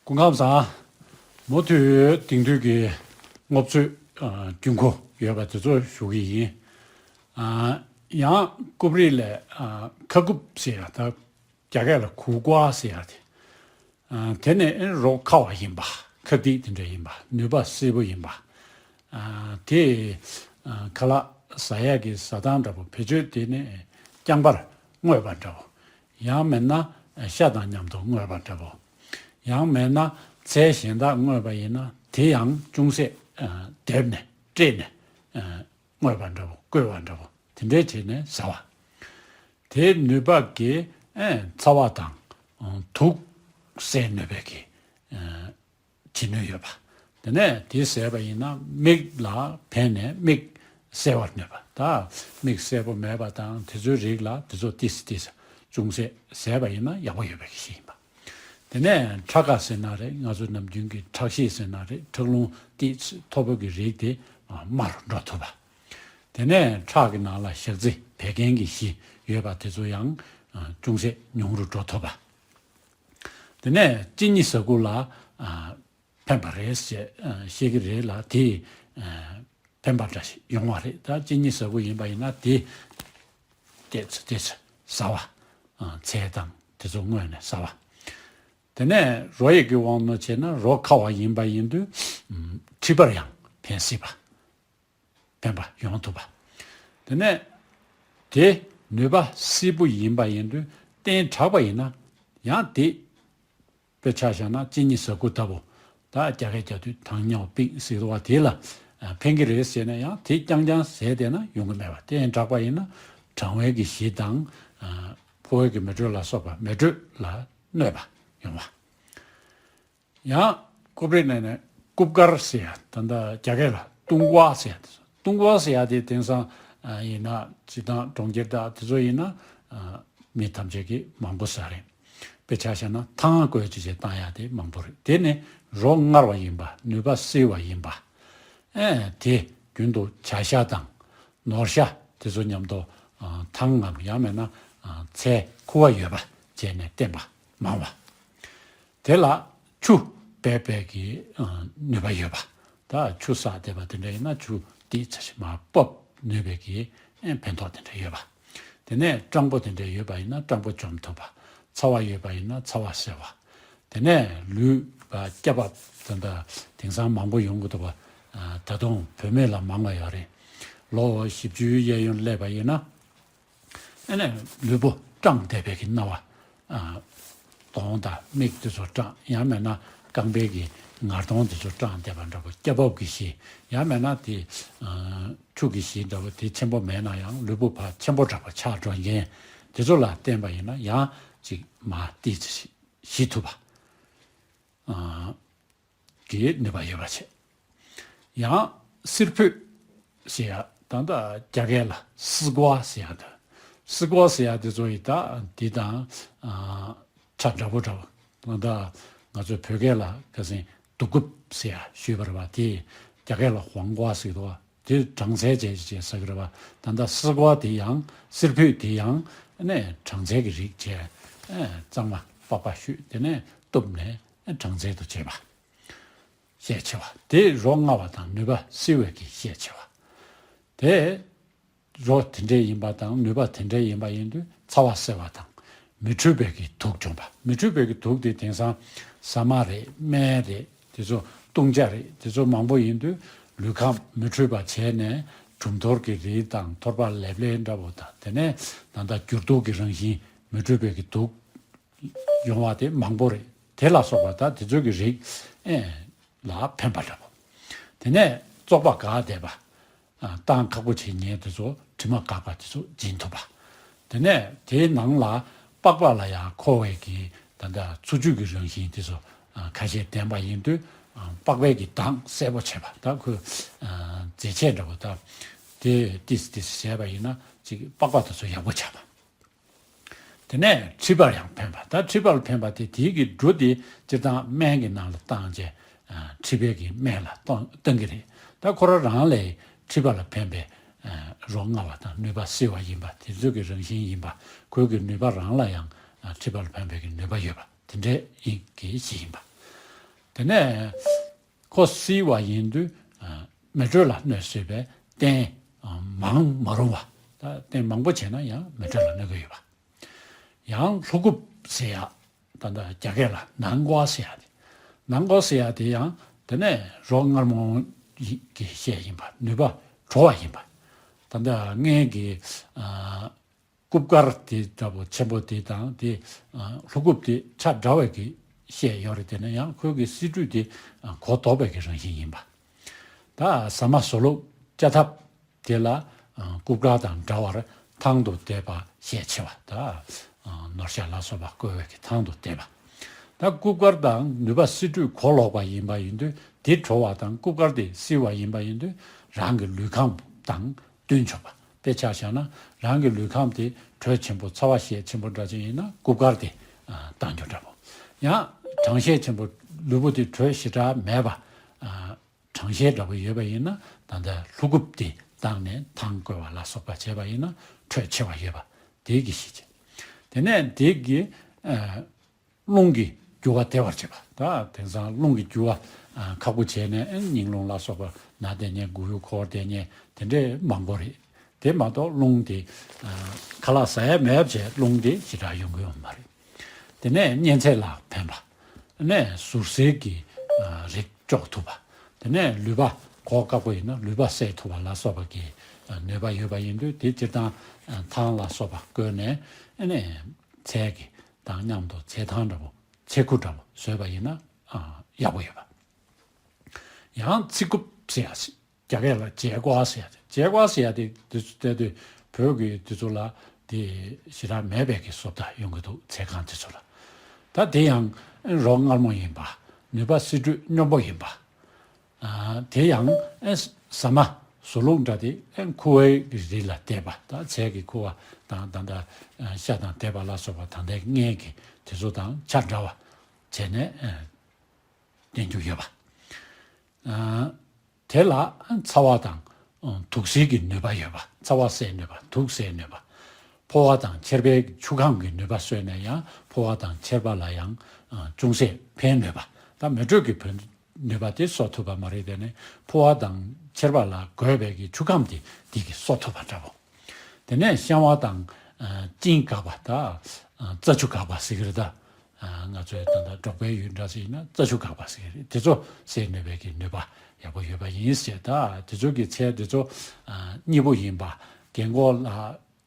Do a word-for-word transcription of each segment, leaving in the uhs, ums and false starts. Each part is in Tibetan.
སྐུ་ཁམས་བཟང་། མུ་མཐུད་དེང་དུས་ཀྱི་སྔོ་ཚོད་ཨ་རྒྱུན་མཁོ་ཡོད་པ་དེ་ཚོ་ཞུ་གི་ཡིན། ཨ་ཡང་རྐུབ་རིས་ལས་ཨ་ཁ་རྐུབ་ཟེར་ཡ་ད་རྒྱ་སྐད་ལ་གུར་ཀྭ་ཟེར་ཡ་དེ། ཨ་དེ་ནི་རོ་ཁ་བ་ཡིན་པ། ཁ་སྡིག་དེ་འདྲ་ཡིན་པ། ནུས་པ་སིལ་པོ་ཡིན་པ། ཨ་དེ་ཨ་ཁ་ལག་ཟ་ཡ་གི་ཟ་སྟངས་འདྲ་པོ། བེད་སྤྱོད་དེ་ནི་རྐྱང་པར་བརྔོས་པ་འདྲ་པོ། ཡང་མིན་ན་ཤ་དང་མཉམ་དུ་བརྔོས་པ་འདྲ་པོ། ཡང་མིན་ན་ཚལ་གཞན་དག་བརྔོས་པ་ཡིན་ན་དེ་ཡང་ཅུང་ཟད་ཨ་བསྡེབས་ནས་བཀྲུས་ནས་ཨ་བརྔོས་པ་འདྲ་པོ། བསྐོལ་བ་འདྲ་པོ། དེ་འདྲས་བྱས་ནས་ཟ་བ། དེའི་ནུས་པ་གིས་ཨེ་ཚ་བ་དང་ཨ་དུག་སེལ་ནུས་པའི་གི་ཨ་བྱེད་ནུས་ཡོད་པ། དེ་ནས་དེ་ཟས་པ་ཡིན་ན་མིག་ལ་ཕན་ནས་མིག་གསལ་བར་ནུས་པ། ད་མིག་གསལ་པོ་མེད་པ་དང་དེ་ཚོའི་རིགས་ལ་དེ་ཚོ་ཏིས་ཏིས་ཅུང་ཟད་ཟས་པ་ཡིན་ན་ཡག་པོ་ཡོད་པའི་གི་གཞི་ཡིན་པ། དེ་ནས་ཁྲག་ཁ་ཟེར་ན་རེད། ང་ཚོ་ནམ་རྒྱུན་གྱི་ཁྲག་ཤེད་ཟེར་ན་རེད། ཁྲག་རླུང་ཏིས་མཐོ་པོ་གི་རིགས་དེ་དམའ་རུ་འགྲོ་ཐུབ་པ། དེ་ནས་ཁྲག་གི་ནང་ལ་ཞག་རྩི་བད་ཀན་གྱི་གཞི་ཡོད་པ་དེ་ཚོ་ཡང་ཨ་ཅུང་ཟད་ཉུང་རུ་འགྲོ་ཐུབ་པ། དེ་ནས་གཅིན་སྙི་ཟ་ཁུ་ལ་ཨ་ཕན་པ་རེད་ཅེས་ཨ་བཤད་ཀྱི་རེད་ལ། དེ་ཨ་ཕན་པ་འདྲ་ཞིག་ཡོང་བ་རེད། ད་གཅིན་སྙི་ཟ་ཁུ་ཡིན་པ་ཡིན་ན་དེ་ཏོག་ཙམ་ཏོག་ཙམ་ཟ་བ། ཨ་ཚལ་དང་དེ་ཚོ་བརྔོས་ནས་ཟ་བ། དེ་ནས་རོ་ཡི་གི་དབང་དུ་བྱས་ན་རོ་ཁ་བ་ཡིན་པ་ཡིན་དུས་ཨ་མཁྲིས་པར་ཡང་ཕན་སྲིད་པ། ཕན་པ་ཡོང་ཐུབ་པ། དེ་ནས་དེ་ནུས་པ་སིལ་པོ་ཡིན་པ་ཡིན་དུས་བསྟེན་དྲགས་པ་ཡིན་ན་ཡང་དེ། དཔེ་ཆ་བཞག་ན་གཅིན་སྙི་ཟ་ཁུ་ལྟ་བུ། ད་རྒྱ་སྐད་རྒྱག་དུས་糖尿病ཟེར་བ་དེ་ལ་ཨ་ཕན་གྱི་རེད་ཟེར་ན་ཡང་དེ་རྐྱང་རྐྱང་ཟས་བསྡད་ན་ཡོང་གི་མེད་པ། བསྟེན་དྲགས་པ་ཡིན་ན་གྲང་བའི་གི་གཞི་དང་ཨ་ཕོ་བའི་གི་མེ་དྲོད་ལ་སོགས་པ་མེ་དྲོད་ལ་གནོད་པ་ཡོང་བ། ཡང་རྐུབ་རིས་ནས་ནས་རྐུབ་དཀར་ཟེར་ཡ། ད་ལྟ་རྒྱ་སྐད་ལ་ཏུང་ཀྭ་ཟེར་ཡ་དེ། ཏུང་ཀྭ་ཟེར་ཡ་དེ་དེང་སང་ཨ་ཡིན་ན་སྤྱིར་བཏང་གྲོང་ཁྱེར་དང་དེ་ཚོ་ཡིན་ན་ཨ་མི་ཐམས་ཅད་ཀྱིས་མང་པོ་ཟ་རེད། དཔེ་ཆ་བཞག་ན་ཐང་བསྐོལ་ཅིག་བྱས་བཏང་ཡ་དེ་མང་པོ་རེད། དེ་ནི་རོ་མངར་བ་ཡིན་པ། ནུས་པ་སིལ་བ་ཡིན་པ། ཨེ་དེ་རྒྱུན་དུ་བྱ་ཤ་དང་ནོར་ཤ་དེ་ཚོ་མཉམ་དུ་ཨ་ཐང་ངམ་ཡང་མིན་ན་ཨ་ཚལ་ཁུ་བ་ཡོད་པ་བྱས་ནས་བསྟེན་པ་མང་བ། དེ་ལ་ཆུ་འབེབས་པའི་གི་ཨ་ནུས་པ་ཡོད་པ། ད་ཆུ་བསགས་བསྡད་པ་དེ་འདྲ་ཡིན་ན་ཆུ་ཏིག་ཙམ་ཞིག་མར་ཕབ་ནུས་པའི་གི་ཨེ་ཕན་ཐོགས་དེ་འདྲ་ཡོད་པ། དེ་ནས་སྤྲང་པོ་དེ་འདྲ་ཡོད་པ་ཡིན་ན་སྤྲང་པོ་འཇོམས་ཐུབ་པ། ཚ་བ་ཡོད་པ་ཡིན་ན་ཚ་བ་སེལ་བ། དེ་ནས་ལུས་པ་སྐྱ་བབ་ད་ལྟ་དེང་སང་མང་པོ་ཡོང་གི་འདུག་པ། ཨ་ད་དུང་བུད་མེད་ལ་མང་བ་ཡོད་རེད། ལོ་བཞི་བཅུའི་གཡས་གཡོན་སླེབས་པ་ཡིན་ན། ཨ་ནི་ལུས་པོ་སྐྲངས་བསྡད་པའི་གི་སྣང་བ། ཨ་གདོང་དང་མིག་དེ་ཚོ་སྐྲངས། ཡང་མིན་ན་རྐང་པའི་གི་ངར་གདོང་དེ་ཚོ་སྐྲངས་བསྡད་པ་འདྲ་པོ། སྐྱ་བབ་གི་གཞི། ཡང་མིན་ན་དེ་ཨ་ཆུ་གི་གཞི་འདྲ་པོ་དེ་ཆེན་པོ་མེད་ན་ཡང་ལུས་པོ་ཕར་ཆེན་པོ་འདྲ་པོ་ཆགས་འགྲོ་མཁན་དེ་ཚོ་ལ་བསྟེན་པ་ཡིན་ན་ཡང་ཅིག་མར་ཏོག་ཙམ་ཞི་ཐུབ་པ། ཨ་གི་ནུས་པ་ཡོད་པ་བྱས། ཡང་སིར་ཕུད་ཟེར་ཡ། ད་ལྟ་རྒྱ་སྐད་ལ་སི་ཀ་ཟེར་ཡ་དང་། སི་ཀ་ཟེར་ཡ་དེ་ཚོ་ཡི་ད་དེ་དང་ཨ་ཆ་འདྲ་པོ་འདྲ་པོ། ད་ལྟ་ང་ཚོ་བོད་སྐད་ལ་ཁ་སང་དུག་རྐུབ་ཟེར་ཡ་ཞུས་པ་རེད་པ། དེ་རྒྱ་སྐད་ལ་ཝང་ཀྭ་ཟེར་གི་འདུག་པ། དེ་གྲང་ཚལ་བྱས་བྱས་ཟ་གི་རེད་པ། ད་ལྟ་སི་ཀ་དེ་ཡང་སིར་ཕུད་དེ་ཡང་ཨ་ནི་གྲང་ཚལ་གྱི་རིགས་བྱས། ཨ་གཙང་མ་པགས་པ་བཤུས། དེ་ནས་གཏུབ་ནས་ཨ་གྲང་ཚལ་དུ་བྱེད་པ། ཤས་ཆེ་བ། དེ་རོ་མངར་བ་དང་ནུས་པ་སིལ་བའི་གི་ཤས་ཆེ་བ། དེ་རོ་དེ་འདྲས་ཡིན་པ་དང་ནུས་པ་དེ་འདྲས་ཡིན་པ་ཡིན་དུས་ཚ་བ་སེལ་བ་དང་མི་འཕྲོད་པའི་གི་དུག་འཇོམས་པ། མི་འཕྲོད་པའི་གི་དུག་དེ་དེང་སང་ཟ་མ་རེད། སྨན་རེད། དེ་ཚོ་བཏུང་བྱ་རེད། དེ་ཚོ་མང་པོ་ཡིན་དུས་ལུས་ཁམས་མི་འཕྲོད་པ་བྱས་ནས་གྲུམ་ཐོར་གྱི་རིགས་དང་ཐོར་པ་ལེབ་ལེབ་འདྲ་པོ་དང་། དེ་ནས་ད་ལྟ་འགྱུར་ལྡོག་གི་རང་བཞིན་མི་འཕྲོད་པའི་གི་དུག་ཡོང་བ་དེ་མང་པོ་རེད། དེ་ལ་སོགས་པ་ད་དེ་ཚོ་གི་རིགས་ཨེ་ལ་ཕན་པ་འདྲ་པོ། དེ་ནས་བཙོག་པ་འགག་བསྡད་པ། ཨ་བཏང་ཁག་པོ་བྱེད་མཁན་དེ་ཚོ་དྲི་མ་འགག་པ་དེ་ཚོ་འབྱིན་ཐུབ་པ། དེ་ནས་དེའི་ནང་ལ་པགས་པ་ལ་ཡང་མཁོ་བའི་གི་ད་ལྟ་འཚོ་བཅུད་ཀྱི་རང་བཞིན་དེ་ཚོ་ཨ་ཁ་ཤས་ལྡན་པ་ཡིན་དུས་ཨ་པགས་པའི་གི་མདངས་གསལ་པོ་བྱེད་པ། ད་ཁོས་ཨ་རྫས་ཆས་འདྲ་པོ་ད་དེ་ཏིས་ཏིས་བྱས་པ་ཡིན་ན་ཅིག་པགས་པ་དེ་ཚོ་ཡག་པོ་ཆགས་པ། དེ་ནས་མཁྲིས་པར་ཡང་ཕན་པ། ད་མཁྲིས་པར་ཕན་པ་དེ་དེའི་གི་འབྲུ་དེ་སྤྱིར་བཏང་སྨན་གྱི་ནང་ལ་བཏང་བྱས་ཨ་མཁྲིས་པའི་གི་སྨན་ལ་གཏོང་བཏང་གི་རེད། ད་ཁོ་རང་རང་ལས་མཁྲིས་པ་ལ་ཕན་པའི་ཨ་རོ་མངར་བ་དང་ནུས་པ་སིལ་བ་ཡིན་པ། དེ་ཚོ་གི་རང་བཞིན་ཡིན་པ། ཁོའི་གི་ནུས་པ་རང་ལ་ཡང་ཨ་མཁྲིས་པ་ལ་ཕན་པའི་གི་ནུས་པ་ཡོད་པ་དེ་འདྲའི་ཡིན་གྱི་གཞི་ཡིན་པ། དེ་ནས་ཁོ་བསིལ་བ་ཡིན་དུས་ཨ་མེ་དྲོད་ལ་གནོད་སྲིད་པའི་རྟེན་ཨ་མང་མ་རུང་བ། ད་རྟེན་མང་པོ་བྱས་ན་ཡང་མེ་དྲོད་ལ་གནོད་ཀྱི་ཡོད་པ། ཡང་ལྷོ་སྐུབ་ཟེར་ཡ། ད་ལྟ་རྒྱ་སྐད་ལ་ནང་སྒོ་ཟེར་ཡ་དེ། ནང་སྒོ་ཟེར་ཡ་དེ་ཡང་དེ་ནས་རོ་མངར་མོ་གི་ཤད་ཡིན་པ། ནུས་པ་དྲོ་བ་ཡིན་པ། ད་ལྟ་སྔོན་གྱི་ཨ་སྐུབ་དཀར་དེ་འདྲ་པོ་ཆེན་པོ་དེ་དང་དེ་ཨ་ལྷོ་སྐུབ་དེ་ཆ་འདྲ་བའི་གི་ཤད་ཡོད་རེད། དེ་ནས་ཡང་ཁོའི་གི་བསིལ་དྲོད་དེ་ཨ་གོ་ལྡོག་པའི་གི་རང་བཞིན་ཡིན་པ། ད་ཟ་མ་ཟོ་ལུགས་བཅའ་ཐབས་དེ་ལ་ཨ་སྐུབ་དཀར་དང་འདྲ་བར་ཐང་དུ་བསྡད་པ་ཤས་ཆེ་བ། ད་ཨ་ནོར་ཤ་ལ་སོགས་པ་བསྐོལ་བའི་གི་ཐང་དུ་བསྡད་པ། ད་སྐུབ་དཀར་དང་ནུས་པ་བསིལ་དྲོད་གོ་ལོག་པ་ཡིན་པ་ཡིན་དུས་དེ་དྲོ་བ་དང་སྐུབ་དཀར་དེ་བསིལ་བ་ཡིན་པ་ཡིན་དུས་རང་གི་ལུས་ཁམས་དང་བསྟུན་ཆོག་པ། དཔེ་ཆ་བཞག་ན་རང་གི་ལུས་ཁམས་དེ་དྲོད་ཆེན་པོ་ཚ་བ་ཤས་ཆེན་པོ་འདྲ་ཅིག་ཡིན་ན་སྐུབ་དཀར་དེ་ཨ་བཏང་རྒྱུ་འདྲ་པོ། ཡང་གྲང་ཤས་ཆེན་པོ་ལུས་པོ་དེ་དྲོད་ཞེ་དྲག་མེད་པ། ཨ་གྲང་ཤས་འདྲ་པོ་ཡོད་པ་ཡིན་ན་ད་ལྟ་ལྷོ་སྐུབ་དེ་བཏང་ནས་ཐང་བསྐོལ་བ་ལ་སོགས་པ་བྱས་པ་ཡིན་ན་དྲོད་ཆེ་བ་ཡོད་པ་དེ་གི་གཞི་བྱས། དེ་ནས་དེ་གི་ཨ་རླུང་གི་རྒྱུ་བ་བདེ་བར་བྱེད་པ། ད་དེང་སང་རླུང་གི་རྒྱུ་བ་ཨ་ཁག་པོ་བྱས་ནས་ཨ་སྙིང་རླུང་ལ་སོགས་པ་ན་བསྡད་མཁན། མགོ་ཡུ་འཁོར་བསྡད་མཁན་དེ་འདྲས་མང་པོ་རེད། དེ་མ་གཏོགས་རླུང་དེ་ཨ་ཁ་ལག་ཟ་ཡ་མེད་བྱས་རླུང་དེ་ཞེ་དྲག་ཡོང་གི་ཡོད་མ་རེད། དེ་ནས་གཉན་ཚད་ལ་ཕན་པ། ནས་ཟུར་བསིལ་གྱི་ཨ་རིགས་གཅོག་ཐུབ་པ། དེ་ནས་ལུད་པ་གོག་དཀར་པོ་ཡིན་ན་ལུད་པ་བསལ་ཐུབ་པ་ལ་སོགས་པ་གི་ཨ་ནུས་པ་ཡོད་པ་ཡིན་དུས་དེ་སྤྱིར་བཏང་ཨ་ཐང་ལ་སོགས་པ་བསྐོལ་ནས་ཨ་ནས་ཚལ་གྱི་དང་མཉམ་དུ་ཚལ་ཐང་འདྲ་པོ་ཚལ་ཁུ་འདྲ་པོ་བཟོས་པ་ཡིན་ན་ཨ་ཡག་པོ་ཡོད་པ། ཡང་ཚི་ཀུབ་ཟེར་ཡ་ཞིག་རྒྱ་སྐད་ལ་བྱེ་ཀོ་ཟེར་ཡ་དེ། བྱེ་ཀོ་ཟེར་ཡ་དེ་དུས་ཚོད་བལྟས་དུས་བོད་ཀྱི་དུས་ཚོད་ལ་དེ་ཞེ་དྲག་མེད་པའི་གི་བཟོ་ལྟ་ཡོང་གི་འདུག་ཚལ་ཁང་དེ་ཚོ་ལ། ད་དེ་ཡང་རོ་མངར་མོ་ཡིན་པ། ནུས་པ་བསིལ་དྲོད་སྙོམས་པོ་ཡིན་པ། ཨ་དེ་ཡང་ཨེ་ཟ་མ་ཟོ་ལུགས་འདྲ་དེ་ཨེ་ཁུ་བའི་རིགས་ལ་བསྡད་པ། ད་ཚལ་གྱི་ཁུ་བ་དང་ད་ལྟ་ཤ་དང་འདེབས་པ་ལ་སོགས་པ་ད་ལྟའི་སྔས་ཀྱི་དེ་ཚོ་དང་ཆ་འདྲ་བ་བྱས་ནས་ཨེ་བསྟན་རྒྱུ་ཡོད་པ། ཨ་དེ་ལ་ཚ་བ་དང་ཨ་དུག་སེལ་གྱི་ནུས་པ་ཡོད་པ། ཚ་བ་སེལ་ནུས་པ། དུག་སེལ་ནུས་པ། ཕོ་བ་དང་མཆེར་པའི་ཆུ་ཁམས་ཀྱི་ནུས་པ་གསོས་ནས་ཡང་ཕོ་བ་དང་མཆེར་པ་ལ་ཡང་ཨ་ཅུང་ཟད་ཕན་ནུས་པ། ད་མེ་དྲོད་ཀྱི་ཕན་ནུས་པ་དེ་གསོ་ཐུབ་པ་མ་རེད། དེ་ནས་ཕོ་བ་དང་མཆེར་པ་ལ་དགོས་པའི་གི་ཆུ་ཁམས་དེ་དེ་གིས་གསོ་ཐུབ་པ་འདྲ་པོ། དེ་ནས་བཤང་བ་དང་ཨ་གཅིན་འགགས་པ། ད་ཨ་རྩ་ཆུ་འགགས་པ་ཟེར་གི་རེད། ད་ཨ་ང་ཚོའི་ད་ལྟ་འབྲོག་པའི་ཡུལ་འདྲ་ཞིག་ཡིན་ན་རྩ་ཆུ་འགགས་པ་ཟེར་གི་རེད། དེ་ཚོ་སེལ་ནུས་པའི་གི་ནུས་པ་ཡག་པོ་ཡོད་པ་ཡིན་ཟེར། ད་དེ་ཚོ་གི་ཚལ་དེ་ཚོ་ཨ་སྙི་པོ་ཡིན་པ། རྒན་གོག་ལ་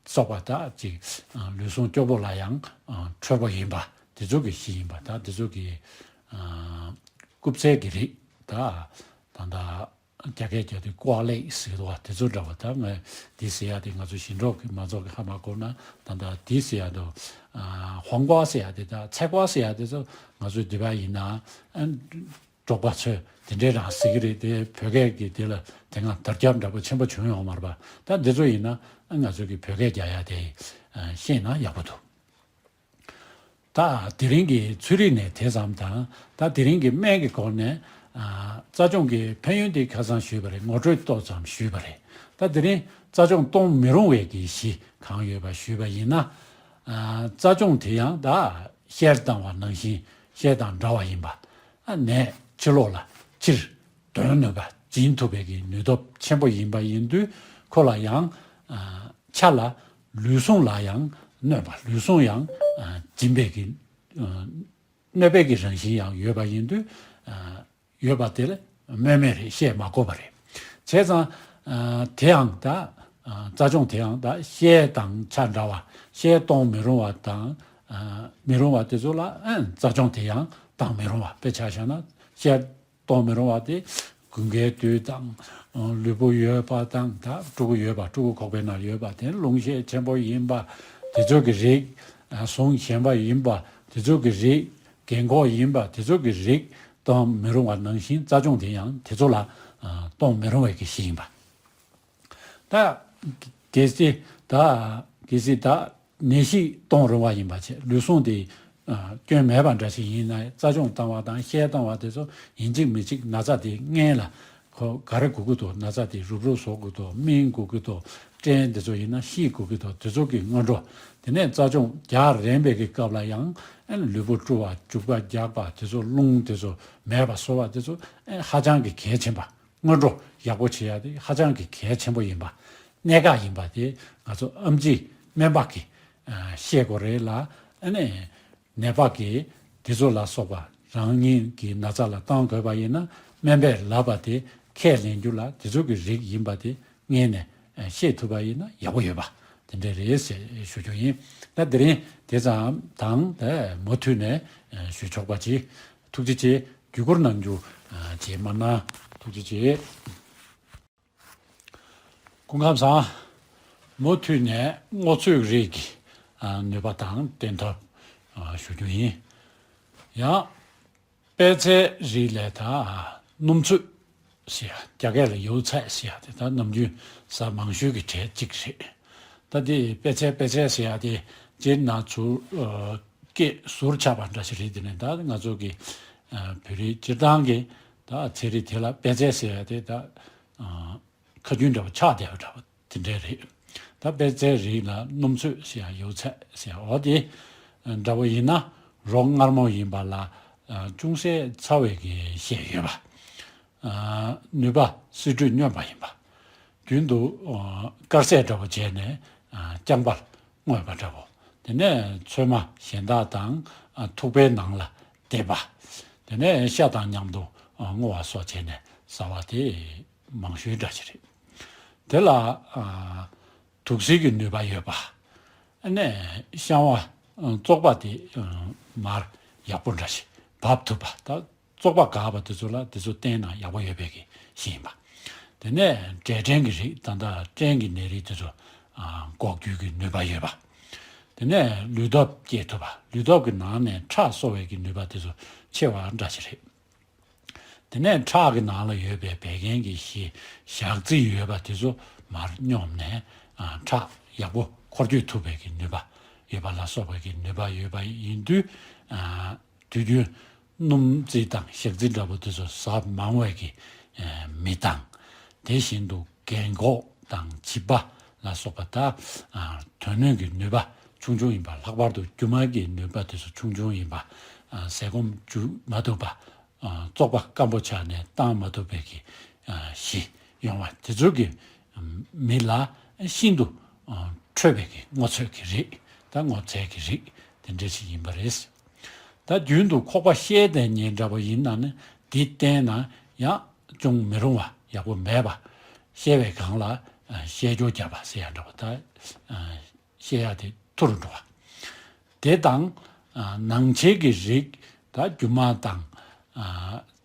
སོགས་པ་ད་ཅིག་ཨ་ལུས་ཟུངས་སྐྱོ་པོ་ལ་ཡང་ཨ་འཕྲོད་པོ་ཡིན་པ། དེ་ཚོ་གི་གཞི་ཡིན་པ། ད་དེ་ཚོ་གི་ཨ་རྐུབ་ཚལ་གྱི་རིགས། ད་ད་ད་རྒྱ་སྐད་རྒྱག་དུས་ཀོ་ལེགས་ཟེར་གི་འདུག་བ། དེ་ཚོ་འདྲ་བ། ད་ངས་འདི་ཟེར་ཡ་དེ་ང་ཚོ་ཞིང་འབྲོག་གི་མ་ཚོགས་ཀྱི་ཧ་མ་གོ་ན། ད་ད་འདི་ཟེར་ཡ་དུ་ཧོང་ཀོ་ཟེར་ཡ་དེ་དང་ཚེ་ཀོ་ཟེར་ཡ་དེ་ཚོ་ང་ཚོ་འདི་པ་ཡིན་ན་ཨ་འབྲོག་པ་ཚོས་དེ་འདྲའི་རང་ཟེར་གི་རེད། དེ་བོད་སྐད་ཀྱི་དེ་ལ་དེ་སྔ་དར་ཁྱབ་འདྲ་པོ་ཆེན་པོ་བྱུང་ཡོང་མ་རེད་པ། ད་འདི་ཚོ་ཡིན་ན་ཨ་ང་ཚོ་གི་བོད་སྐད་རྒྱག་ཡ་དེ་ཨ་ཤེས་ན་ཡག་པོ་འདུག་ད་དེ་རིང་གི་ཚན་རིག་ནས་དེ་ཙམ་དང་། ད་དེ་རིང་གི་སྨན་གྱི་སྐོར་ནས་ཨ་རྩ་སྦྱོང་གི་ཕན་ཡོན་དེ་ཁ་སང་ཞུས་པ་རེད། ངོ་སྤྲོད་ཏོག་ཙམ་ཞུས་པ་རེད། ད་དེ་རིང་རྩ་སྦྱོང་གཏོང་མི་རུང་བའི་གི་གཞི་གང་ཡོད་པ་ཞུས་པ་ཡིན་ན། ཨ་རྩ་སྦྱོང་དེ་ཡང་ད་གཤེར་བཏང་བ་ནང་བཞིན་གཤེར་དང་འདྲ་བ་ཡིན་པ། ཨ་ནད་ཕྱི་ལོགས་ལ་ཕྱིར་འདོན་ནུས་པ། འབྱིན་ཐུབ་པའི་གི་ནུས་སྟོབས་ཆེན་པོ་ཡིན་པ་ཡིན་དུས་ཁོ་ལ་ཡང་ཨ་ཆ་ལ་ལུས་ཟུངས་ལ་ཡང་གནོད་པ། ལུས་ཟུངས་ཡང་ཨ་འབྱིན་པའི་གི་ཨ་གནོད་པའི་གི་རང་བཞིན་ཡང་ཡོད་པ་ཡིན་དུས་ཨ་ཡོད་པ་དེ་ལ་སྨོས་མེད་རེད། བཤད་མ་དགོས་པ་རེད། བྱས་ཙང་ཨ་དེའང་ད་ཨ་རྩ་སྦྱོང་དེའང་ད་གཤེར་དང་ཆ་འདྲ་བ། གཤེར་གཏོང་མི་རུང་བ་དང་ཨ་མི་རུང་བ་དེ་ཚོ་ལ་ཨ་རྩ་སྦྱོང་དེ་ཡང་བཏང་མི་རུང་བ། དཔེ་ཆ་བཞག་ན་གཤེར་གཏོང་མི་རུང་བ་དེ་དགུན་ཁའི་དུས་དང་། ལུས་པོ་ཡོད་པ་དང་། ད་ཕྲུ་གུ་ཡོད་པ། ཕྲུ་གུ་ཁོག་པའི་ནང་ཡོད་པ་དེ། རླུང་ཤས་ཆེན་པོ་ཡིན་པ་དེ་ཚོ་གི་རིགས། ཨ་ཟུངས་ཞན་པ་ཡིན་པ་དེ་ཚོ་གི་རིགས། རྒན་གོག་ཡིན་པ་དེ་ཚོ་གི་རིགས་གཏོང་མི་རུང་བ་ནང་བཞིན་རྩ་སྦྱོང་དེ་ཡང་དེ་ཚོ་ལ་ཨ་གཏོང་མི་རུང་བའི་གི་གཞི་ཡིན་པ། ད་གལ་སྲིད་ད་གལ་སྲིད་ད་ནད་གཞི་གཏོང་རུང་བ་ཡིན་པ་བྱས། ལུས་ཟུངས་དེ་ཨ་སྐྱོན་མེད་པ་འདྲ་ཞིག་ཡིན་ན། རྩ་སྦྱོང་བཏང་བ་དང་གཤེར་བཏང་བ་དེ་ཚོ་ཡིན་གཅིག་མིན་གཅིག་ན་ཚ་དེ་སྔོན་ལ་ ཁོ་ག་རེ་དགོས་ཀྱི་འདུག། ན་ཚ་དེ་རུབ་རུབ་བཟོ་དགོས་འདུག། སྨན་དགོས་ཀྱི་འདུག། སྐྲན་དེ་ཚོ་ཡིན་ན་ཤི་དགོས་ཀྱི་འདུག། དེ་ཚོ་གི་སྔོན་འགྲོ། དེ་ནས་རྩ་སྦྱོང་རྒྱག་རན་པའི་གི་སྐབས་ལ་ཡང་ཨ་ནི་ལུས་པོ་བཀྲུ་བ། བྱུག་པ་རྒྱག་པ། དེ་ཚོ་རླུང་དེ་ཚོ་མེད་པ་བཟོ་བ། དེ་ཚོ་ཨ་ཧ་ཅང་གི་གལ་ཆེན་པ། སྔོན་འགྲོ་ཡག་པོ་བྱེད་ཡ་དེ་ཧ་ཅང་གི་གལ་ཆེན་པོ་ཡིན་པ། གནད་འགག་ཡིན་པ་དེ་ང་ཚོ་ཨེམ་ཆི་སྨན་པ་གིས་ཨ་ཤེས་དགོས་རེད་ལ། ཨ་ནི་ནད་པ་གིས་དེ་ཚོ་ལ་སོགས་པ་རང་ཉིད་ཀྱི་ན་ཚ་ལ་བཏང་དགོས་པ་ཡིན་ན། སྨན་པས་ལབ་པ་དེ་ཁས་ལེན་རྒྱུ་ལ་དེ་ཚོ་གི་རིགས་ཡིན་པ་དེ་སྔོན་ནས་ཤེས་ཐུབ་པ་ཡིན་ན་ཡག་པོ་ཡོད་པ་དེ་འདྲ་རེད་ཟེར་ཞུ་རྒྱུ་ཡིན། ད་དེ་རིང་དེ་ཙམ་དང་། ད་མུ་མཐུད་ནས་ཞུ་ཆོག་པ་བྱེད། ཐུགས་རྗེ་ཆེ། བརྒྱུད་སྐུར་གནང་རྒྱུ་བྱེད་མ་གནང་། ཐུགས་རྗེ་ཆེ། སྐུ་ཁམས་བཟང་། མུ་མཐུད་ནས་སྔོ་ཚོད་རིགས་ཀྱི་ཨ་ནུས་པ་དང་བསྟེན་ཐབས་ཨ་ཞུ་རྒྱུ་ཡིན། ཡང་པད་ཚལ་རིགས་ལས་ད་སྣུམ་ཚོད་ཟེར་ཡ། རྒྱ་སྐད་ལ་ཡོའུ་ཚའེ་ཟེར་ཡ་དེ་ད་ནམ་རྒྱུན་ཟ་མང་ཤོས་ཀྱི་གྲས་གཅིག་རེད། ད་དེ་པད་ཚལ་པད་ཚལ་ཟེར་ཡ་དེ་སྤྱིར་ན་ཚུར་ཨ་སྐད་ཟུར་ཆག་པ་འདྲ་ཞིག་རེད། དེ་ནས་ད་ང་ཚོ་གི་ཨ་བོད་རིགས་སྤྱིར་བཏང་གི་ད་ཚན་རིག་དེ་ལ་པད་ཚལ་ཟེར་ཡ་དེ་ད་ཨ་ཁ་རྒྱུན་འདྲ་བོ་ཆགས་བསྡད་པ་འདྲ་བོ་དེ་འདྲ་རེད། ད་པད་ཚལ་རིགས་ལ་སྣུམ་ཚོད་ཟེར་ཡ། ཡོའུ་ཚའེ་ཟེར་ཡ། འོ་དེ་འདྲ་བོ་ཡིན་ན་རོ་མངར་མོ་ཡིན་པ་ལ་ཨ་ཅུང་ཟད་ཚ་བའི་གི་ཤས་ཡོད་པ། ཨ་ནུས་པ་སིལ་དྲོད་སྙོམས་པ་ཡིན་པ། རྒྱུན་དུ་ཨ་དཀར་ཟས་འདྲ་བོ་བྱས་ནས་ཨ་རྐྱང་པར་བརྔོས་པ་འདྲ་བོ། དེ་ནས་ཚོད་མ་གཞན་དག་དང་ཨ་ཐུག་པའི་ནང་ལ་འདེབས་པ། དེ་ནས་ཤ་དང་མཉམ་དུ་ཨ་བརྔོ་བ་སོགས་བྱས་ནས་ཟ་བ་དེ་མང་ཤོས་འདྲ་ཞིག་རེད། དེ་ལ་ཨ་དུག་སེལ་གྱི་ནུས་པ་ཡོད་པ། ཨ་ནས་བཤང་བ་ཨ་བཙོག་པ་དེ་ཨ་མར་ཡག་པོ་འདྲ་ཞིག་འབབ་ཐུབ་པ། ད་བཙོག་པ་འགགས་པ་དེ་ཚོ་ལ་དེ་ཚོ་བསྟེན་ན་ཡག་པོ་ཡོད་པའི་གི་གཞི་ཡིན་པ། དེ་ནས་འབྲས་སྐྲན་གྱི་རིགས། ད་ལྟ་སྐྲན་གྱི་ནད་རིགས་དེ་ཚོ་ཨ་འགོག་རྒྱུ་གི་ནུས་པ་ཡོད་པ། དེ་ནས་ལུས་སྟོབས་སྐྱེད་ཐུབ་པ། ལུས་སྟོབས་ཀྱི་ནང་ནས་ཁྲག་གསོ་བའི་གི་ནུས་པ་དེ་ཚོ་ཆེ་བ་འདྲ་ཞིག་རེད། དེ་ནས་ཁྲག་གི་ནང་ལ་ཡོད་པའི་བད་ཀན་གྱི་གཞི་ཞག་རྩི་ཡོད་པ་དེ་ཚོ་མར་སྙོམས་ནས་ཨ་ཁྲག་ཡག་པོ་འཁོར་སྐྱོད་ཐུབ་པའི་གི་ནུས་པ་ཡོད་པ་ལ་སོགས་པའི་གི་ནུས་པ་ཡོད་པ་ཡིན་དུས། ཨ་དུས་རྒྱུན་སྣུམ་རྩི་དང་ཞག་རྩི་འདྲ་པོ་དེ་ཚོ་ཟ་མང་བའི་གི་ཨ་མི་དང་། དེ་བཞིན་དུ་རྒན་གོག་དང་བྱིས་པ་ལ་སོགས་པ། ད་ཨ་དོན་སྣོད་ཀྱི་ནུས་པ་ཆུང་ཆུང་ཡིན་པ། ལྷག་པར་དུ་རྒྱུ་མ་གི་ནུས་པ་དེ་ཚོ་ཆུང་ཆུང་ཡིན་པ། ཨ་ཟས་སྐོམ་འཇུ་མ་ཐུབ་པ། ཨ་བཙོག་པ་སྐམ་པོ་ཆགས་ནས་བཏང་མ་ཐུབ་པའི་གི་ཨ་གཞི་ཡོང་བ་དེ་ཚོ་གི་མི་ལ་ཤིན་ཏུ་ཨ་འཕྲོད་པའི་གི་སྔོ་ཚོད་ཀྱི་རིགས། ད་སྔོ་ཚལ་གྱི་རིགས་དེ་འདྲ་ཞིག་ཡིན་པ་རེད། ད་རྒྱུན་དུ་ཁོག་པ་བཤལ་བསྡད་མཁན་འདྲ་པོ་ཡིན་ན་ནི་འདི་བསྟེན་ན་ཡང་ཅུང་མི་རུང་བ་ཡག་པོ་མེད་པ། བཤལ་བའི་སྒང་ལ་ཨ་བཤལ་སྐྱོར་བརྒྱབ་པ་ཟེར་ཡ་འདྲ་པོ། ད་ཨ་བཤལ་ཡ་དེ་ཐུར་འགྲོ་བ། དེ་དང་ཨ་ནང་མཆེད་ཀྱི་རིགས། ད་རྒྱུ་མ་དང་ཨ་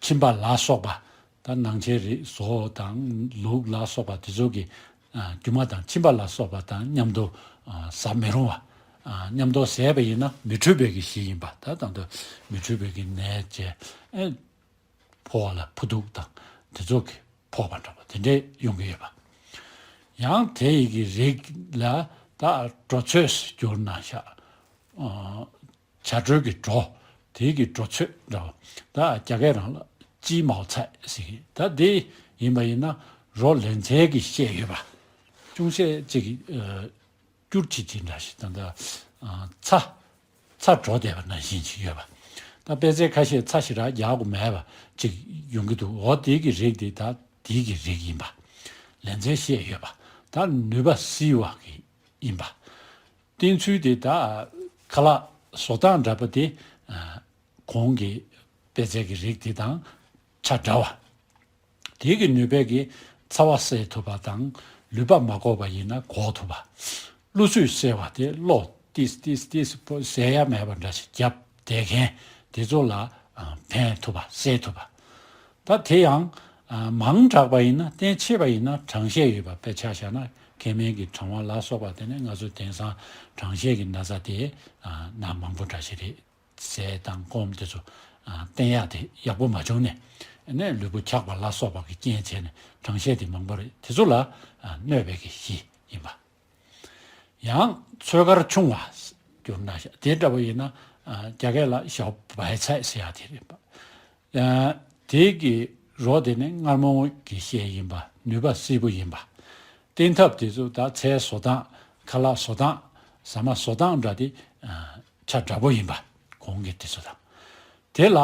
མཆིན་པ་ལ་སོགས་པ། ད་ནང་མཆེད་རིགས་ཟོག་དང་ལུག་ལ་སོགས་པ་དེ་ཚོ་གི་ཨ་རྒྱུ་མ་དང་མཆིན་པ་ལ་སོགས་པ་དང་མཉམ་དུ་ཨ་ཟ་མི་རུང་བ། ཨ་མཉམ་དུ་ཟས་པ་ཡིན་ན་མི་འཕྲོད་པའི་གི་གཞི་ཡིན་པ། ད་ད་ལྟ་མི་འཕྲོད་པའི་གི་ནད་བཅས་ཨེ་ཕོ་བ་ལ་ཕོ་དུག་དང་དེ་ཚོ་གི་ཕོག་པ་འདྲ་པོ་དེ་འདྲས་ཡོང་གི་ཡོད་པ། ཡང་དེ་ཡི་གི་རིགས་ལ་ད་གྲོ་ཚོད་བསྒྱུར་ན་ཤ། ཨ་བྱ་དྲོད་ཀྱི་དྲོ། དེ་གི་གྲོ་ཚོད་འདྲ་པོ། ད་རྒྱ་སྐད་རང་ལ་ཅི་མའོ་ཚའེ་ཟེར་གི། ད་དེ་ཡིན་པ་ཡིན་ན་རོ་ལེན་ཚལ་གྱི་ཤས་ཡོད་པ། ཅུང་ཟད་ཅིག་ཨ་སྐྱུར་ཅིག་ཅིག་འདྲ་ཞིག། ད་ད་ཨ་ཚྭ། ཚྭ་དྲོ་བསྡད་པ་ནང་བཞིན་ཅིག་ཡོད་པ། ད་པད་ཚལ་ཁ་ཤས་ཚྭ་ཞེ་དྲག་རྒྱག་དགོས་མེད་པ་ཅིག་ཡོང་གི་འདུག། འོ་དེ་གི་རིགས་དེ་ད་དེ་གི་རིགས་ཡིན་པ། ལེན་ཚལ་ཤས་ཡོད་པ། ད་ནུས་པ་བསིལ་བ་གི་ཡིན་པ། བསྟེན་ཚུལ་དེ་ད་ཁ་ལག་བཟོ་སྟངས་འདྲ་པོ་དེ་ཨ་གོང་གི་པད་ཚལ་གྱི་རིགས་དེ་དང་ཆ་འདྲ་བ། དེ་གི་ནུས་པས་ཀྱི་ཚ་བ་བསལ་ཐུབ་པ་དང་། ལུད་པ་མ་གོག་པ་ཡིན་ན་གོག་ཐུབ་པ། བློ་བཟོད་བསལ་བ་དེ་བློ་ཏིས་ཏིས་ཏིས་པོ་ཟེར་ཡ་མེད་པ་འདྲ་ཞིག་རྒྱབ་བསྡད་མཁན་དེ་ཚོ་ལ་ཨ་ཕན་ཐུབ་པ་བསལ་ཐུབ་པ། ད་དེ་ཡང་ཨ་མང་དྲགས་པ་ཡིན་ན། བསྟེན་ཆེ་བ་ཡིན་ན། གྲང་ཤས་ཡོད་པ། དཔེ་ཆ་བཞག་ན་སྐེ་དམན་གྱི་གྲང་བ་ལ་སོགས་པ། དེ་ནས་ང་ཚོ་དེང་སང་གྲང་ཤས་ཀྱི་ན་ཚ་དེ་ཨ་ན་མང་པོ་འདྲ་ཞིག་རེད། ཟས་དང་སྐོམ་དེ་ཚོ་ཨ་བསྟེན་ཡག་དེ་ཡག་པོ་མ་བྱུང་ནས། ཨ་ནས་ལུས་པོ་འཁྱག་པ་ལ་སོགས་པ་གི་རྐྱེན་བྱས་ནས་གྲང་ཤས་དེ་མང་པོ་རེད། དེ་ཚོ་ལ་ཨ་གནོད་པའི་གི་གཞི་ཡིན་པ། ཡང་ཚོད་ཀར་ཆུང་བ་བསྒྱུར་ན་ཤ། དེ་འདྲ་པོ་ཡིན་ན་ཨ་རྒྱ་སྐད་ལ་ཞའོ་བའི་ཚའེ་ཟེར་ཡ་དེ་རེད་པ། ཨ་དེ་གི་ རོ་དེ་ནི་མངར་མོ་གི་ཤས་ཡིན་པ། ནུས་པ་བསིལ་པོ་ཡིན་པ། བསྟེན་ཐབས་དེ་ཚོ་ད་ཚལ་བཟོ་སྟངས། ཁ་ལག་བཟོ་སྟངས། ཟ་མ་བཟོ་སྟངས་འདྲ་དེ་ཆ་འདྲ་པོ་ཡིན་པ། གོང་གི་དེ་ཚོ་དང་། དེ་ལ་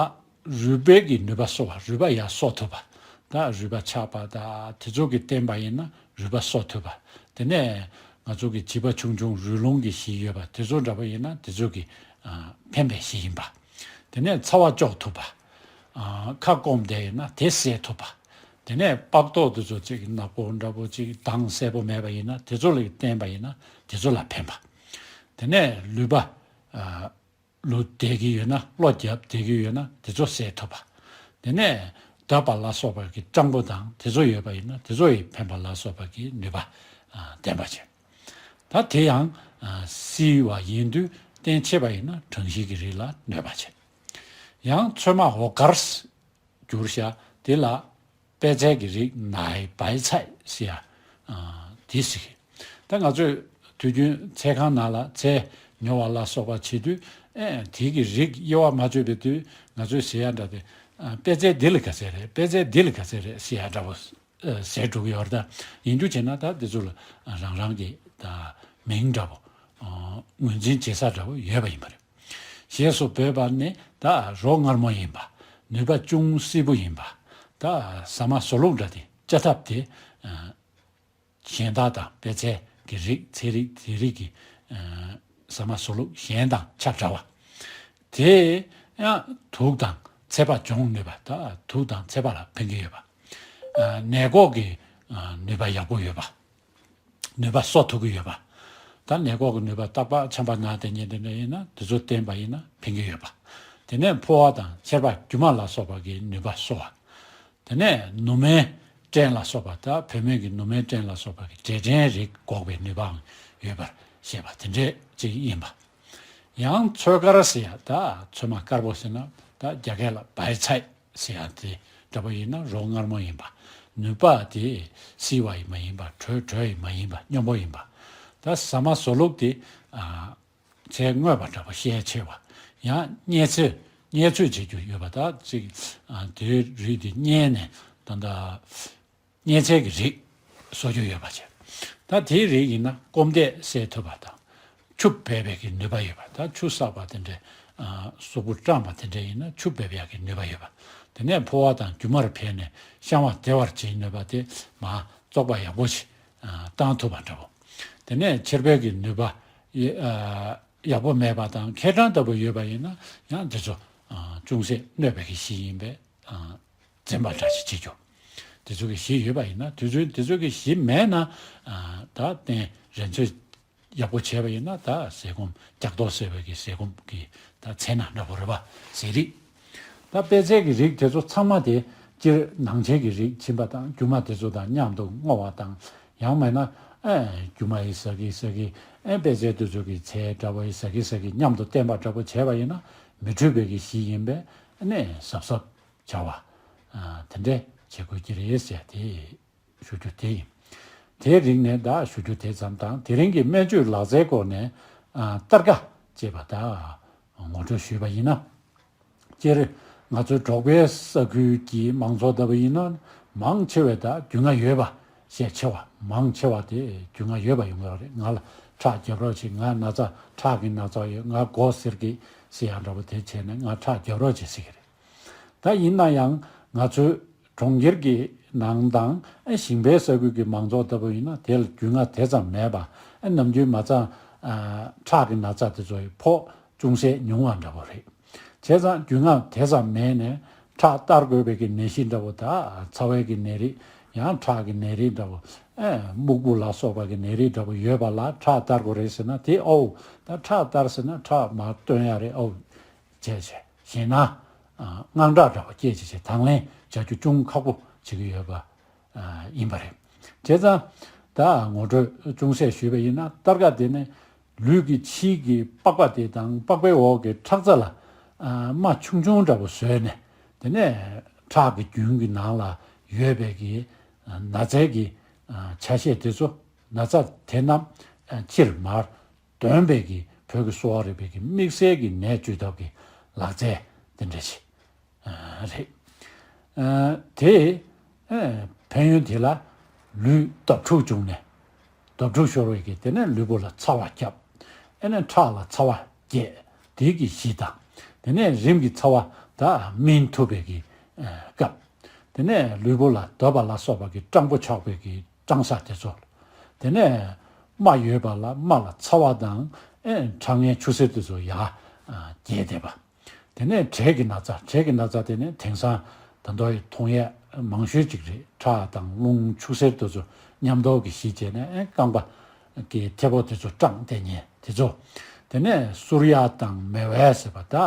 རུས་པའི་གི་ནུས་པ་གསོ་བ། རུས་པ་ཡར་གསོ་ཐུབ་པ། ད་རུས་པ་ཆག་པ་ད་དེ་ཚོ་གི་བསྟེན་པ་ཡིན་ན་རུས་པ་གསོ་ཐུབ་པ། དེ་ནས་ང་ཚོ་གི་བྱིས་པ་ཆུང་ཆུང་རུས་རླུང་གི་གཞི་ཡོད་པ་དེ་ཚོ་འདྲ་པོ་ཡིན་ན་དེ་ཚོ་གི་ཨ་ཕན་པའི་གཞི་ཡིན་པ། དེ་ནས་ཚ་བ་གཅོག་ཐུབ་པ། ཨ་ཁ་སྐོམ་བསྡད་ཡོད་ན་དེ་སེལ་ཐུབ་པ། དེ་ནས་པགས་མདོག་དེ་ཚོ་ཅིག་ནག་པོ་འདྲ་པོ་ཅིག་མདངས་གསལ་པོ་མེད་པ་ཡིན་ན་དེ་ཚོ་ལ་བསྟེན་པ་ཡིན་ན་དེ་ཚོ་ལ་ཕན་པ། དེ་ནས་ལུད་པ། ཨ་ལུད་བསྡད་ཀྱི་ཡོད་ན། གློ་རྒྱབ་བསྡད་ཀྱི་ཡོད་ན་དེ་ཚོ་སེལ་ཐུབ་པ། དེ་ནས་འདབ་པ་ལ་སོགས་པ་གི་སྤྱང་པོ་དང་དེ་ཚོ་ཡོད་པ་ཡིན་ན་དེ་ཚོ་ཡི་ཕན་པ་ལ་སོགས་པ་གི་ནུས་པ་ཨ་ལྡན་པ་བྱེད། ད་དེ་ཡང་ཨ་བསིལ་བ་ཡིན་དུས་བསྟེན་ཆེས་པ་ཡིན་ན་གྲང་ཤིང་གི་རིགས་ལ་གནོད་པ་བྱེད། ཡང་ཚོད་མ་འོ་དཀར་གྱུར་ཤ་དེ་ལ་པད་ཚལ་གྱི་རིགས་ནའི་བའི་ཚའི་ཟེར་ཡ་ཨ་དེ་ཟེར་གི། ད་ང་ཚོས་དུས་རྒྱུན་ཚལ་ཁང་ནང་ལ་ཚལ་ཉོ་བ་ལ་སོགས་པ་བྱེད་དུས་ཨེ་དེ་གི་རིགས་དབྱེ་བ་མ་ཆོད་པའི་དུས་ང་ཚོས་ཟེར་ཡ་འདྲ་དེ། ཨ་པད་ཚལ་འདི་ལ་ག་ཚད་རེད། པད་ཚལ་འདི་ལ་ག་ཚད་རེད་ཟེར་ཡ་འདྲ་པོ་ཨ་ཟེར་འགྲོ་གི་ཡོད་རེད། ད་ཡིན་རྒྱུ་བྱས་ན་ད་དེ་ཚོ་ལ་རང་རང་གི་ད་མིང་འདྲ་པོ་ཨ་ངོས་འཛིན་བྱེད་ས་འདྲ་པོ་ཡོད་པ་ཡིན་པ་རེད། ཞེས་སུ་འབོད་པ་ནི་ད་རོ་མངར་མོ་ཡིན་པ། ནུས་པ་ཅུང་བསིལ་པོ་ཡིན་པ། ད་ཟ་མ་བཟོ་ལུགས་འདྲ་དེ་བཅའ་ཐབས་དེ་ཨ་གཞན་དག་དང་། པད་ཚལ་གྱི་རིགས་ཚལ་རིགས་དེ་རིགས་ཀྱི་ཨ་ཟ་མ་བཟོ་ལུགས་གཞན་དང་ཆ་འདྲ་བ། དེ་ཡང་དུག་དང་ཚད་པ་སྦྱོང་ནུས་པ། ད་དུག་དང་ཚད་པ་ལ་ཕན་གྱི་ཡོད་པ། ཨ་ནད་འགོག་གི་ཨ་ནུས་པ་ཡག་པོ་ཡོད་པ། ནུས་པ་གསོ་ཐུབ་ཀྱི་ཡོད་པ། ད་ནད་འགོག་གི་ནུས་པ་རྟག་པར་ཆམ་པ་ན་དེ་ཉེ་དེ་འདྲ་ཡིན་ན་དེ་ཚོ་བསྟེན་པ་ཡིན་ན་ཕན་གྱི་ཡོད་པ། དེ་ནས་ཕོ་བ་དང་མཆེར་པ་རྒྱུ་མ་ལ་སོགས་པ་གི་ནུས་པ་གསོ་བ། དེ་ནས་ནུ་མའི་སྐྲན་ལ་སོགས་པ། ད་བུད་མེད་ཀྱི་ནུ་མའི་སྐྲན་ལ་སོགས་པ་གི་འབྲས་སྐྲན་རིགས་འགོག་པའི་ནུས་པའང་ཡོད་པར་བཤད་པ་དེ་འདྲས་ཅིག་ཡིན་པ། ཡང་ཚོད་དཀར་ཟེར་ཡ། ད་ཚོད་མ་དཀར་པོ་ཟེར་ན་ད་རྒྱ་སྐད་ལ་བའི་ཚའི་ཟེར་ཡ་དེ་འདྲ་པོ་ཡིན་ན་རོ་མངར་མོ་ཡིན་པ། ནུས་པ་དེ་བསིལ་བ་ཡིན་མ་ཡིན་པ། དྲོད་དྲོད་ཡིན་མ་ཡིན་པ། སྙོམས་པོ་ཡིན་པ། ད་ཟ་མ་བཟོ་ལུགས་དེ་ཨ་ཚལ་བརྔོས་པ་འདྲ་པོ་ཤས་ཆེ་བ། ཡང་མཉེ་ཚོས་མཉེ་ཚོས་བྱེད་རྒྱུ་ཡོད་པ། ད་ཅིག་ཨ་དེའི་རིགས་དེ་མཉེ་ནས་ད་ལྟ་མཉེ་ཚལ་གྱི་རིགས་བཟོ་རྒྱུ་ཡོད་པ་བྱས། ད་དེའི་རིགས་ཡིན་ན་སྐོམ་དད་སེལ་ཐུབ་པ་དང་། ཆུ་འབེབས་པའི་གི་ནུས་པ་ཡོད་པ། ད་ཆུ་བསགས་པ་དེ་འདྲའི་ཨ་གཟུགས་པོ་སྐྲངས་པ་དེ་འདྲ་ཡིན་ན་ཆུ་འབེབས་ཡག་གི་ནུས་པ་ཡོད་པ། དེ་ནས་ཕོ་བ་དང་རྒྱུ་མར་ཕན་ནས་བཤང་བ་བདེ་བར་བྱེད་ནུས་པ་དེ་མར་བཙོག་པ་ཡག་པོ་ཞིག་ཨ་བཏང་ཐུབ་པ་འདྲ་པོ། དེ་ནས་མཆེར་པའི་གི་ནུས་པ་ཡ་ཨ་ཡག་པོ་མེད་པ་དང་མཁལ་གྲང་ལྟ་བུ་ཡོད་པ་ཡིན་ན་ཡང་དེ་ཚོ་ཨ་ཅུང་ཟད་གནོད་པའི་གི་གཞི་ཡིན་པས་ཨ་འཛེམ་པ་འདྲ་ཞིག་བྱེད་རྒྱུ། དེ་ཚོ་གི་གཞི་ཡོད་པ་ཡིན་ན། དེ་ཚོའི་དེ་ཚོ་གི་གཞི་མེད་ན་ཨ་ད་བསྟེན་རན་ཚོད་ཡག་པོ་བྱས་པ་ཡིན་ན་ད་ཟས་སྐོམ་ལྕགས་སྡོང་ཟེར་བའི་གི་ཟས་སྐོམ་གི་ད་ཚེ་ན་འདྲ་པོ་རེད་པ། ཟས་རིགས། ད་པད་ཚལ་གྱི་རིགས་དེ་ཚོ་ཚང་མ་དེ་སྤྱིར་ནང་ཆེན་གྱི་རིགས་ཕྱིན་པ་དང་རྒྱུ་མ་དེ་ཚོ་དང་མཉམ་དུ་བརྔོ་བ་དང་། ཡང་མིན་ན་ཨེ་རྒྱུ་མ་ཡི་ཟ་གི་ཟ་གི་ཨེ་པད་ཚལ་དེ་ཚོ་གི་ཚལ་འདྲ་པོ་ཡི་ཟ་གི་ཟ་གི་མཉམ་དུ་བསྟེན་པ་འདྲ་པོ་བྱས་པ་ཡིན་ན་མི་འཁྲུགས་པའི་གི་གཞི་ཡིན་པས་ཨ་ནི་གཟབ་གཟབ་བྱ་བ་ཨ་དེ་འདྲས་བྱེད་དགོས་ཀྱི་རེད་ཟེར་དེ། ཞུ་རྒྱུ་དེ་ཡིན། དེའི་རིགས་ནས་ད་ཞུ་རྒྱུ་དེ་ཙམ་དང་། དེ་རིང་གི་སྨན་བཅོས་ལག་རྩལ་སྐོར་ནས་ཨ་སྟར་ཀ་ཅེས་པ་ད་ངོ་སྤྲོད་ཞུས་པ་ཡིན་ན། སྤྱིར་ང་ཚོའི་འབྲོག་པའི་ས་ཁུལ་གྱི་མང་ཚོགས་ལྟ་བུ་ཡིན་ན་མང་ཆེ་བས་ད་རྒྱུས་མངའ་ཡོད་པ་ཤས་ཆེ་བ། མང་ཆེ་བ་དེ་རྒྱུས་མངའ་ཡོད་པ་ཡོང་གི་རེད། ང་ལ་ཁྲག་རྒྱབ་རོགས་བྱེད། ང་ན་ཚ་ཁྲག་གི་ན་ཚ་ཡོད། ང་མགོ་སེར་གི་ཟེར་ཡག་འདྲ་པོ་དེ་བྱས་ནས་ང་ཁྲག་རྒྱབ་རོགས་བྱེད་ཟེར་གི་རེད། ད་ཡིན་ན་ཡང་ང་ཚོའི་གྲོང་ཁྱེར་གྱི་ནང་དང་ཨ་ཞིང་པའི་ས་ཁུལ་གྱི་མང་ཚོགས་ལྟ་བུ་ཡིན་ན་དེ་ལ་རྒྱུས་མངའ་དེ་ཙམ་མེད་པ། ཨ་ནམ་རྒྱུན་མ་ཚང་ཨ་ཁྲག་གི་ན་ཚ་དེ་ཚོ་ཡི་ཕོག་ཅུང་ཟད་ཉུང་བ་འདྲ་པོ་རེད། བྱས་ཙང་རྒྱུས་མངའ་དེ་ཙམ་མེད་ནས་ཁྲག་སྟར་དགོས་པའི་གི་ནད་གཞི་འདྲ་པོ། ད་ཚ་བའི་གི་ནད་རིགས། ཡང་ཁྲག་གི་ནད་རིགས་འདྲ་པོ། ཨ་སྨུག་པོ་ལ་སོགས་པ་གི་ནད་རིགས་འདྲ་པོ་ཡོད་པ་ལ་ཁྲག་སྟར་དགོས་རེད་ཟེར་ན་དེ་ཨོ་ད་ཁྲག་སྟར་ཟེར་ན་ཁྲག་མར་བཏོན་ཡ་རེད་ཨོ། བྱས་བྱས་གཞན་ན་ཨ་དངངས་སྐྲག་འདྲ་པོ་སྐྱེས་བྱས་བྱས་དང་ལེན་བྱ་རྒྱུ་ཅུང་ཁག་པོ་བྱེད་ཀྱི་ཡོད་པ་ཨ་ཡིན་པ་རེད། བྱས་ཙང་ད་ངོ་སྤྲོད་ཅུང་ཟད་ཞུས་པ་ཡིན་ན་སྟར་ཀ་དེ་ནི་ལུས་ཀྱི་ཕྱིའི་གི་པགས་པ་དེ་དང་པགས་པའི་འོག་གི་ཁྲག་རྩ་ལ་ཨ་རྨ་ཆུང་ཆུང་འདྲ་པོ་བཟོས་ནས་དེ་ནས་ཁྲག་གི་རྒྱུན་གྱི་ནང་ལ་ཡོད་པའི་གི་ཨ་ན་ཚའི་གི་ཨ་ཆ་ཤས་དེ་ཚོ་ན་ཚ་དེ་རྣམས་ཨ་ཕྱིར་མར་འདོན་པའི་གི་བོད་ཀྱི་གསོ་བ་རིག་པའི་གི་དམིགས་བསལ་གྱི་ནད་བཅོས་ཐབས་ཀྱི་ལག་རྩལ་དེ་འདྲ་ཞིག་ཨ་རེད། ཨ་དེ་ཨ་ཕན་ཡོན་དེ་ལ་ལུས་འདབ་འཁྲུག་བྱུང་ནས། འདབ་འཁྲུག་ཤོར་བའི་གི་དེ་ནས་ལུས་པོ་ལ་ཚ་བ་བརྒྱབ། ཨ་ནས་ཁྲག་ལ་ཚ་བ་རྒྱས། དེ་གི་གཞི་དང་། དེ་ནས་རིམས་ཀྱི་ཚ་བ་དག་སྨིན་ཐུབ་པའི་གི་ཨ་སྐབས། དེ་ནས་ལུས་པོ་ལ་འདབ་པ་ལ་སོགས་པ་གི་སྐྲངས་པོ་ཆགས་པའི་གི་སྐྲངས་ས་དེ་ཚོ། དེ་ནས་རྨ་ཡོད་པ་ལ་རྨ་ལ་ཚ་བ་དང་ཨེ་ཁྲག་ངན་ཆུ་སེར་དེ་ཚོ་ཡར་ཨ་རྒྱས་བསྡད་པ། དེ་ནས་དྲེག་གི་ན་ཚ། དྲེག་གི་ན་ཚ་དེ་ནི་དེང་སང་ད་དུང་མཐོང་ཡས་མང་ཤོས་ཅིག་རེད། ཁྲག་དང་རླུང་ཆུ་སེར་དེ་ཚོ་མཉམ་དུ་གི་གཞི་བྱས་ནས་ཨེ་རྐང་པ་གི་མཐེ་བོ་དེ་ཚོ་སྐྲངས་བསྡད་མཁན་དེ་ཚོ། དེ་ནས་གསུར་ཡ་དང་མེ་བས་ཟེར་བ་དག་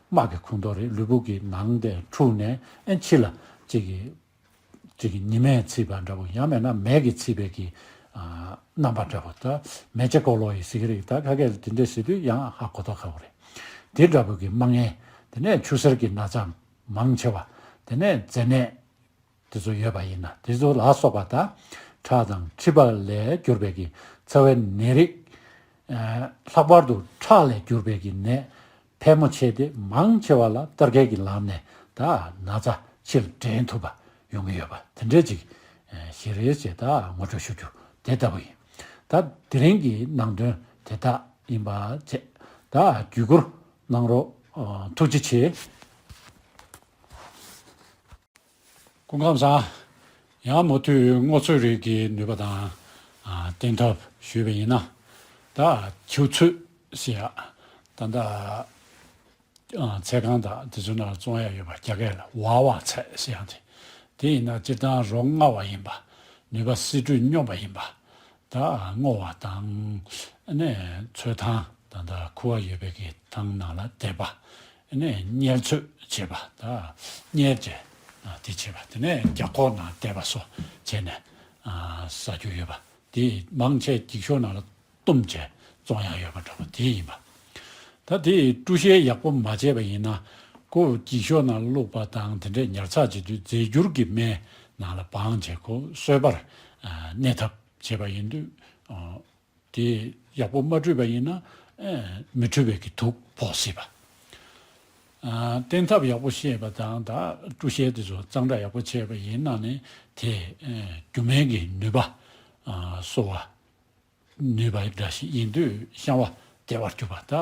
རྨ་གི་ཁོངས་གཏོགས་རེད། ལུས་པོ་གི་ནང་དེ་འཁྲུགས་ནས་ཨེ་ཕྱི་ལ་ཅིག་གི་ཅིག་གི་ཉི་མས་ཚིག་པ་འདྲ་པོ། ཡང་མིན་ན་མེ་གིས་ཚིག་པའི་གི་ཨ་རྣམ་པ་འདྲ་པོ། ད་མེ་ལྕེ་ཀོ་ལོ་ཡི་ཟེར་གི་རེད། ད་ཁ་སྐད་དེ་འདྲས་ཟེར་དུས་ཡང་ཧ་གོ་ཐོག་ཁ་པོ་རེད། དེ་འདྲ་པོ་གི་རྨ་ངན། དེ་ནས་ཆུ་སེར་གྱི་ན་ཚ་མང་ཆེ་བ། དེ་ནས་མཛེ་ནད་དེ་ཚོ་ཡོད་པ་ཡིན་ན་དེ་ཚོ་ལ་སོགས་པ་དང་། ཁྲག་དང་མཁྲིས་པ་ལས་གྱུར་པའི་གི་ཚ་བའི་ནད་རིགས། ཨ་ལྷག་པར་དུ་ཁྲག་ལས་གྱུར་པའི་གི་ནད་ཕལ་མོ་ཆེ་དེ་མང་ཆེ་བ་ལ་སྟར་ཁའི་གི་ལམ་ནས་ད་ན་ཚ་ཕྱིར་འདྲེན་ཐུབ་པ་ཡོང་གི་ཡོད་པ་དེ་འདྲས་ཅིག་ཨ་ཞིག་རེད་ཅེས་ད་ངོ་སྤྲོད་ཞུ་རྒྱུ་དེ་ལྟ་བུ་ཡིན། ད་དེ་རིང་གི་ནང་དོན་དེ་དག་ཡིན་པ་བྱས། ད་བརྒྱུད་བསྐུར་གནང་རོགས། ཨ་ཐུགས་རྗེ་ཆེ། སྐུ་ཁམས་བཟང་། ཡང་མུ་མཐུད་སྔོ་ཚོད་རིགས་ཀྱི་ནུས་པ་དང་ཨ་བསྟེན་ཐབས་ཞུས་པ་ཡིན་ན། ད་ཁྱེའུ་ཚོད་ཟེར་ཡ། ད་ལྟ་ཨ་ཚལ་ཁང་དང་དེ་ཚོ་ནང་བཙོང་ཡ་ཡོད་པ། རྒྱ་སྐད་ལ་ཝ་ཝ་ཚལ་ཟེར་ཡ་དེ། དེ་ཡིན་ན་སྤྱིར་བཏང་རོ་མངར་བ་ཡིན་པ། ནུས་པ་སེ་འབྲུ་སྙོམས་པ་ཡིན་པ། ད་སྔོ་བ་དང་། ཨ་ནི་ཚོད་ཐང་ད་ལྟ་ཁུ་བ་ཡོད་པའི་གི་ཐང་ནང་ལ་འདེབས་པ། ཨ་ནི་བསྙལ་ཚོད་བྱེད་པ། ད་བསྙལ་བྱས་ཨ་དེ་བྱེད་པ། དེ་ནས་རྒྱ་ཁོག་ནང་བསྡད་པ་སོགས་བྱས་ནས་ཨ་ཟ་རྒྱུ་ཡོད་པ། དེ་མང་ཆེ་འགྱིག་ཤོག་ནང་ལ་བཏུམས་བྱས་བཙོང་ཡག་ཡོད་པ་འདྲ་པོ་དེ་ཡིན་པ། ད་དེ་བཀྲུ་བཤལ་ཡག་པོ་མ་བྱས་པ་ཡིན་ན། ཁོ་འགྱིག་ཤོག་ནང་བླུགས་པ་དང་དེ་འདྲས་ཉར་ཚགས་བྱེད་དུས་རྫས་འགྱུར་གྱི་སྨན་ནང་ལ་སྦངས་བྱས་ཁོ་གསོད་པར་ཨ་གནས་ཐབས་བྱས་པ་ཡིན་དུས། ཨ་དེ་ཡག་པོ་མ་བཀྲུས་པ་ཡིན་ན་ཨ་མི་འཕྲོད་པའི་གི་དུག་ཕོག་སྲིད་པ། ཨ་བསྟེན་ཐབས་ཡག་པོ་ཤེས་པ་དང་། ད་བཀྲུ་བཤལ་དེ་ཚོ་གཙང་སྦྲ་ཡག་པོ་བྱས་པ་ཡིན་ན་ནི་དེ་ཨ་རྒྱུ་སྨན་གྱི་ནུས་པ་ཨ་གསོ་བ་ནུས་པ་འདྲ་ཞིག་ཡིན་དུས་བཤང་བ་བདེ་བར་གྱུར་པ། ད་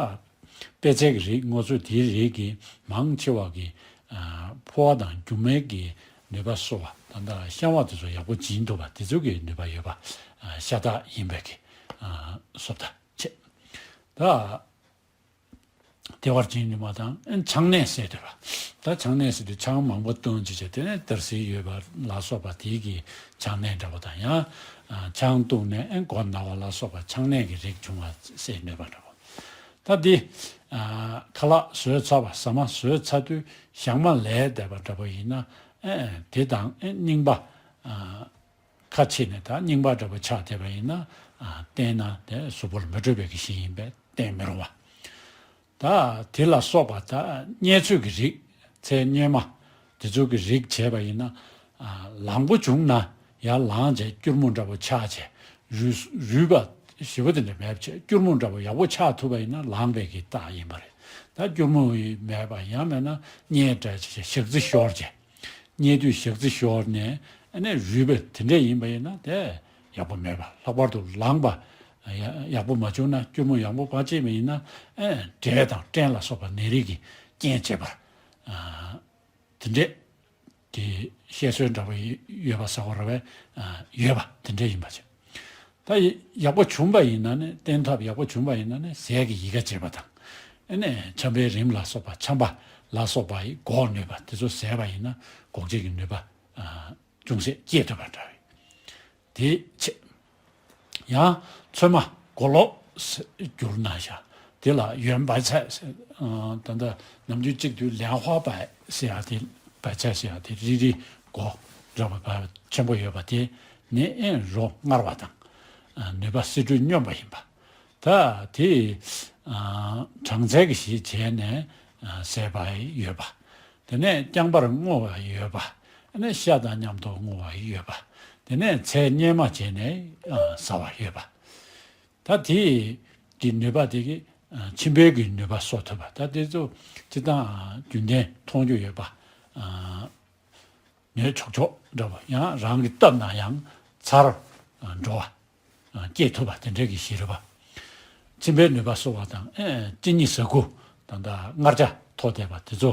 པད་ཚལ་གྱི་རིགས་སྔོ་ཚོད་དེའི་རིགས་ཀྱི་མང་ཆེ་བ་གི་ཨ་ཕོ་བ་དང་རྒྱུ་སྨན་གྱི་ནུས་པ་གསོ་བ། ད་ལྟ་བཤང་བ་དེ་ཚོ་ཡག་པོ་འབྱིན་ཐུབ་པ་དེ་ཚོ་གི་ནུས་པ་ཡོད་པ་ཨ་ཤ་སྟག་ཡིན་པའི་གི་ཨ་བཟོ་ལྟ་བྱེད། ད་བདེ་བར་འབྱིན་ནུས་པ་དང་ཨ་ཆང་ནད་སེལ་ཐུབ་པ། ད་ཆང་ནད་ཟེར་དུས་ཆང་མང་པོ་བཏུང་བྱས་བྱས། དེ་ནས་དར་སིལ་ཡོད་པ་ལ་སོགས་པ་དེའི་གི་ཆང་ནད་འདྲ་པོ་དང་། ཡང་ཨ་ཆང་བཏུང་ནས་ཨ་མགོ་ན་བ་ལ་སོགས་པ་ཆང་ནད་ཀྱི་རིགས་བྱུང་བ་སེལ་ནུས་པ་འདྲ་པོ། ད་འདི་ཨ་ཁ་ལག་ཟོས་ཚར་བ། ཟ་མ་ཟོས་ཚར་དུས་ཞག་མ་ལས་བསྡད་པ་འདྲ་པོ་ཡིན་ན། ཨ་དེ་དང་ཨ་རྙིང་པ་ཨ་ཁ་ཕྱེ་ནས་ད་རྙིང་པ་འདྲ་པོ་ཆགས་བསྡད་པ་ཡིན་ན། ཨ་བསྟེན་ན་དེ་གཟུགས་པོ་ལ་མི་འཕྲོད་པའི་གི་གཞི་ཡིན་པས་བསྟེན་མི་རུང་བ། ད་དེ་ལ་སོགས་པ་ད་བསྙལ་ཚོད་ཀྱི་རིགས། ཚལ་བསྙལ་མ་དེ་ཚོ་གི་རིགས་བྱས་པ་ཡིན་ན། ཨ་ལངས་པོ་བྱུང་ན་ཡར་ལངས་བྱས་སྐྱུར་མོ་འདྲ་པོ་ཆགས་བྱས། རུལ་རུལ་པ་ཞེ་པོ་དེ་འདྲ་མེད་བྱས་སྐྱུར་མོ་འདྲ་པོ་ཡག་པོ་ཆགས་ཐུབ་པ་ཡིན་ན་ལངས་པའི་གི་རྟགས་ཡིན་པ་རེད། ད་སྐྱུར་མོ་མེད་པ། ཡང་མེད་ན་བསྙལ་འདྲ་བྱས་ཞག་རྩི་ཤོར་བྱས། བསྙལ་དུས་ཞག་རྩི་ཤོར་ནས་ཨ་ནི་རུལ་པ་དེ་འདྲ་ཡིན་པ་ཡིན་ན་དེ་ཡག་པོ་མེད་པ། ལྷག་པར་དུ་ལངས་པ་ཡ་ཡག་པོ་མ་བྱུང་ན། སྐྱུར་མོ་ཡག་པོ་མ་བྱས་པ་ཡིན་ན་ཨ་འབྲས་དང་སྐྲན་ལ་སོགས་པ་ནད་རིགས་ཀྱི་རྐྱེན་བྱེད་པར་ཨ་དེ་འདྲས་ཀྱི་བཤད་སྲོལ་འདྲ་པོ་ཡོད་པ་ཟེར་དགོས་རེད་པས། ཨ་ཡོད་པ་དེ་འདྲས་ཡིན་པ་བྱས། ད་ཡག་པོ་བྱུང་པ་ཡིན་ན་ནི། བསྟེན་ཐབས་ཡག་པོ་བྱུང་པ་ཡིན་ན་ནི་ཟས་ཀྱི་ཡི་གེ་བྱེད་པ་དང་། ཨ་ནི་ཆམ་པའི་རིམས་ལ་སོགས་པ། ཆམ་པ་ལ་སོགས་པ་ཡིས་འགོག་ནུས་པ་དེ་ཚོ་བཟས་པ་ཡིན་ན་འགོག་བྱེད་ཀྱི་ནུས་པ་ཨ་ཅུང་ཟད་སྐྱེད་ཐུབ་པ་འདྲ་བས། དེ་བྱས། ཡང་ཚོད་མ་གོ་ལོག་ཟེར་གྱུར་ན་ཤ། དེ་ལ་ཡོན་བའི་ཚལ་ཟེར། ཨ་ད་ལྟ་ནམ་རྒྱུན་གཅིག་ཏུ་ལན་ཧྭ་བའི་ཟེར་ཡ་དེ། བའི་ཚལ་ཟེར་ཡ་དེ་རིལ་རིལ་མགོ་འདྲ་བ་བ་ཆེན་པོ་ཡོད་པ་དེ་ནི་ཨེ་རོ་མངར་བ་དང་། ཨ་ནུས་པ་སེ་འབྲུ་སྙོམས་པ་ཡིན་པ། ད་དེ་ཨ་གྲང་ཚལ་གྱི་གཞི་བྱས་ནས་ཨ་ཟས་པ་ཡོད་པ། དེ་ནས་རྐྱང་པར་བསྔོ་བ་ཡོད་པ། དེ་ནས་ཤ་དང་མཉམ་དུ་བསྔོ་བ་ཡོད་པ། དེ་ནས་ཚལ་བསྙལ་མ་བྱས་ནས་ཨ་ཟ་བ་ཡོད་པ། ད་དེ་གི་ནུས་པ་དེ་གིས་ཨ་མཆིན་པའི་གི་ནུས་པ་གསོ་ཐུབ་པ། ད་དེ་ཚོ་སྤྱིར་བཏང་རྒྱུན་ལྡན་མཐོང་རྒྱུ་ཡོད་པ། ཨ་ ཉོས་ཆོག་ཆོག་འདྲ་བོ། ཡང་རང་གིས་བཏབ་ན་ཡང་ཚར་འགྲོ་བ། སྐྱེ་ཐུབ་པ་དེ་འདྲའི་གི་ཤེས་རབ་པ། མཆིན་པའི་ནུས་པ་གསོ་བ་དང་། ཨེ་གཅིན་སྙི་ཟ་ཁུ་དང་། ད་མངར་ཆ་མཐོ་བསྡད་པ་དེ་ཚོ་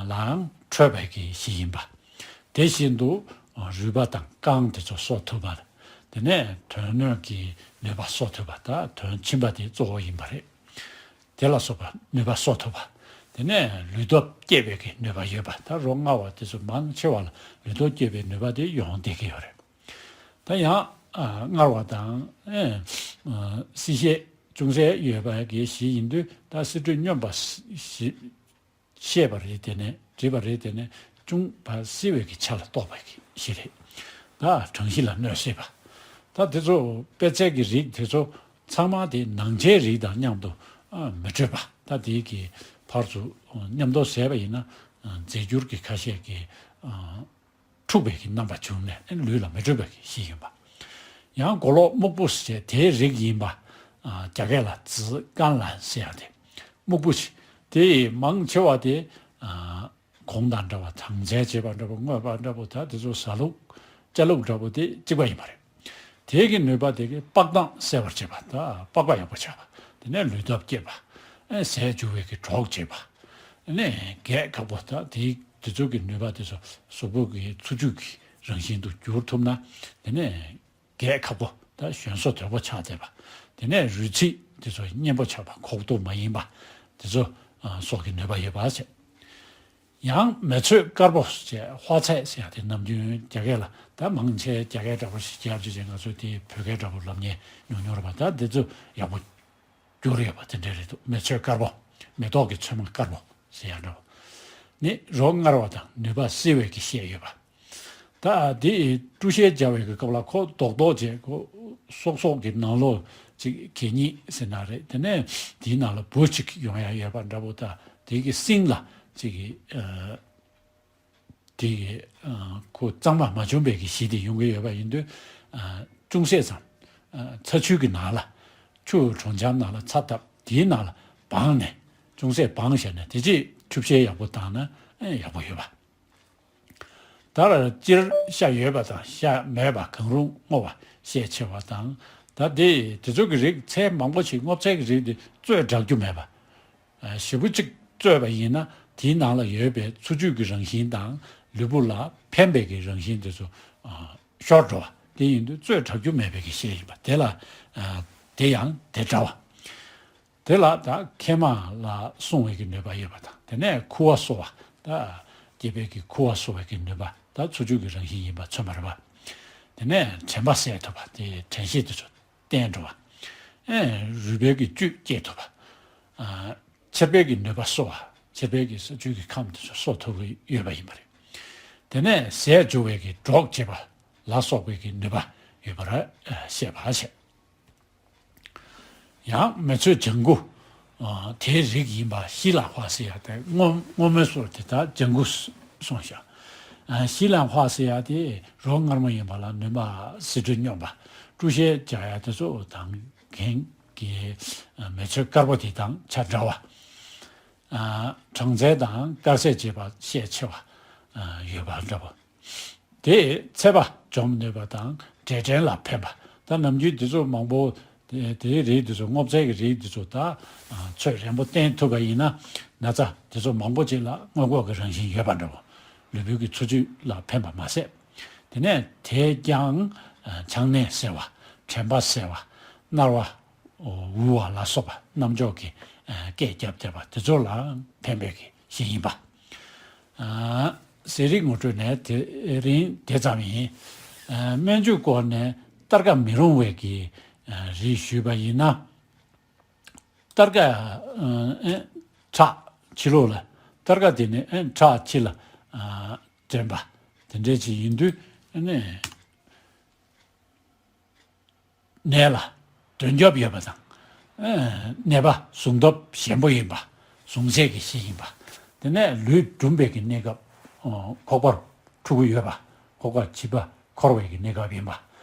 ལའང་འཕྲོད་པའི་གི་གཞི་ཡིན་པ། དེ་བཞིན་དུ་རུས་པ་དང་རྐང་དེ་ཚོ་གསོ་ཐུབ་པ། དེ་ནས་དོན་སྣོད་ཀྱི་ནུས་པ་གསོ་ཐུབ་པ། ད་དོན་མཆིན་པ་དེ་གཙོ་བོ་ཡིན་པ་རེད། དེ་ལ་སོགས་པ་ནུས་པ་གསོ་ཐུབ་པ། དེ་ནས་ལུས་སྟོབས་སྐྱེད་པའི་གི་ནུས་པ་ཡོད་པ། ད་རོ་མངར་བ་དེ་ཚོ་མང་ཆེ་བ་ལ་ལུས་སྟོབས་སྐྱེད་པའི་ནུས་པ་དེ་ཡོང་བསྡད་ཀྱི་ཡོད་རེད། ད་ཡང་ཨ་མངར་བ་དང་། ཨེ་ཨ་བསིལ་ཞིང་ཅུང་ཟད་ཡོད་པ་གི་གཞི་ཡིན་དུས། ད་བསིལ་དྲོད་སྙོམས་པ་ཞེས་བཤད་པ་རེད། དེ་ནས་བྲིས་པ་རེད། དེ་ནས་ཅུང་བསིལ་བའི་གི་ཆ་ལ་གཏོགས་པའི་གི་གཞི་རེད། ད་གྲང་གཞི་ལ་གནོད་སྲིད་པ། ད་དེ་ཚོ་པད་ཚལ་གྱི་རིགས་དེ་ཚོ་ཚང་མ་དེ་ནང་ཆའི་རིགས་དང་མཉམ་དུ་ཨ་མི་འཕྲོད་པ། ད་དེའི་གི་བར་དུ་མཉམ་དུ་བཟས་པ་ཡིན་ན། ཨ་རྫས་འགྱུར་གྱི་ཁ་ཤས་ཀྱིས་ཨ་འཁྲུགས་པའི་གི་རྣམ་པ་བྱུང་ནས། ཨ་ལུས་ལ་མི་འཕྲོད་པའི་གི་གཞི་ཡིན་པ། ཡང་གོ་ལོག་སྨུག་པོ་ཟེར་དེའི་རིགས་ཡིན་པ། ཨ་རྒྱ་སྐད་ལ་ཛི་ཀན་ལན་ཟེར་ཡ་དེ། སྨུག་པོ་ཞིག་དེ་མང་ཆེ་བ་དེ་ཨ་གོང་དང་འདྲ་བ། དྭངས་རྫས་བྱེད་པ་འདྲ་བོ། མངོན་པ་འདྲ་བོ། ད་དེ་ཚོ་ཟ་ལུགས་བཅའ་ལུགས་འདྲ་བོ་དེ་གཅིག་པ་ཡིན་པ་རེད། དེ་གི་ནུས་པ་དེ་གིས་པགས་མདངས་གསལ་བར་བྱེད་པ། ད་པགས་པ་ཡག་པོ་ཆགས་པ། དེ་ནས་ལུས་སྟོབས་སྐྱེད་པ། ཨེ་ཟས་འཇུ་བའི་གི་གྲོགས་བྱེད་པ། ཨེ་ནས་རྒས་ཁག་པོ། ད་དེ་དེ་ཚོ་གི་ནུས་པ་དེ་ཚོ་གཟུགས་པོ་གི་འཚོ་བཅུད་ཀྱི་རང་བཞིན་དུ་འགྱུར་ཐུབ་ན། དེ་ནས་རྒས་ཁག་པོ། ད་གཞོན་སོ་དོད་པོ་ཆགས་བསྡད་པ། དེ་ནས་རུས་ཚིགས་དེ་ཚོ་མཉེན་པོ་ཆགས་པ། ཁོག་སྟོབས་མ་ཡིན་པ་དེ་ཚོ་ཨ་སོགས་ཀྱི་ནུས་པ་ཡོད་པ་བྱས། ཡང་མེ་ཚོས་དཀར་པོ་ཟེར། ཧྭ་ཚའེ་ཟེར་ཡ་དེ་ནམ་རྒྱུན་རྒྱ་སྐད་ལ། ད་མང་ཆེ་རྒྱ་སྐད་འདྲ་པོ་ཞིག་རྒྱབ་ཅིག་བྱས། ང་ཚོ་དེ་བོད་སྐད་འདྲ་པོ་ལབ་མཁན་ཉུང་ཉུང་རེད་པ། ད་དེ་ཚོ་ཡག་པོ་འགྱུར་ཡོད་པ་དེ་འདྲ་རེད་འདུག་མེ་ཚོས་དཀར་པོ། མེ་ཏོག་གི་ཚོད་མ་དཀར་པོ་ཟེར་ཡ་འདྲ་པོ། ནི་རོ་མངར་བ་དང་ནུས་པ་བསིལ་བའི་གི་ཤས་ཡོད་པ། ད་དེ་བཀྲུ་བཤལ་སྦྱར་བའི་གི་སྐབས་ལ་ཁོ་རྡོག་རྡོག་བྱས། ཁོ་སོག་སོག་གི་ནང་ལོགས་ཅིག་གད་སྙིགས་ཟེར་ན་རེད། དེ་ནས་དེའི་ནང་ལ་འབུ་ཅིག་ཡོང་ཡ་ཡོད་པ་འདྲ་པོ། ད་དེ་གི་སིང་ལ་ཅིག་གི་ཨ་དེ་གི་ཨ་ཁོ་གཙང་མ་མ་བྱུང་བའི་གི་གཞི་དེ་ཡོང་གི་ཡོད་པ་ཡིན་དུས། ཨ་ཅུང་ཟད་ཙམ་ཨ་ཚྭ་ཆུ་གི་ནང་ལ། ཆུ་གྲང་འཇམ་ནང་ལ་ཚྭ་བཏབ། དེའི་ནང་ལ་སྦངས་ནས། ཅུང་ཟད་སྦངས་བཞག་ནས། དེ་རྗེས་བཀྲུ་བཤལ་ཡག་པོ་བཏང་ན་ཨེ་ཡག་པོ་ཡོད་པ། ད་སྤྱིར་ཤ་ཡོད་པ་དང་ཤ་མེད་པ་གང་རུང་སྔོ་བ་ཤས་ཆེ་བ་དང་། ད་དེ་དེ་ཚོ་གི་རིགས་ཚལ་མང་པོ་ཞིག་སྔོ་ཚལ་གི་རིགས་དེ་བཙོས་དྲག་རྒྱུ་མེད་པ། ཨ་ཞེ་པོ་ཅིག་བཙོས་པ་ཡིན་ན་དེའི་ནང་ལ་ཡོད་པའི་འཚོ་བཅུད་ཀྱི་རང་བཞིན་དང་། ལུས་པོ་ལ་ཕན་པའི་གི་རང་བཞིན་དེ་ཚོ་ཨ་ཤོར་འགྲོ་བ། དེ་ཡིན་དུས་བཙོས་དྲག་རྒྱུ་མེད་པའི་གི་ཤས་ཡིན་པ། དེ་ལ་ཨ་དེ་ཡང་དེ་འདྲ་བ། དེ་ལ་ད་མཁལ་མ་ལ་སྲུང་བའི་གི་ནུས་པ་ཡོད་པ་དང་། དེ་ནས་ཁུ་བ་གསོ་བ། ད་སྐྱེས་པའི་གི་ཁུ་བ་གསོ་བའི་གི་ནུས་པ། ད་འཚོ་བཅུད་ཀྱི་རང་བཞིན་ཡིན་པ་མཚོན་པ་རེད་པ། དེ་ནས་དྲན་པ་གསལ་ཐུབ་པ། དེ་དྲན་ཤེས་དེ་ཚོ་བརྟན་འགྲོ་བ། ཨེ་རུས་པའི་གི་བཅུད་སྐྱེད་ཐུབ་པ། ཨ་མཆེར་པའི་གི་ནུས་པ་གསོ་བ། མཆེར་པའི་གི་ས་བཅུད་ཀྱི་ཁམས་དེ་ཚོ་གསོ་ཐུབ་ཀྱི་ཡོད་པ་ཡིན་པ་རེད། དེ་ནས་ཟས་འཇུ་བའི་གི་གྲོགས་བྱེད་པ་ལ་སོགས་པའི་གི་ནུས་པ་ཡོད་པར་ཨ་བཤད་པ་བྱས། ཡང་མེ་ཚོས་ལྗང་གུ། ཨ་དེའི་རིགས་ཡིན་པ་ཤི་ལ་ཧྭ་ཟེར་ཡ་དེ། སྔོ་སྔོན་མོའི་སོར་དེ་ད་ལྗང་གུ་སོང་ཤག་ཨ་ཤི་ལ་ཧྭ་ཟེར་ཡ་དེ་རོ་མངར་མོ་ཡིན་པ་ལ་ནུས་པ་བསིལ་དྲོད་སྙོམས་པ། བཀྲུ་བཤལ་རྒྱག་ཡ་དེ་ཚོ་དང་གན་གྱི་མེ་ཚོས་དཀར་པོ་དེ་དང་ཆ་འདྲ་བ། ཨ་གྲང་ཚད་དང་དཀར་ཟས་བྱེད་པ་ཤས་ཆེ་བ་ཨ་ཡོད་པ་འདྲ་པོ། དེས་ཚད་པ་འཇོམས་ནུས་པ་དང་འབྲས་སྐྲན་ལ་ཕན་པ། ད་ནམ་རྒྱུན་དེ་ཚོ་མང་པོ། དེ་དེའི་རིགས་དེ་ཚོ། སྔོ་ཚལ་གྱི་རིགས་དེ་ཚོ་ད་ཨ་ཚོད་རན་པོ་བསྟེན་ཐུབ་པ་ཡིན་ན། ན་ཚ་དེ་ཚོ་མང་པོ་ཅིག་ལ་སྔོན་འགོག་གི་རང་བཞིན་ཡོད་པ་འདྲ་པོ། ལུས་པོའི་གི་འཚོ་བཅུད་ལ་ཕན་པ་མ་ཟད། དེ་ནས་དེས་ཀྱང་ཨ་ཆང་ནད་སེལ་བ། དྲན་པ་གསལ་བ། མནར་བ། འུར་བ་ལ་སོགས་པ་རྣམ་འཇོག་གི་ཨ་སྐད་རྒྱབ་བསྡད་པ་དེ་ཚོ་ལ་ཕན་པའི་གི་གཞི་ཡིན་པ། ཨ་ཟས་རིགས་ངོ་སྤྲོད་ནས་དེ་རིང་དེ་ཙམ་ཡིན། ཨ་སྨན་བཅོས་སྐོར་ནས་སྟར་ཀ་མི་རུང་བའི་གི་ཨ་རིགས་ཞུས་པ་ཡིན་ན། སྟར་ཀ་ཨ་ཨེ་ཁྲག་ཕྱི་ལོགས་ལ། སྟར་ཀ་དེ་ནི་ཨེ་ཁྲག་ཕྱི་ལ་ཨ་འདྲེན་པ་དེ་འདྲ་ཅིག་ཡིན་དུས། ཨ་ནི་ནད་ལ་གདོན་རྒྱབ་ཡོད་པ་དང་། ཨ་ནད་པ་ཟུངས་སྟོབས་ཞན་པོ་ཡིན་པ། ཟུངས་ཟད་ཀྱི་གཞི་ཡིན་པ། དེ་ནས་ལུས་འབྲུམ་པའི་གི་གནས་སྐབས། ཨ་ཁོག་པར་ཕྲུ་གུ་ཡོད་པ། ཁོག་པ་བྱིས་པ་འཁོར་བའི་གི་གནས་སྐབས་ཡིན་པ།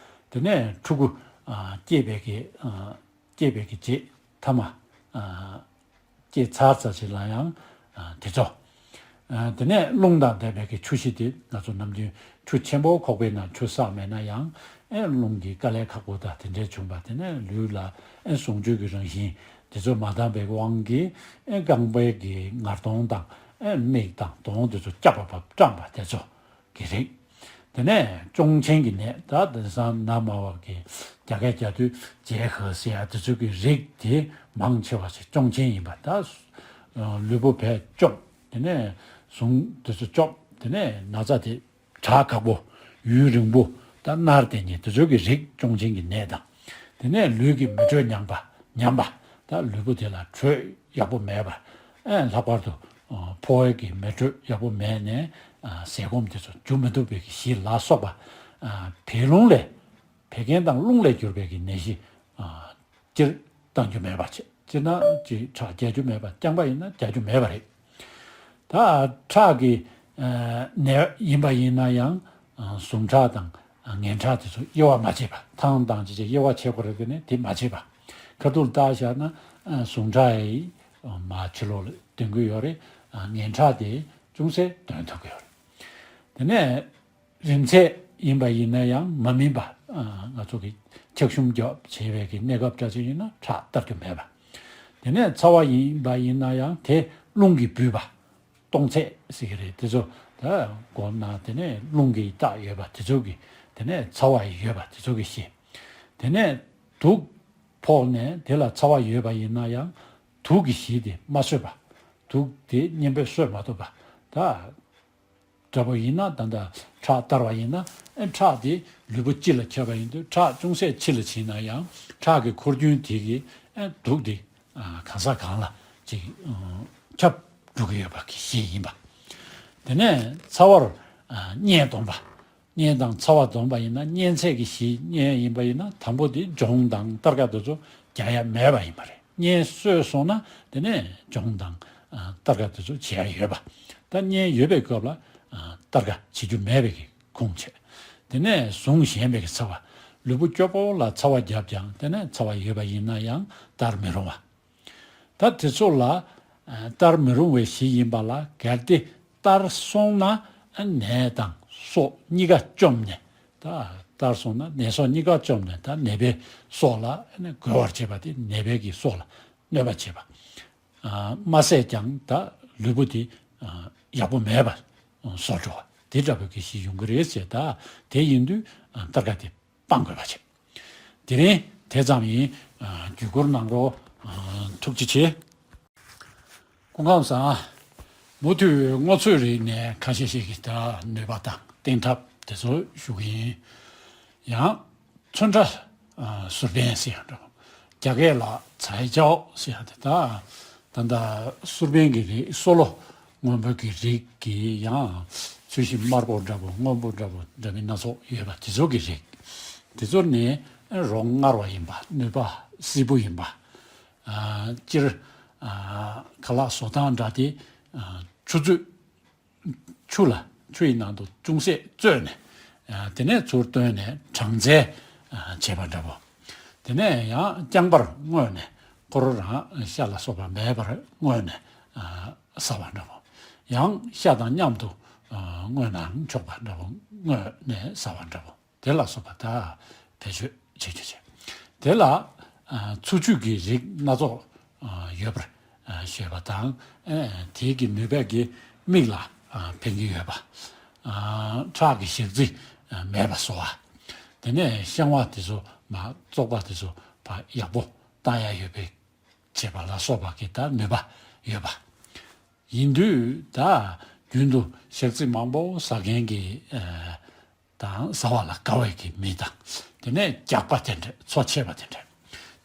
དེ་ནས་ཕྲུ་གུ་ཨ་སྐྱེས་པའི་གི་ཨ་སྐྱེས་པའི་གི་རྗེས་མཐའ་མ་ཨ་སྐྱེས་ཚར་ཙམ་ཞིག་ལ་ཡང་ཨ་དེ་ཚོ། དེ་ནས་རླུང་དང་ལྡན་པའི་གི་ཆུ་བཞི་དེ་ང་ཚོ་ནམ་རྒྱུན་ཆུ་ཆེན་པོ་ཁོག་པའི་ནང་ཆུ་བསགས་མེད་ན་ཡང་ཨེ་རླུང་གི་དཀའ་ལས་ཁག་པོ་དང་དེ་འདྲས་བྱུང་བ་དེ་ནས་ལུས་ལ་ཨེ་ཟུངས་བཅུད་ཀྱི་རང་བཞིན་དེ་ཚོ་མ་འདང་པའི་དབང་གིས་ཨེ་རྐང་པའི་གི་ངར་གདོང་དང་ཨེ་མིག་དང་གདོང་དེ་ཚོ་སྐྱ་བབ་བབ་སྐྲངས་པ་དེ་ཚོ་གི་རིགས། དེ་ནས་གཅོང་ཆེན་གྱི་ནད་ད་དེང་སང་ན་སྨྲ་བ་གི་རྒྱ་སྐད་རྒྱག་དུས་བྱད་ཁ་ཟེར་ཡ་དེ་ཚོ་གི་རིགས་དེ་མང་ཆེ་བ་ཞིག་གཅོང་ཆེན་ཡིན་པ་ད་ལུས་པོ་བས་བཅོམ། དེ་ནས་ཟུངས་དེ་ཚོ་བཅོམ། དེ་ནས་ན་ཚ་དེ་དྲག་ཁག་པོ་ཡུན་རིང་པོ་ད་མནར་བསྡད་མཁན་དེ་ཚོ་གི་རིགས་གཅོང་ཆེན་གྱི་ནད་དང་། དེ་ནས་ལུས་ཀྱི་མེ་དྲོད་ཉམས་པ་ཉམས་པ་ད་ལུས་པོ་དེ་ལ་དྲོད་ཡག་པོ་མེད་པ། ཨེ་ལྷག་པར་དུ་ཨ་ཕོ་བའི་གི་མེ་དྲོད་ཡག་པོ་མེད་ནས་ཨ་ཟས་སྐོམ་དེ་ཚོ་འཇུ་མི་ཐུབ་པའི་གི་གཞི་ལ་སོགས་པ་ཨ་བད་རླུང་ལས་བད་ཀན་དང་རླུང་ལས་གྱུར་པའི་གི་ནད་གཞི་ཨ་སྤྱིར་བཏང་རྒྱུ་མེད་པ་བྱེད། སྤྱིར་ན་ཅིག་ཁྲག་རྒྱག་རྒྱུ་མེད་པ་རྐྱང་པ་ཡིན་ན་རྒྱག་རྒྱུ་མེད་པ་རེད། ད་ཁྲག་གི་ཨ་ནད་ཡིན་པ་ཡིན་ན་ཡང་ཨ་ཟུངས་ཁྲག་དང་ཨ་ངན་ཁྲག་དེ་ཚོ་དབྱེ་བ་མ་ཕྱེད་པ། ཐང་དང་ཅི་བྱེད་དབྱེ་བ་ཕྱེ་དགོས་རེད། དེ་ནས་དེ་མ་བྱེད་པ། ཁ་ཐུག་ལྟ་བཞག་ན་ཨ་ཟུངས་ཁྲག་ཡིས་མར་ཕྱི་ལོགས་ལ་འདོན་གྱི་ཡོད་རེད། ཨ་ངན་ཁྲག་དེ་ཅུང་ཟད་འདོན་ཐུབ་ཀྱི་ཡོད་རེད། དེ་ནས་རིམས་ཚད་ཡིན་པ་ཡིན་ན་ཡང་མ་སྨིན་པ། ཨ་ང་ཚོ་གི་འཁྱག་ཤུམ་རྒྱབ་བྱེད་པའི་གི་གནས་སྐབས་འདྲ་ཅིག་ཡིན་ན་ཁྲག་གཏར་རྒྱུ་མེད་པ། དེ་ནས་ཚ་བ་ཡིན་པ་ཡིན་ན་ཡང་དེ་རླུང་གིས་བུས་པ། གཏོང་ཚད་ཟེར་གི་རེད། དེ་ཚོ་ད་མགོ་ན་དེ་ནས་རླུང་གིས་བཏགས་ཡོད་པ་དེ་ཚོ་གི་དེ་ནས་ཚ་བ་ཡོད་པ་དེ་ཚོ་གི་གཞི། དེ་ནས་དུག་ཕོག་ནས་དེ་ལ་ཚ་བ་ཡོད་པ་ཡིན་ན་ཡང་དུག་གི་གཞི་དེ་མ་གསོས་པ། དུག་དེ་གཉེན་པོས་གསོས་མ་ཐུབ་པ། ད་འདྲ་པོ་ཡིན་ན་ད་ལྟ་ཁྲག་གཏར་བ་ཡིན་ན་ཨེ་ཁྲག་དེ་ལུས་པོ་སྤྱི་ལ་ཁྱབ་པ་ཡིན་དུས་ཁྲག་ཅུང་ཟད་ཕྱི་ལ་ཕྱིན་ན་ཡང་ཁྲག་གི་འཁོར་རྒྱུན་དེ་གི་ཨེ་དུག་དེ་ཨ་གང་ས་གང་ལ་ཅིག་ཨ་ཁྱབ་འགྲོ་གི་ཡོད་པ་གི་གཞི་ཡིན་པ། དེ་ནས་ཚ་བར་ཨ་གཉན་སྡོམ་པ། གཉན་དང་ཚ་བ་སྡོམ་པ་ཡིན་ན་གཉན་ཚད་ཀྱི་གཞི་གཉན་ཡིན་པ་ཡིན་ན་དང་པོ་དེ་སྦྱོང་དང་གཏར་ཁ་དེ་ཚོ་རྒྱག་ཡ་མེད་པ་ཡིན་པ་རེད། གཉན་གསོས་སོང་ན་དེ་ནས་སྦྱོང་དང་ཨ་གཏར་ཁ་དེ་ཚོ་བྱེད་ཡ་ཡོད་པ། ད་གཉན་ཡོད་པའི་སྐབས་ལ་ཨ་གཏར་ཁ་བྱེད་རྒྱུ་མེད་པའི་གི་ཁུངས་བྱས། དེ་ནས་ཟུངས་ཞན་པའི་གི་ཚ་བ། ལུས་པོ་སྐྱོ་པོ་ལ་ཚ་བ་བརྒྱབ་ཀྱང་དེ་ནས་ཚ་བ་ཡོད་པ་ཡིན་ན་ཡང་གཏར་མི་རུང་བ། ད་དེ་ཚོ་ལ་ཨ་གཏར་མི་རུང་བའི་གཞི་ཡིན་པ་ལ་གལ་ཏེ་གཏར་སོང་ན་ཨ་ནད་དང་སྲོག་གཉིས་ཀ་བཅོམ་ནས། ད་གཏར་སོང་ན་ནད་སྲོག་གཉིས་ཀ་བཅོམ་ནས་ད་ནད་པའི་སྲོག་ལ་ཨ་ནི་རྒོལ་བར་བྱེད་པ་དེ་ནད་པའི་གི་སྲོག་ལ་གནོད་པ་བྱེད་པ། ཨ་མ་བསད་ཀྱང་ད་ལུས་པོ་དེ་ཨ་ཡག་པོ་མེད་པ་བཟོ་འགྲོ་བ་དེ་འདྲ་བོ་གི་གཞི་ཡོང་གི་རེད་ཟེར། ད་དེ་ཡིན་དུས་ཨ་གཏར་ཁ་དེ་སྤང་དགོས་པ་བྱེད། དེ་རིང་དེ་ཙམ་ཡིན། ཨ་བརྒྱུད་སྐུར་གནང་རོགས། ཨ་ཐུགས་རྗེ་ཆེ། སྐུ་ཁམས་བཟང་། མུ་མཐུད་སྔོ་ཚོད་རིགས་ནས་ཁ་ཤས་ཤིག་གིས་ད་ནུས་པ་དང་བརྟན་ཐབས་དེ་ཚོ་ཞུ་གི་ཡིན། ཡང་ཚོན་ཁྲ་ཨ་སུར་པན་ཟེར་ཡང་འགྲོ། རྒྱ་སྐད་ལ་ཚའི་ཅའོ་ཟེར་ཡང་དེ་ད་ད་ལྟ་སུར་པན་གྱི་རིགས་སོ་ལོ་སྔོན་པོ་གི་རིགས་ཀྱི་ཡང་ཚོས་གཞི་དམར་པོ་འདྲ་པོ་སྔོན་པོ་འདྲ་པོ་འདྲ་མིན་སྣ་ཚོགས་ཡོད་པ་དེ་ཚོ་གི་རིགས། དེ་ཚོ་ནི་རོ་མངར་བ་ཡིན་པ། ནུས་པ་བསིལ་པོ་ཡིན་པ། ཨ་སྤྱིར་ཨ་ཁ་ལག་བཟོ་སྟངས་འདྲ་དེ་ཨ་ཆུ་ཚོད་ཆུ་ལ་ཆུ་ཡི་ནང་དུ་ཅུང་ཟད་བཙོས་ནས་ཨ་དེ་ནས་ཚུར་བཏོན་ནས་གྲང་ཚལ་ཨ་བྱས་པ་འདྲ་པོ། དེ་ནས་ཡང་རྐྱང་པར་བརྔོས་ནས་ཁོ་རང་ཤ་ལ་སོགས་པ་མེད་པར་བརྔོས་ནས་ཨ་ཟ་བ་འདྲ་པོ། ཡང་ཤ་དང་མཉམ་དུ་ཨ་བརྔོས་ནའང་ཆོག་པ་འདྲ་པོ། བརྔོས་ནས་ཟ་བ་འདྲ་པོ། དེ་ལ་སོགས་པ་དག་བེད་སྤྱོད་བྱེད་རྒྱུ་བྱེད། དེ་ལ་ཨ་འཚོ་བཅུད་ཀྱི་རིགས་སྣ་ཚོགས་ཨ་ཡོད་པར་ཨ་བཤད་པ་དང་། ཨ་དེའི་གི་ནུས་པས་ཀྱི་མིག་ལ་ཨ་ཕན་གྱི་ཡོད་པ། ཨ་ཁྲག་གི་ཞག་རྩི་ཨ་མེད་པ་བཟོ་བ། དེ་ནས་བཤང་བ་དེ་ཚོ་མ་བཙོག་པ་དེ་ཚོ་ཕར་ཡག་པོ་བཏང་ཡ་ཡོད་པའི་བྱེད་པ་ལ་སོགས་པ་གི་ད་ནུས་པ་ཡོད་པ། ཡིན་དུས་ད་རྒྱུན་དུ་ཞག་རྩི་མང་པོ་ཟ་མཁན་གྱི་ཨ་དང་ཟ་བ་ལ་དགའ་བའི་གི་མི་དང་། དེ་ནས་རྒྱགས་པ་དེ་འདྲ། འཚོ་ཆེ་བ་དེ་འདྲ།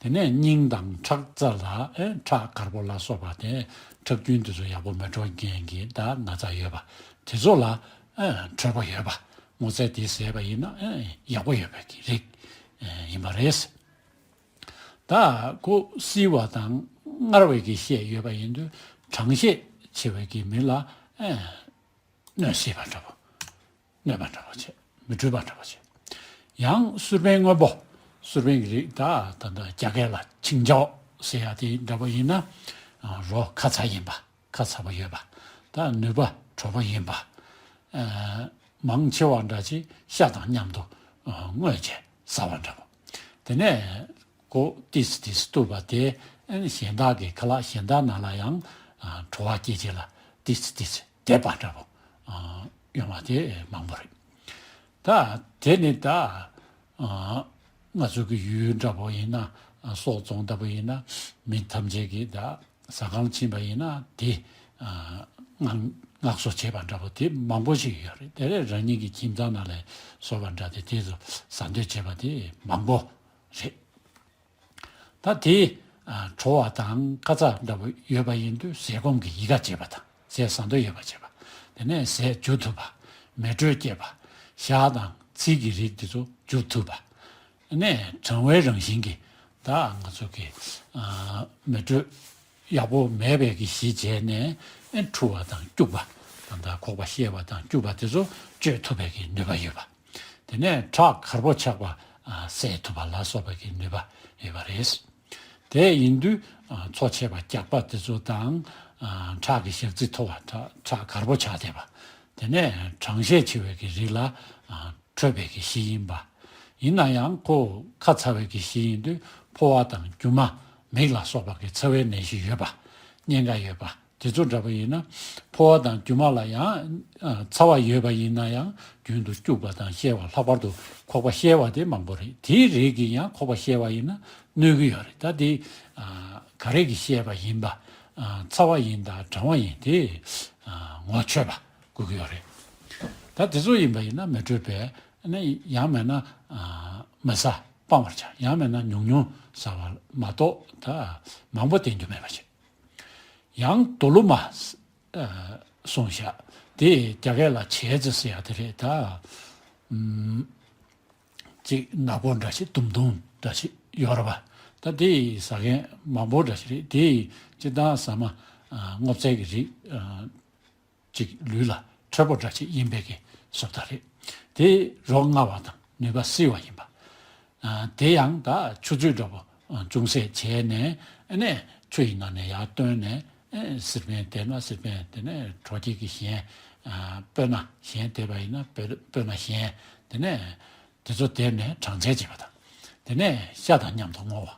དེ་ནས་སྙིང་དང་ཁྲག་རྩ་ལ་ཨེ་ཁྲག་དཀར་པོ་ལ་སོགས་པ་དེ་ཁྲག་རྒྱུན་དེ་ཚོ་ཡག་པོ་མི་འགྲོ་མཁན་གྱི་ད་ན་ཚ་ཡོད་པ་དེ་ཚོ་ལ་ཨེ་དྲོད་པ་ཡོད་པ། སྔོ་ཚལ་དེ་ཟས་པ་ཡིན་ན་ཨེ་ཡག་པོ་ཡོད་པའི་གི་རིགས་ཨེ་ཡིན་པ་རེད། ད་ཁོ་བསིལ་བ་དང་མངར་བའི་གི་བཤད་ཡོད་པ་ཡིན་དུས་གྲང་བཤད་ཆེ་བའི་གི་མི་ལ་ཨེ་གནོད་སྲིད་པ་འདྲ་པོ། གནོད་པ་འདྲ་པོ་བྱེད། མི་འཕྲོད་པ་འདྲ་པོ་བྱེད། ཡང་སུར་པན་སྔོན་པོ། སུར་པན་གྱི་རིགས་ད་ད་ལྟ་རྒྱ་སྐད་ལ་ཆིང་ཅའོ་ཟེར་ཡ་དེ་འདྲ་པོ་ཡིན་ན། ཨ་རོ་ཁ་ཚ་ཡིན་པ། ཁ་ཚ་པོ་ཡོད་པ། ད་ནུས་པ་ དྲོ་པོ་ཡིན་པ། ཨ་མང་ཆེ་བ་འདྲ་ཅིག་ཤ་དང་མཉམ་དུ་ཨ་བརྔོས་བྱས་ཟ་བ་འདྲ་པོ། དེ་ནས་མགོ་ཏིས་ཏིས་གཏུབ་པ་དེ་ཨ་ནི་གཞན་དག་གི་ཁ་ལག་གཞན་དག་ནང་ལ་ཡང་ཨ་བྲོ་བ་སྐྱེད་བྱེད་ལ་ཏིས་ཏིས་འདེབས་པ་འདྲ་པོ་ཨ་ཡོང་བ་དེ་མང་པོ་རེད། ད་དེ་ནི་ད་ཨ་ང་ཚོ་གི་ཡུལ་འདྲ་པོ་ཡིན་ན་ཨ་སོག་རྫོང་ལྟ་བུ་ཡིན་ན་མི་ཐམས་ཅད་ཀྱིས་ད་ཟ་ཁང་ཕྱིན་པ་ཡིན་ན་དེ་ཨ་མངགས་མངགས་གསོ་བྱས་པ་འདྲ་པོ་དེ་མང་པོ་ཞིག་ཡོད་རེད། དེ་རེད་རང་ཉིད་ཀྱི་ཁྱིམ་ཚང་ནང་ལ་བཟོས་པ་འདྲ་དེ་དེ་ཚོ་ཟ་འདོད་བྱེད་པ་དེ་མང་པོ་རེད། ད་དེ་ཨ་བྲོ་བ་དང་ཁ་ཚ་འདྲ་པོ་ཡོད་པ་ཡིན་དུས་ཟས་སྐོམ་གྱི་ཡི་ག་བྱེད་པ་དང་ཟས་ཟ་འདོད་ཡོད་པ་བྱེད་པ། དེ་ནས་ཟས་འཇུ་ཐུབ་པ། མེ་དྲོད་སྐྱེད་པ། ཞག་དང་ཚིལ་གྱི་རིགས་དེ་ཚོ་འཇུ་ཐུབ་པ། དེ་ནས་གྲང་བའི་རང་བཞིན་གྱི་ད་ང་ཚོ་གི་ཨ་མེ་དྲོད་ཡག་པོ་མེད་པའི་གི་གཞི་བྱས་ནས་ཨེ་འཁྲུ་བ་དང་སྐྱུག་པ་དང་ད་ཁོག་པ་བཤལ་བ་དང་སྐྱུག་པ་དེ་ཚོ་གཅོད་ཐུབ་པའི་གི་ནུས་པ་ཡོད་པ། དེ་ནས་ཁྲག་གར་པོ་ཆག་པ་ཨ་སེལ་ཐུབ་པ་ལ་སོགས་པའི་གི་ནུས་པ་ཡོད་པ་རེད། དེ་ཡིན་དུས་ཨ་འཚོ་ཆད་པ་རྒྱགས་པ་དེ་ཚོ་དང་ཨ་ཁྲག་གི་ཞག་རྩི་མཐོ་བ་ཁྲག་ཁྲག་གར་པོ་ཆག་བསྡད་པ། དེ་ནས་གྲང་ཤས་ཆེ་བའི་གི་རིགས་ལ་ཨ་འཕྲོད་པའི་གི་གཞི་ཡིན་པ། ཡིན་ན་ཡང་ཁོ་ཁ་ཚ་བའི་གི་གཞི་ཡིན་དུས་ཕོ་བ་དང་རྒྱུ་མ་མིག་ལ་སོགས་པ་གི་ཚ་བའི་ནད་གཞི་ཡོད་པ། གཉན་ཁ་ཡོད་པ། དེ་ཚོ་འདྲ་པོ་ཡིན་ན་ཕོ་བ་དང་རྒྱུ་མ་ལ་ཡང་ཨ་ཚ་བ་ཡོད་པ་ཡིན་ན་ཡང་རྒྱུན་དུ་སྐྱུག་པ་དང་བཤལ་བ། ལྷག་པར་དུ་ཁོག་པ་བཤལ་བ་དེ་མང་པོ་རེད། དེའི་རིགས་ཀྱིས་ཡང་ཁོག་པ་བཤལ་བ་ཡིན་ན་གནོད་ཀྱི་ཡོད་རེད། ད་དེ་ཨ་ག་རེ་གིས་བཤལ་བ་ཡིན་པ། ཨ་ཚ་བ་ཡིན་དང་གྲང་བ་ཡིན་དེ་ཨ་ངོ་ཆོད་པ་དགོས་ཀྱི་ཡོད་རེད། ད་དེ་ཚོ་ཡིན་པ་ཡིན་ན་མེ་དྲོད་པས་ནི་ཡང་མེད་ན་ཨ་མི་ཟ་སྤང་བར་བྱ། ཡང་མེད་ན་ཉུང་ཉུང་ཟ་བ་མ་གཏོགས་ད་མང་པོ་བསྟེན་རྒྱུ་མེད་པ་བྱེད། ཡང་རྡོ་ལུ་མ་ཨ་གསུངས་ཤག་དེ་རྒྱ་སྐད་ལ་བྱེ་ཙི་ཟེར་ཡ་དེ་རེད་ད། ཨམ་ཅིག་ནག་པོ་འདྲ་ཞིག་ཟླུམ་ཟླུམ་འདྲ་ཞིག་ཡོད་རེད་པ། ད་དེ་ཟ་མཁན་མང་པོ་འདྲ་ཞིག་རེད། དེ་སྤྱིར་བཏང་ཟ་མ་ཨ་སྔོ་ཚལ་གྱི་རིགས་ཨ་ཅིག་ལུས་ལ་འཕྲོད་པོ་འདྲ་ཞིག་ཡིན་པའི་གི་བཟོ་ལྟ་རེད། དེ་རོ་མངར་བ་དང་ནུས་པ་བསིལ་བ་ཡིན་པ། ཨ་དེ་ཡང་ད་ཆུ་ཚོད་འདྲ་པོ་ཨ་ཅུང་ཟད་བྱས་ནས་ཨ་ནས་ཆུ་ཡི་ནང་ནས་ཡར་བཏོན་ནས་ཨ་སིལ་སྨན་དེ་ན་སིལ་སྨན་དེ་ནས་དྲོ་སྐྱེད་ཀྱི་གཞན་ཨ་སྤོས་སྣ་གཞན་བསྡད་པ་ཡིན་ན་སྤོས་སྤོས་སྣ་གཞན་དེ་ནས་དེ་ཚོ་བསྡེབས་ནས་གྲང་ཚལ་བྱེད་པ་དང་། དེ་ནས་ཤ་དང་མཉམ་དུ་བརྔོ་བ།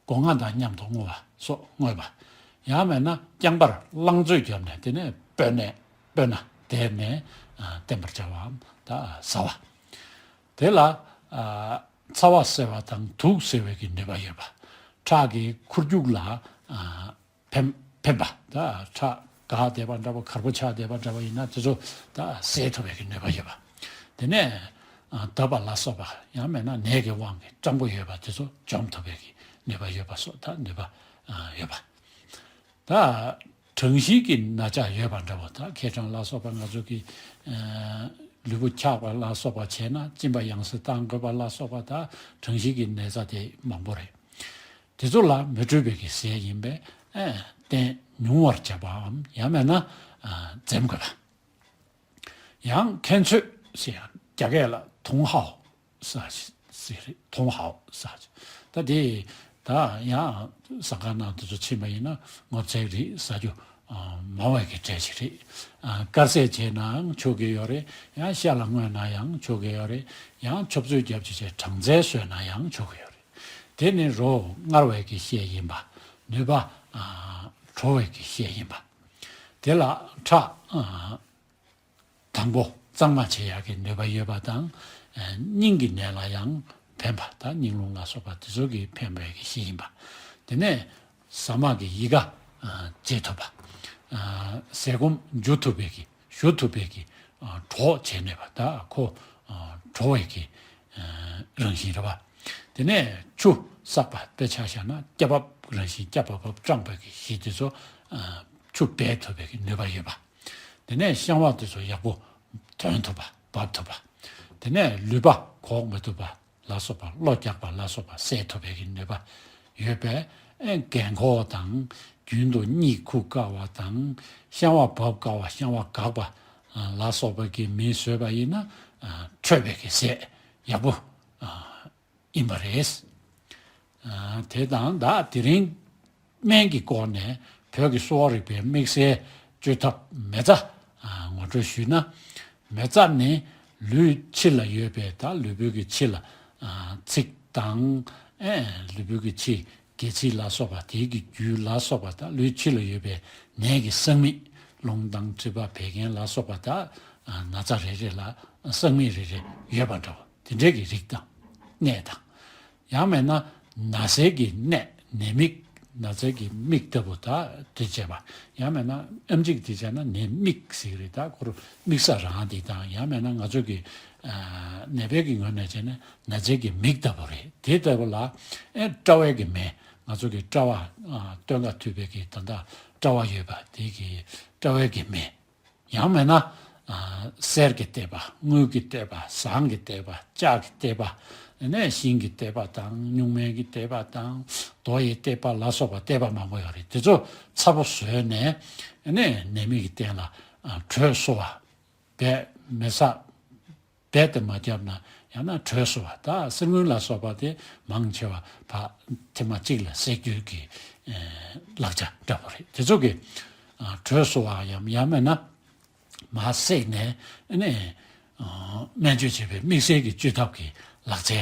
སྒོ་ང་དང་མཉམ་དུ་བརྔོ་བ་སོགས་བརྔོས་པ། ཡང་མེད་ན་རྐྱང་པར་རླངས་བཙོས་བརྒྱབ་ནས་དེ་ནས་སྤོས་སྣ་སྤོས་སྣ་བསྡེབས་ནས་ཨ་བསྟེན་པར་བྱ་བའམ་ད་ཟ་བ། དེ་ལ་ཨ་ཚ་བ་སེལ་བ་དང་དུགས་སེལ་བའི་གི་ནུས་པ་ཡོད་པ། ཁྲག་གི་འཁོར་རྒྱུག་ལ་ཨ་ཕན་ཕན་པ། ད་ཁྲག་འགགས་བསྡད་པ་འདྲ་པོ་གར་པོ་ཆགས་བསྡད་པ་འདྲ་པོ་ཡིན་ན་དེ་ཚོ་ད་སེལ་ཐུབ་པའི་གི་ནུས་པ་ཡོད་པ། དེ་ནས་ཨ་འདབ་པ་ལ་སོགས་པ་ཡང་མེད་ན་ནད་ཀྱི་དབང་གིས་སྐྲངས་པོ་ཡོད་པ་དེ་ཚོ་འཇོམས་ཐུབ་པའི་གི་ནུས་པ་ཡོད་པ་སོགས་ད་ནུས་པ་ཨ་ཡོད་པ། ད་གྲང་གཤིས་ཀྱི་ན་ཚ་ཡོད་པ་འདྲ་པོ། ད་མཁལ་གྲང་ལ་སོགས་པ་ང་ཚོ་གི་ཨ་ལུས་པོ་འཁྱག་པ་ལ་སོགས་པ་བྱས་ན་གཅིན་པ་ཡང་སེ་བཏང་དགོས་པ་ལ་སོགས་པ། ད་གྲང་གཤིས་ཀྱི་ན་ཚ་དེ་མང་པོ་རེད། དེ་ཚོ་ལ་མི་འཕྲོད་པའི་གི་ཟས་ཡིན་པས་ཨ་བསྟེན་ཉུང་བར་བྱ་བའམ་ཡང་མེད་ན་ཨ་འཛེམ་དགོས་པ། ཡང་མཁན་ཚོས་ཟེར་ཡང་རྒྱ་སྐད་ལ་ཐུང་ཧའོ་ཟེར་ཟེར་རེད། ཐུང་ཧའོ་ཟེར། ད་དེ་ད་ཡང་ཟ་ཁང་ནང་དེ་ཚོ་ཕྱིན་པ་ཡིན་ན་སྔོ་ཚལ་རིགས་ཟ་རྒྱུ་ཨ་མང་བའི་གི་གྲས་ཤིག་རེད། ཨ་དཀར་ཟས་བྱས་ནའང་ཆོག་གི་ཡོད་རེད། ཡང་ཤ་ལ་བརྔོས་ནའང་ཆོག་གི་ཡོད་རེད། ཡང་ཆུ་བཙོས་བརྒྱབ་བྱས་བྱས་གྲང་ཚལ་ཟོས་ནའང་ཆོག་གི་ཡོད་རེད། དེ་ནི་རོ་མངར་བའི་གི་ཤས་ཡིན་པ། ནུས་པ་ཨ་དྲོ་བའི་གི་ཤས་ཡིན་པ། དེ་ལ་ཁྲག་ཨ་དང་པོ་གཙང་མ་བྱེད་ཡག་གི་ནུས་པ་ཡོད་པ་དང་། ཨ་སྙིང་གི་ནད་ལ་ཡང་ཕན་པ། ད་སྙིང་རླུང་ལ་སོགས་པ་དེ་ཚོ་གི་ཕན་པའི་གི་གཞི་ཡིན་པ། དེ་ནས་ཟ་མ་གི་ཡི་ག་ཨ་བྱེད་ཐུབ་པ། ཨ་ཟས་སྐོམ་འཇུ་ཐུབ་པའི་གི་ཞུ་ཐུབ་པའི་གི་ཨ་གྲོགས་བྱེད་ནུས་པ། ད་ཁོ་ཨ་དྲོ་བའི་གི་ཨ་རང་བཞིན་རེད་པ། དེ་ནས་ཆུ་བསགས་པ་དཔེ་ཆ་བཞག་ན་སྐྱ་བབ་རང་བཞིན་སྐྱ་བབ་བབ་སྐྲངས་པའི་གི་གཞི་དེ་ཚོ་ཨ་ཆུ་སྦས་ཐུབ་པའི་གི་ནུས་པ་ཡོད་པ། དེ་ནས་བཤང་བ་དེ་ཚོ་ཡག་པོ་འདོན་ཐུབ་པ་འབབ་ཐུབ་པ། དེ་ནས་ལུད་པ་གོག་མི་ཐུབ་པ་ལ་སོགས་པ་གློ་རྒྱག་པ་ལ་སོགས་པ་སེལ་ཐུབ་པའི་གི་ནུས་པ་ཡོད་པས། ཨེ་རྒན་འཁོགས་དང་རྒྱུན་དུ་གཉིད་ཁུག་དཀའ་བ་དང་བཤང་བ་འབབ་དཀའ་བ་བཤང་བ་འགག་པ་ལ་སོགས་པ་གི་མི་བཟོས་པ་ཡིན་ན་ཨ་འཕྲོད་པའི་གི་ཟས་ཡག་པོ་ཨ་ཡིན་པ་རེད། ཨ་དེ་དང་ད་དེ་རིང་སྨན་གྱི་སྐོར་ནས་བོད་ཀྱི་གསོ་བ་རིག་པའི་དམིགས་བསལ་བཅོས་ཐབས་མེ་བཙའ་ ཨ་ངོ་སྤྲོད་ཞུས་ན། མེ་བཙའ་ནི་ལུས་ཕྱི་ལ་ཡོད་པའི་ད་ལུས་པོའི་གི་ཕྱི་ལ་ཨ་ཚིགས་དང་ཨེ་ལུས་པོའི་གི་ཕྱི་སྒལ་ཚིགས་ལ་སོགས་པ་དེའི་གི་རྒྱུ་ལ་སོགས་པ་ད་ལུས་ཕྱི་ལ་ཡོད་པའི་ནད་ཀྱི་བསང་མིག་རླུང་དང་མཁྲིས་པ་བད་ཀན་ལ་སོགས་པ་ད་ཨ་ན་ཚ་རེ་རེ་ལ་བསང་མིག་རེ་རེ་ཡོད་པ་འདྲ་བོ་དེ་འདྲའི་གི་རིགས་དང་གནས་དང་། ཡང་མིན་ན་ན་ཚའི་གི་གནས་ནད་མིག་ན་ཚའི་གི་མིག་ལྟ་བུ་ད་དེ་བྱས་པ། ཡང་མིན་ན་ཨེམ་ཆིས་དེ་བྱས་ན་ནད་མིག་ཟེར་གི་རེད། ད་ཁོ་རང་དམིགས་ས་རང་དེ་དང་ཡང་མིན་ན་ང་ཚོ་གི་ཨ་ནད་པའི་གི་ངོས་ནས་བྱས་ན་ན་ཚའི་གི་མིག་ལྟ་བུ་རེད། དེ་ལྟ་བུ་ལ་ཨེ་དཔྲལ་བའི་གི་མེ་ང་ཚོ་གི་དཔྲལ་བ་ཨ་སྟོད་འགག་མཐུད་པའི་གི་ད་ལྟ་དཔྲལ་བ་ཡོད་པ་དེ་གི་དཔྲལ་བའི་གི་མེ། ཡང་མིན་ན་ཨ་གསེར་གྱི་བལྟས་པ། དངུལ་གྱི་བལྟས་པ། ཟངས་ཀྱི་བལྟས་པ། ལྕགས་ཀྱི་བལྟས་པ། ཨ་ནི་ཤིང་གི་བལྟས་པ་དང་སྨྱུག་མའི་གི་བལྟས་པ་དང་རྡོ་ཡི་བལྟས་པ་ལ་སོགས་པ་བལྟས་པ་མང་པོ་ཡོད་རེད། དེ་ཚོ་ཚ་པོ་བཟོས་ནས་ཨ་ནི་ནད་མེད་ཀྱི་སྟེང་ལ་ཨ་དྲོད་གསོ་བ། བད་མེ་བསྲེགས་བད་དེ་མ་བརྒྱབ་ན་ཡང་ན་དྲོད་གསོ་བ། ད་གསེར་དངུལ་ལ་སོགས་པ་དེ་མང་ཆེ་བ་ཕར་ཐེངས་མ་གཅིག་ལ་བསྲེག་རྒྱུ་གི་ཨེ་ལག་ཆ་འདྲ་པོ་རེད། དེ་ཚོ་གི་ཨ་དྲོད་གསོ་བ་ཡང་ཡང་མིན་ན་མར་བསྲེགས་ནས་ཨ་ནི་ཨ་སྨན་བཅོས་བྱེད་པའི་དམིགས་བསལ་གྱི་བཅོས་ཐབས་ཀྱི་ལག་རྩལ་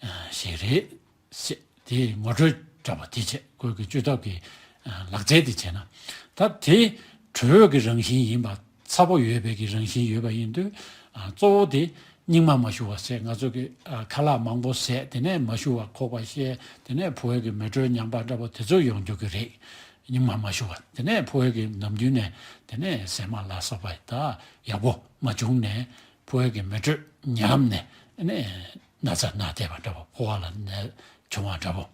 ཨ་ཞིག་རེད། ཞེས་དེའི་ངོ་སྤྲོད་འདྲ་པོ་དེ་བྱས། ཁོས་ཀྱི་བཅོས་ཐབས་ཀྱི་ཨ་ལག་རྩལ་དེ་བྱས་ན། ད་དེ་དྲོད་ཀྱི་རང་བཞིན་ཡིན་པ་ཚ་པོ་ཡོད་པའི་གི་རང་བཞིན་ཡོད་པ་ཡིན་དུས་ཨ་གཙོ་བོ་དེ་སྙིགས་མ་མ་ཞུ་བ་ཟེར། ང་ཚོ་གི་ཨ་ཁ་ལག་མང་པོ་ཟས། དེ་ནས་མ་ཞུ་བ་ཁོག་པ་བཤལ། དེ་ནས་ཕོ་བའི་གི་མེ་དྲོད་ཉམས་པ་འདྲ་པོ་དེ་ཚོ་ཡོང་རྒྱུ་གི་རེད། སྙིགས་མ་མ་ཞུ་བ། དེ་ནས་ཕོ་བའི་གི་ནམ་རྒྱུན་ནས་དེ་ནས་ཟས་མ་ལ་སོགས་པ་ད་ཡག་པོ་མ་བྱུང་ནས་ཕོ་བའི་གི་མེ་དྲོད་ཉམས་ནས་ཨ་ནི་ན་ཚ་ན་བསྡད་པ་འདྲ་པོ། ཕོ་བ་ལ་ནད་བྱུང་བ་འདྲ་པོ།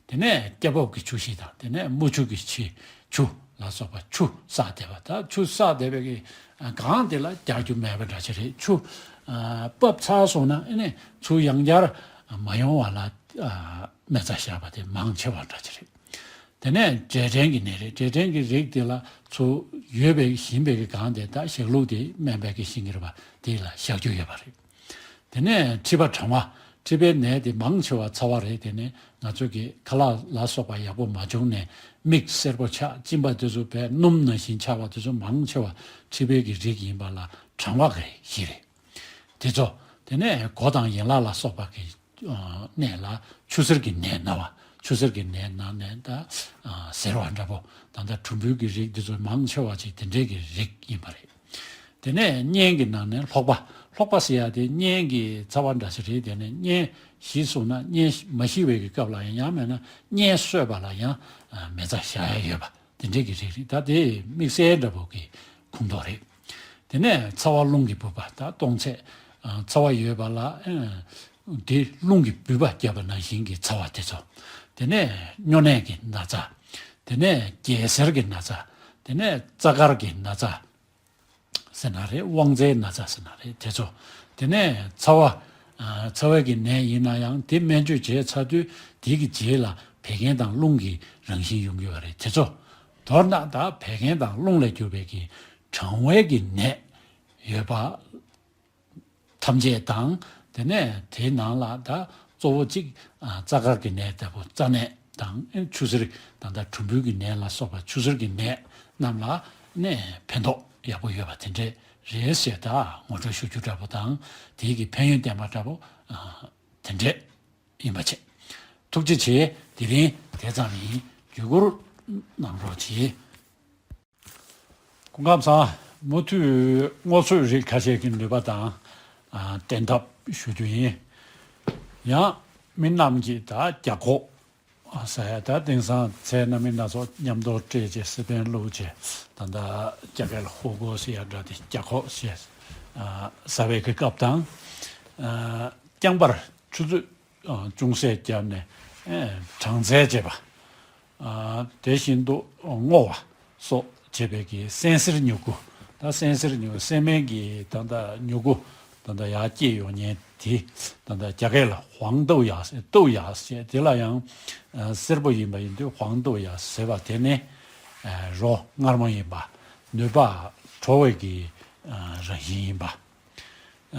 དེ་ནས་སྐྱ་བབ་ཀྱི་ཆུ་ཤིང་དང་དེ་ནས་རྨོ་ཆུ་གི་ཆུ་ཆུ་ལ་སོགས་པ་ཆུ་བསགས་བསྡད་པ། ད་ཆུ་བསགས་བསྡད་པའི་གི་གང་དེ་ལ་རྒྱག་རྒྱུ་མེད་པ་འདྲ་ཅིག་རེད། ཆུ་ཨ་བབས་ཚར་སོང་ན་ཨ་ནི་ཆུ་ཡང་བསྐྱར་མ་ཡོང་བ་ལ་ཨ་མེ་བཙའ་བཞག་པ་དེ་མང་ཆེ་བ་འདྲ་ཅིག་རེད། དེ་ནས་འབྲས་སྐྲན་གྱི་ནད་རེད། འབྲས་སྐྲན་གྱི་རིགས་དེ་ལ་ཆུ་ཡོད་པའི་བཞིན་པའི་གི་གང་དེ་ད་ཞག་ལུག་དེ་སྨན་པའི་གི་ཤིང་གི་རེད་པ། དེ་ལ་བཞག་རྒྱུ་ཡོད་པ་རེད། དེ་ནས་མཁྲིས་པ་གྲང་བ། མཁྲིས་པའི་ནད་དེ་མང་ཆེ་བ་ཚ་བ་རེད། དེ་ནས་ང་ཚོ་གི་ཁ་ལག་ལ་སོགས་པ་ཡག་པོ་མ་བྱུང་ནས་མིག་སེར་པོ་ཆགས། གཅིན་པ་དེ་ཚོ་བས་སྣུམ་ནང་བཞིན་ཆགས་པ་དེ་ཚོ་མང་ཆེ་བ་མཁྲིས་པའི་གི་རིགས་ཡིན་པ་ལ་གྲང་བ་གི་གཞི་རེད། དེ་ཚོ། དེ་ནས་མགོ་དང་ཡན་ལག་ལ་སོགས་པ་གི་ཨ་གནས་ལ་ཆུ་སེར་གྱི་ནད་ན་བ། ཆུ་སེར་གྱི་ནད་ན་ནས་ད་ཨ་སེར་བ་འདྲ་པོ། ད་ལྟ་གྲུམ་བུའི་གི་རིགས་འདི་ཚོ་མང་ཆེ་བ་ཅིག་དེ་འདྲའི་གི་རིགས་ཡིན་པ་རེད། དེ་ནས་གཉན་གྱི་ནང་ནས་ལྷོག་པ། ལྷོག་པ་ཟེར་ཡ་དེ་གཉན་གྱི་རྩ་བ་འདྲ་ཞིག་རེད། དེ་ནས་གཉན་ཞི་སོང་ན་གཉན་མ་ཞི་བའི་གི་སྐབས་ལ་ཡང་ཡང་མེད་ན་གཉན་གསོས་པ་ལ་ཡང་ཨ་མེ་བཙའ་བཞག་ཡ་ཡོད་པ། དེ་འདྲའི་གི་རིགས་རེད། ད་དེ་དམིགས་བསལ་འདྲ་པོ་གི་ཁོངས་གཏོགས་རེད། དེ་ནས་ཚ་བ་རླུང་གིས་འབུད་པ། ད་སྟོང་ཚད་ཨ་ཚ་བ་ཡོད་པ་ལ་ཨ་དེ་རླུང་གིས་འབུད་པ་བརྒྱབ་པ་ནང་བཞིན་གྱི་ཚ་བ་དེ་ཚོ། དེ་ནས་སྨྱོ་ནད་ཀྱི་ན་ཚ། དེ་ནས་རྒྱལ་སྲས་ཀྱི་ན་ཚ། དེ་ནས་རྩ་དཀར་གྱི་ན་ཚ་ཟེར་ན་རེད། དབང་རྩའི་ན་ཚ་ཟེར་ན་རེད། དེ་ཚོ། དེ་ནས་ཚ་བ་ཨ་ཚ་བའི་གི་ནད་ཡིན་ན་ཡང་དེ་སྨན་བཅོས་བྱས་ཚར་དུས་དེ་གི་རྗེས་ལ་བད་ཀན་དང་རླུང་གི་རང་བཞིན་ཡོང་གི་ཡོད་རེད། དེ་ཚོ། མདོར་ན་ད་བད་ཀན་དང་རླུང་ལས་གྱུར་པའི་གི་གྲང་བའི་གི་ནད་ཡོད་པ་ཐམས་ཅད་དང་། དེ་ནས་དེའི་ནང་ལ་ད་གཙོ་བོ་གཅིག་ཨ་རྩ་དཀར་གྱི་ནད་ལྟ་བུ་རྩ་ནད་དང་ཆུ་སེར། ད་ལྟ་གྲུམ་བུའི་གི་ནད་ལ་སོགས་པ་ཆུ་སེར་གྱི་ནད་རྣམས་ལ་ནས་ཕན་ཐོགས་ཡག་པོ་ཡོད་པ་དེ་འདྲས་རེད་ཟེར། ད་ངོ་སྤྲོད་ཞུ་རྒྱུ་འདྲ་པོ་དང་དེའི་གི་ཕན་ཡོན་བསྟན་པ་འདྲ་པོ་ཨ་དེ་འདྲས་ཡིན་པ་བྱས། ཐུགས་རྗེ་ཆེ། དེ་རིང་དེ་ཙམ་ཡིན། བརྒྱུད་སྐུར་གནང་རོགས་གྱིས། སྐུ་ཁམས་བཟང་། མུ་མཐུད་སྔོ་ཚོད་རིགས་ཁ་ཤས་ཀྱི་ནུས་པ་དང་ཨ་བསྟེན་ཐབས་ཞུ་རྒྱུ་ཡིན། ཡང་མི་རྣམས་ཀྱིས་ད་རྒྱ་ཁོག་ཟེར་ཡ། ད་དེང་སང་ཚལ་སྣ་མིན་སྣ་ཚོགས་མཉམ་དུ་སྤྲད་བྱས་སི་པན་བླུགས་བྱས། ད་ལྟ་རྒྱ་སྐད་ལ་ཧོ་གོ་ཟེར་ཡ་འདྲ་དེ་རྒྱ་ཁོག་ཟེར་ཨ་ཟ་བའི་གི་སྐབས་དང་། ཨ་རྐྱང་པར་ཆུ་ཚོད་ཨ་ཅུང་ཟད་བརྒྱབ་ནས་ཨེ་གྲང་ཚལ་བྱེད་པ། ཨ་དེ་བཞིན་དུ་རྔོ་བ་སོགས་བྱེད་པའི་གི་སྲན་སིར་མྱུ་གུ། ད་སྲན་སིར་མྱུ་གུ་སྲན་མའི་གི་ད་ལྟ་མྱུ་གུ་ད་ལྟ་ཡར་སྐྱེས་ཡོང་མཁན་དེ་ད་ལྟ་རྒྱ་སྐད་ལ་ཧོང་ཏོའུ་ཡ་ཟེར། ཏོའུ་ཡ་ཟེར། དེ་ལ་ཡང་ཨ་སེར་པོ་ཡིན་པ་ཡིན་དུས་ཧོང་ཏོའུ་ཡ་ཟེར་བ་དེ་ནི་ཨ་རོ་མངར་མོ་ཡིན་པ། ནུས་པ་དྲོ་བའི་གི་ཨ་རང་བཞིན་ཡིན་པ།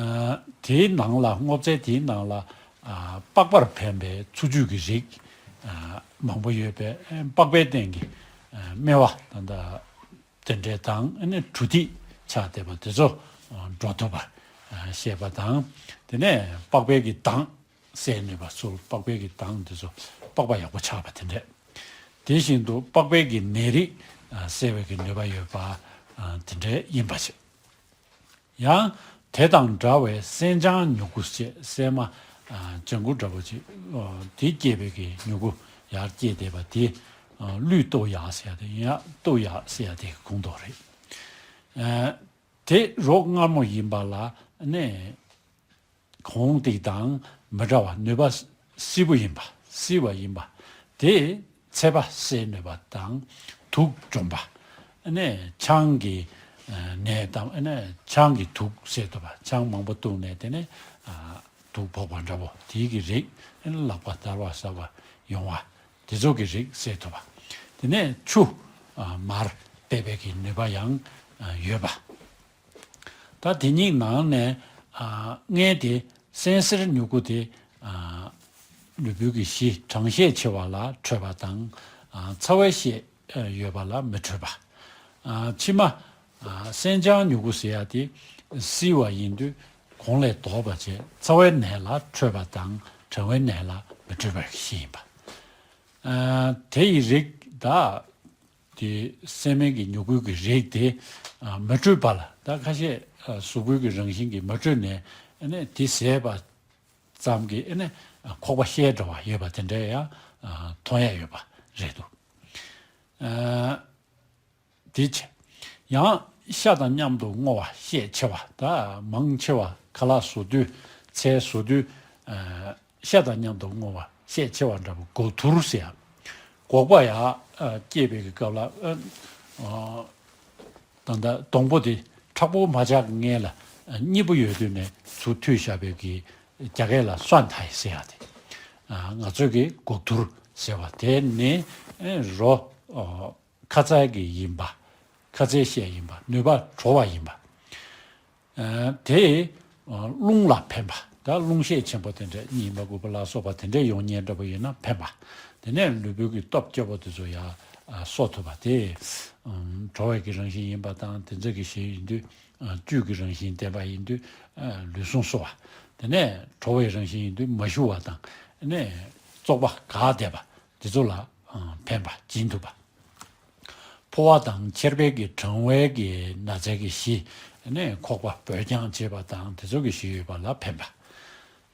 ཨ་དེའི་ནང་ལ་སྔོ་ཚལ་དེའི་ནང་ལ་ཨ་པགས་པར་ཕན་པའི་འཚོ་བཅུད་ཀྱི་རིགས་ཨ་མང་པོ་ཡོད་པས། ཨ་པགས་པའི་སྟེང་གི་ཨ་སྨེ་བ་ད་ལྟ་དེ་འདྲས་དང་། ཨ་ནི་གྲུ་ཐིགས་ ཆགས་བསྡད་པ་དེ་ཚོ་འགྲོ་ཐུབ་པ་ཤེས་པ་དང་། དེ་ནས་པགས་པའི་གི་དྭངས་གསལ་ནུས་པ། ཚུར་པགས་པའི་གི་དྭངས་དེ་ཚོ་པགས་པ་ཡག་པོ་ཆགས་པ་དེ་འདྲས། དེ་བཞིན་དུ་པགས་པའི་གི་ནད་རིགས་སེལ་བའི་གི་ནུས་པ་ཡོད་པ་དེ་འདྲས་ཡིན་པ་ཞིག། ཡང་དེ་དང་འདྲ་བའི་སྲན་ལྗང་མྱུ་གུ་ཞེས། སྲན་མ་ལྗང་གུ་འདྲ་པོ་ཅིག་དེ་སྐྱེས་པའི་གི་མྱུ་གུ་ཡར་སྐྱེས་བསྡད་པ་དེ་ཀླུའི་སྟོབས་ཡག་ཟེར་ཡ་དེ་ཡིན་ཡང་། སྟོབས་ཡག་ཟེར་ཡ་དེ་གི་ཁོངས་གཏོགས་རེད། དེ་རོ་མངར་མོ་ཡིན་པ་ལ་ནི་གོང་དེ་དང་མི་འདྲ་བ་ནུས་པ་བསིལ་པོ་ཡིན་པ། བསིལ་བ་ཡིན་པ་དེ་ཚད་པ་སེལ་ནུས་པ་དང་། དུག་འཇོམས་པ། ཨ་ནི་ཆང་གི་ནད་དང་། ཨ་ནི་ཆང་གི་དུག་སེལ་ཐུབ་པ། ཆང་མང་པོ་བཏུངས་ནས་དེ་ནས་དུག་ཕོག་པ་འདྲ་པོ་དེའི་གི་རིགས། ཨ་ནི་ལག་པ་འདར་བ་ཟ་བ་ཡོང་བ་དེ་ཚོ་གི་རིགས་སེལ་ཐུབ་པ། དེ་ནས་ཆུ་མར་འབེབས་པའི་གི་ནུས་པ་ཡང་ཡོད་པ། ད་དེ་གཉིས་ནང་ནས་ཨ་མངལ་དེ་སྲན་སེར་མྱུ་གུ་དེ་ཨ་ལུས་པོའི་གི་གཞི་གྲང་ཤས་ཆེ་བ་ལ་འཕྲོད་པ་དང་། ཨ་ཚ་བའི་ཤས་ཡོད་པ་ལ་མི་འཕྲོད་པ། ཨ་ཕྱི་མ་ཨ་སྲན་ལྗང་མྱུ་གུ་ཟེར་ཡ་དེ་བསིལ་བ་ཡིན་དུས་གོང་ལས་ལྡོག་པ་བྱས། ཚ་བའི་ནད་ལ་འཕྲོད་པ་དང་གྲང་བའི་ནད་ལ་མི་འཕྲོད་པ་ཞིག་ཡིན་པ། ཨ་དེ་ཡི་རིགས་ད། དེ་སྲན་མའི་གི་མྱུ་གུའི་གི་རིགས་དེ་ཨ་མ་འཕྲོད་པ་ལ། ད་ཁ་ཤས་ཨ་གཟུགས་པོའི་གི་རང་བཞིན་གྱིས་མ་འཕྲོད་ནས། ཨ་ནི་དེ་ཟས་པ་ཙམ་གྱིས་ཨ་ནི་ཁོག་པ་བཤལ་འགྲོ་བ་ཡོད་པ་དེ་འདྲ་ཡང་ཨ་མཐོང་ཡ་ཡོད་པ་རེད་འདུག། ཨ་དེ་བྱས། ཡང་ཤ་དང་མཉམ་དུ་རྔོ་བ་ཤས་ཆེ་བ། ད་མང་ཆེ་བ་ཁ་ལག་བཟོ་དུས། ཚལ་བཟོ་དུས། ཨ་ཤ་དང་མཉམ་དུ་རྔོ་བ་ཤས་ཆེ་བ་འདྲ་པོ་སྒོག་ཐུར་ཟེར་ཡ། སྒོག་པ་ཡ་ཨ་སྐྱེས་པའི་གི་སྐབས་ལ་ཨ་ཨ་ད་ལྟ་སྡོང་པོ་དེ་མཁྲེགས་པོ་མ་ཆགས་ཀྱི་སྔོན་ལ་ཨ་སྙིད་པོ་ཡོད་དུས་ནས་ཚུར་མཐུད་བཞག་པའི་གི་རྒྱ་སྐད་ལ་སོན་ཐའི་ཟེར་ཡ་དེ། ཨ་ང་ཚོས་གི་སྒོག་ཐུར་ཟེར་བ་དེ་ནི་ཨ་རོ་ཨ་ཁ་ཚ་གི་ཡིན་པ། ཁ་ཚའི་ཤས་ཡིན་པ། ནུས་པ་དྲོ་བ་ཡིན་པ། ཨ་དེ་ཨ་རླུང་ལ་ཕན་པ། ད་རླུང་ཤས་ཆེན་པོ་དེ་འདྲ་གཉིད་མ་ཁུག་པ་ལ་སོགས་པ་དེ་འདྲ་ཡོང་མཁན་འདྲ་པོ་ཡིན་ན་ཕན་པ། དེ་ནས་ལུས་པོའི་གི་སྟོབས་སྐྱོ་པོ་དེ་ཚོ་ཡང་ཨ་གསོ་ཐུབ་པ། དེ་ཨམ་དྲོ་བའི་གི་རང་བཞིན་ཡིན་པ་དང་། དེ་ཚོ་གི་ཞིག་ཡིན་དུས་ཨ་བཅུད་ཀྱི་རང་བཞིན་ལྡན་པ་ཡིན་དུས་ཨ་ལུས་ཟུངས་གསོ་བ། དེ་ནས་དྲོ་བའི་རང་བཞིན་ཡིན་དུས་མ་ཞུ་བ་དང་། ཨ་ནས་བཙོག་པ་འགག་བསྡད་པ་དེ་ཚོ་ལ་ཨ་ཕན་པ་སྦྱིན་ཐུབ་པ། ཕོ་བ་དང་མཆེར་པའི་གི་གྲང་བའི་གི་ན་ཚའི་གི་གཞི། ཨ་ནི་ཁོག་པ་འབོལ་རྐྱང་བྱེད་པ་དང་དེ་ཚོ་གི་གཞི་ཡོད་པ་ལ་ཕན་པ།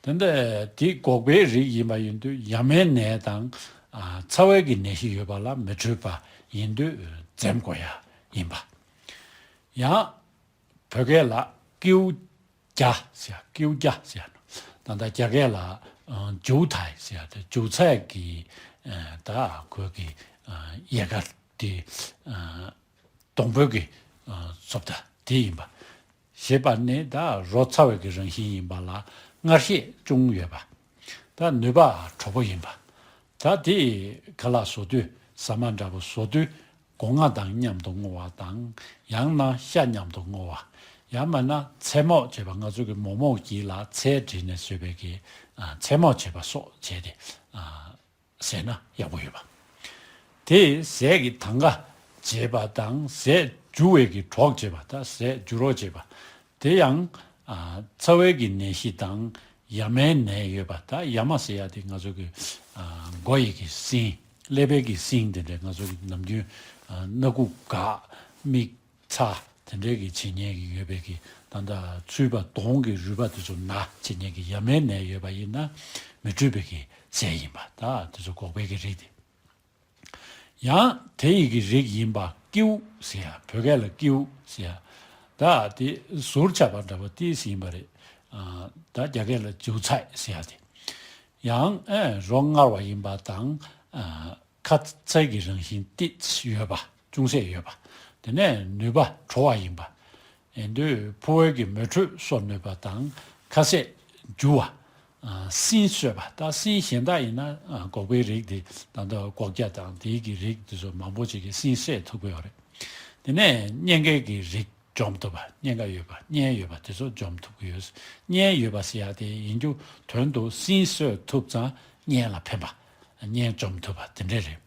དེ་འདྲ་དེ་སྒོག་པའི་རིགས་ཡིན་པ་ཡིན་དུས་ཡ་མའི་ནད་དང་ཨ་ཚ་བའི་གི་ནད་གཞི་ཡོད་པ་ལ་མི་འཕྲོད་པ་ཡིན་དུས་འཛེམ་དགོས་ཡ་ཡིན་པ། ཡང་བོད་སྐད་ལ་ཀེའུ་རྒྱ་ཟེར་ཡ། ཀེའུ་རྒྱ་ཟེར་ཡ། ད་ལྟ་རྒྱ་སྐད་ལ་ཨ་ཇུ་ཐའི་ཟེར་ཡ་དེ། ཇུ་ཚའི་གི་ཨ་ད་ཁོའི་གི་ཨ་ཡལ་ག་དེ་ཨ་སྡོང་པོའི་གི་ཨ་བཟོ་ལྟ་དེ་ཡིན་པ། ཞེས་པ་ནི་ད་རོ་ཚ་བའི་གི་རང་བཞིན་ཡིན་པ་ལ་མངར་ཤས་ཅུང་ཡོད་པ། ད་ནུས་པ་དྲོ་པོ་ཡིན་པ། ད་དེ་ཁ་ལག་བཟོ་དུས། ཟ་མ་འདྲ་པོ་བཟོ་དུས་སྒོ་ང་དང་མཉམ་དུ་རྔོ་བ་དང་། ཡང་ན་ཤ་མཉམ་དུ་རྔོ་བ། ཡང་མིན་ན་ཚལ་མོག་བྱས་པ། ང་ཚོ་གི་མོག་མོག་གྱིས་ལ་ཚལ་བྲིས་ནས་བཟོས་པའི་གི་ཨ་ཚལ་མོག་བྱས་པ་སོགས་བྱས་ཏེ་ཨ་ཟས་ན་ཡག་པོ་ཡོད་པ། དེ་ཟས་ཀྱི་དང་ག་བྱེད་པ་དང་། ཟས་འཇུ་བའི་གི་གྲོགས་བྱེད་པ། ད་ཟས་འཇུ་རོགས་བྱེད་པ། དེ་ཡང་ཨ་ཚ་བའི་གི་ནད་གཞི་དང་ཡ་མའི་ནད་ཡོད་པ། ད་ཡ་མ་ཟེར་ཡ་དེ་ང་ཚོ་གི་ཨ་མགོ་ཡི་གི་སྲིན། ཀླད་པའི་གི་སྲིན་དེ་འདྲ། ང་ཚོ་གི་ནམ་རྒྱུན་ཨ་སྣ་ཁུག་འགག་མིག་ཚ་དེ་འདྲའི་གི་བྱེད་ཉེན་གི་ཡོད་པའི་གི། ད་ལྟ་ཚུད་པ་གདོང་གི་རུས་པ་དེ་ཚོ་ན་བྱེད་ཉེན་གི་ཡ་མའི་ནད་ཡོད་པ་ཡིན་ན་མི་འཕྲོད་པའི་གི་ཟས་ཡིན་པ། ད་དེ་ཚོ་སྒོག་པའི་གི་རིགས་དེ། ཡང་དེ་ཡི་གི་རིགས་ཡིན་པ་ཀེའུ་ཟེར་ཡ། བོད་སྐད་ལ་ཀེའུ་ཟེར་ཡ། ད་དེ་ཟུར་ཆག་པ་འདྲ་པོ་ཏིས་ཡིན་པ་རེད། ཨ་ད་རྒྱ་སྐད་ལ་ཇུ་ཚའི་ཟེར་ཡ་དེ། ཡང་ཨེ་རོ་མངར་བ་ཡིན་པ་དང་། ཨ་ཁ་ཚའི་གི་རང་བཞིན་ཏིས་ཡོད་པ། ཅུང་ཟད་ཡོད་པ། དེ་ནས་ནུས་པ་དྲོ་བ་ཡིན་པ། ཡིན་དུས་ཕོ་བའི་གི་མེ་དྲོད་གསོ་ནུས་པ་དང་། ཁ་ཟས་འཇུ་བ། ཨ་སྲིན་གསོད་པ། ད་སྲིན་གཞན་དག་ཡིན་ན་ཨ་སྒོག་པའི་རིགས་དེ། ད་ལྟ་སྒོག་སྐྱ་དང་དེའི་གི་རིགས་དེ་ཚོ་མང་པོ་ཅིག་གིས་སྲིན་བསད་ཐུབ་ཀྱི་ཡོད་རེད། དེ་ནས་གཉན་ཁའི་གི་རིགས་འཇོམས་ཐུབ་པ། གཉན་ཁ་ཡོད་པ། གཉན་ཡོད་པ་དེ་ཚོ་འཇོམས་ཐུབ་ཀྱི་ཡོད། གཉན་ཡོད་པ་ཟེར་ཡ་དེ་ཡིན་རྒྱུ་དོན་དུ་སྲིན་གསོད་ཐུབ་ཙང་གཉན་ལ་ཕན་པ། གཉན་འཇོམས་ཐུབ་པ་དེ་འདྲ་རེད།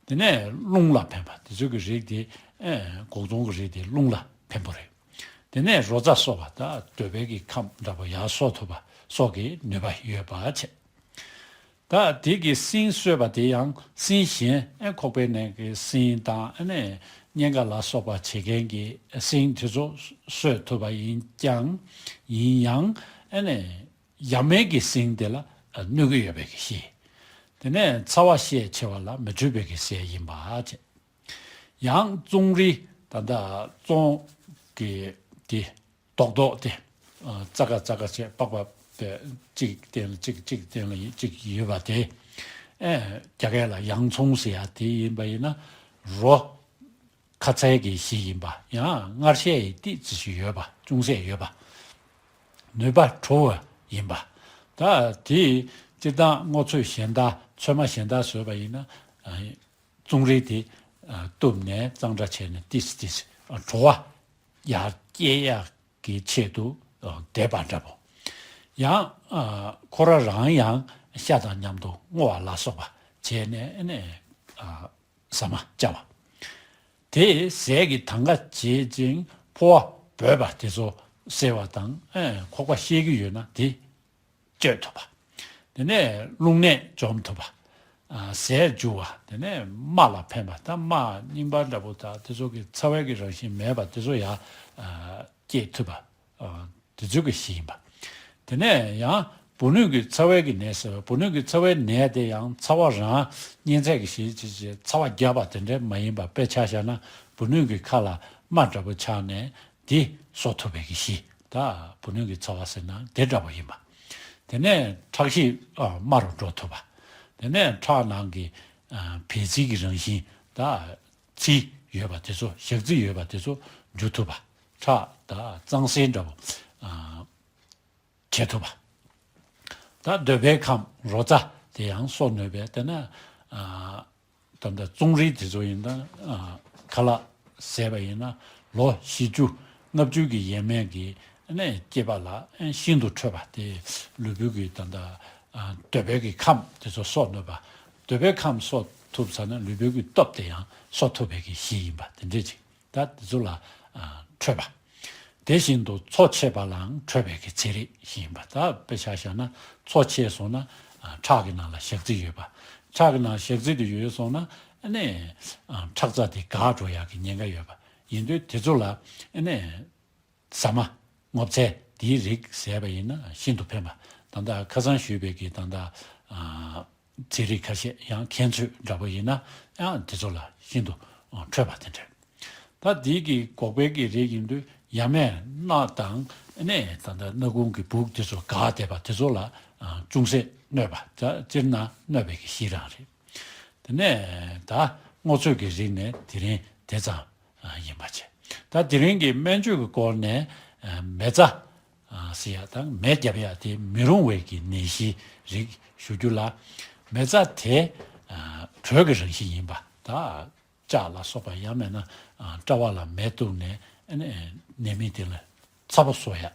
དེ་ནས་རླུང་ལ་ཕན་པ། དེ་ཚོ་གི་རིགས་དེ་ཨེ་སྒོག་ཙོང་གི་རིགས་དེ་རླུང་ལ་ཕན་པོ་རེད། དེ་ནས་རོ་ཙ་གསོ་བ་དང་འདོད་པའི་གི་ཁམས་འདྲ་པོ་ཡར་གསོ་ཐུབ་པ་སོགས་ཀྱི་ནུས་པ་ཡོད་པ་བྱས། ད་དེ་གི་སྲིན་གསོས་པ་དེ་ཡང་སྲིན་གཞན་ཨེ་ཁོག་པའི་ནང་གི་སྲིན་དང་ཨ་ནི་གཉན་ཁ་ལ་སོགས་པ་བྱེད་མཁན་གྱི་སྲིན་དེ་ཚོ་གསོད་ཐུབ་པ་ཡིན་ཀྱང་ཡིན་ཡང་ཨ་ནི་ཡ་མེད་ཀྱི་སྲིན་དེ་ལ་གནོད་ཀྱི་ཡོད་པའི་གི་གཞི། དེ་ནས་ཚ་བ་ཤས་ཆེ་བ་ལ་མི་འཕྲོད་པའི་གི་ཟས་ཡིན་པ་བྱས། ཡང་བཙོང་རིལ་ད་ལྟ་བཙོང་གི་དེ་རྡོག་རྡོག་དེ་ཙ་ག་ཙ་ག་བྱས་པགས་པ་དེ་གཅིག་སྟེང་ལ་གཅིག་གཅིག་སྟེང་ལ་གཅིག་ཡོད་པ་དེ་ཨེ་རྒྱ་སྐད་ལ་ཡང་ཚོང་ཟེར་ཡ་དེ་ཡིན་པ་ཡིན་ན་རོ་ཁ་ཚལ་གྱི་གཞི་ཡིན་པ་ཡང་མངར་ཤས་ཡི་ཏིག་ཙི་ཞིག་ཡོད་པ་ཅུང་ཟད་ཡོད་པ་ནུས་པ་དྲོ་བ་ཡིན་པ། ད་དེ་སྤྱིར་བཏང་སྔོ་ཚོད་གཞན་དག་ཚོད་མ་གཞན་དག་བཟོས་པ་ཡིན་ན་བཙོང་རིལ་དེ་གཏུབ་ནས་གཙང་སྦྲ་བྱས་ནས་ཏིག་ཙི་ཏིག་ཙི་བྲོ་བ་ཡར་སྐྱེད་ཡག་གི་ཆེད་དུ་བསྡེབས་པ་འདྲ་པོ། ཡང་ཁོ་ར་རང་ཡང་ཤ་དང་མཉམ་དུ་བསྔོ་བ་ལ་སོགས་པ་བྱས་ནས་ཨ་ནི་ཟ་མ་བཅའ་བ། དེས་ཟས་ཀྱི་དང་ག་བྱེད་ཅིང་ཕོ་བ་འབོད་པ་དེ་ཚོ་སེལ་བ་དང་ཁོག་པ་བཤལ་གྱི་ཡོད་ན་དེ་གཅོད་ཐུབ་པ། དེ་ནས་རླུང་ནད་འཇོམས་ཐུབ་པ། ཟས་འཇུ་བ། དེ་ནས་རྨ་ལ་ཕན་པ། ད་རྨ་རྙིང་པ་འདྲ་པོ་དང་དེ་ཚོ་གི་ཚ་བའི་གི་རང་བཞིན་མེད་པ་དེ་ཚོ་ཡང་སྐྱེད་ཐུབ་པ། དེ་ཚོ་གི་གཞི་ཡིན་པ། དེ་ནས་ཡང་བུ་སྣོད་ཀྱི་ཚ་བའི་གི་ནད་ཟེར་བ། བུ་སྣོད་ཀྱི་ཚ་བའི་ནད་དེ་ཡང་ཚ་བ་རང་གཉན་ཚད་ཀྱི་གཞི་བྱེད་ཅེས་ཚ་བ་རྒྱབ་པ་དེ་འདྲ་མ་ཡིན་པ། དཔེ་ཆ་བཞག་ན་བུ་སྣོད་ཀྱི་ཁ་ལ་རྨ་འདྲ་པོ་ཆགས་ནས་དེ་གསོ་ཐུབ་པའི་གི་གཞི། ད་བུ་སྣོད་ཀྱི་ཚ་བ་ཟེར་ན་དེ་འདྲ་པོ་ཡིན་པ། དེ་ནས་ཁྲག་ཤེད་དམའ་རུ་འགྲོ་ཐུབ་པ། དེ་ནས་ཁྲག་ནང་གི་བད་ཚིལ་གྱི་རང་བཞིན་ད་ཚིལ་ཡོད་པ་དེ་ཚོ་ཞག་ཚི་ཡོད་པ་དེ་ཚོ་འཇུ་ཐུབ་པ། ཁྲག་དང་གཙང་སེལ་འདྲ་པོ་བྱེད་ཐུབ་པ། ད་འདོད་པའི་ཁམས་རོ་ཙ་དེ་ཡང་གསོ་ནུས་པས། དེ་ན་ད་ལྟ་བཙོང་རིལ་དེ་ཚོ་ཡིན་ན་ཁ་ལག་ཟས་པ་ཡིན་ན་ལོ་བཞི་བཅུ་ལྔ་བཅུ་གི་ཡས་མས་ཀྱི་ནས་སྐྱེས་པ་ལ་ཤིན་ཏུ་འཕྲོད་པ་དེ་ལུས་པོའི་གི་ད་ལྟ་འདོད་པའི་གི་ཁམས་དེ་ཚོ་གསོ་ནུས་པ། འདོད་པའི་ཁམས་གསོ་ཐུབ་ཚར་ན་ལུས་པོའི་གི་སྟོབས་དེ་ཡང་གསོ་ཐུབ་པའི་གི་གཞི་ཡིན་པ་དེ་འདྲས་ཅིག་ད་དེ་ཚོ་ལ་འཕྲོད་པ། དེ་བཞིན་དུ་འཚོ་ཆད་པ་ལའང་འཕྲོད་པའི་གི་ཚན་རིག་ཡིན་པ། ད་དཔེ་ཆ་བཞག་ན་འཚོ་ཆད་སོང་ན་ཁྲག་གི་ནང་ལ་ཞག་ཚི་ཡོད་པ། ཁྲག་གི་ནང་ཞག་ཚི་དེ་ཡོད་སོང་ན་ཨ་ནི་ཁྲག་རྩ་དེ་འགག་འགྲོ་ཡག་གི་ཉེན་ཁ་ཡོད་པ་ཡིན་དུས་དེ་ཚོ་ལ་ཨ་ནི་ཟ་མ་སྔོ་ཚལ་དེའི་རིགས་ཟས་པ་ཡིན་ན་ཤིན་ཏུ་ཕན་པ། ད་ལྟ་ཁ་སང་ཞུས་པའི་གི་ད་ལྟ་ཚན་རིག་ཁ་ཤས་ཡང་མཁན་ཚོས་འདྲ་པོ་ཡིན་ན་ཡང་དེ་ཚོ་ལ་ཤིན་ཏུ་འཕྲོད་པ་དེ་འདྲ། ད་དེའི་གི་འགོག་པའི་གི་རིགས་ཡིན་དུས་ཡ་མེད་སྣ་དང་ནས་ད་ལྟ་སྣ་ཁུང་གི་སྦུག་དེ་ཚོ་འགག་བསྡད་པ་དེ་ཚོ་ལ་ཅུང་ཟད་གནོད་པ། ད་སྤྱིར་ན་གནོད་པའི་གི་གཞི་རང་རེད། དེ་ནས་ད་སྔོ་ཚོད་ཀྱི་རིགས་ནས་དེ་རིང་དེ་ཙམ་ཡིན་པ་བྱས། ད་དེ་རིང་གི་སྨན་བཅོས་ཀྱི་སྐོར་ནས་མེ་བཙའ་ཟེར་ཡ་དང་མེ་བརྒྱབ་ཡ་དེ་མི་རུང་བའི་གི་ནད་གཞིའི་རིགས་ཞུ་རྒྱུ་ལ། མེ་བཙའ་དེ་དྲོད་ཀྱི་རང་བཞིན་ཡིན་པ། ད་ལྕགས་ལ་སོགས་པ་ཡང་མེད་ན་སྐྲ་བ་ལ་མེ་གཏུགས་ནས་ནད་མེད་དེ་ལ་ཚ་པོ་གསོ་ཡ་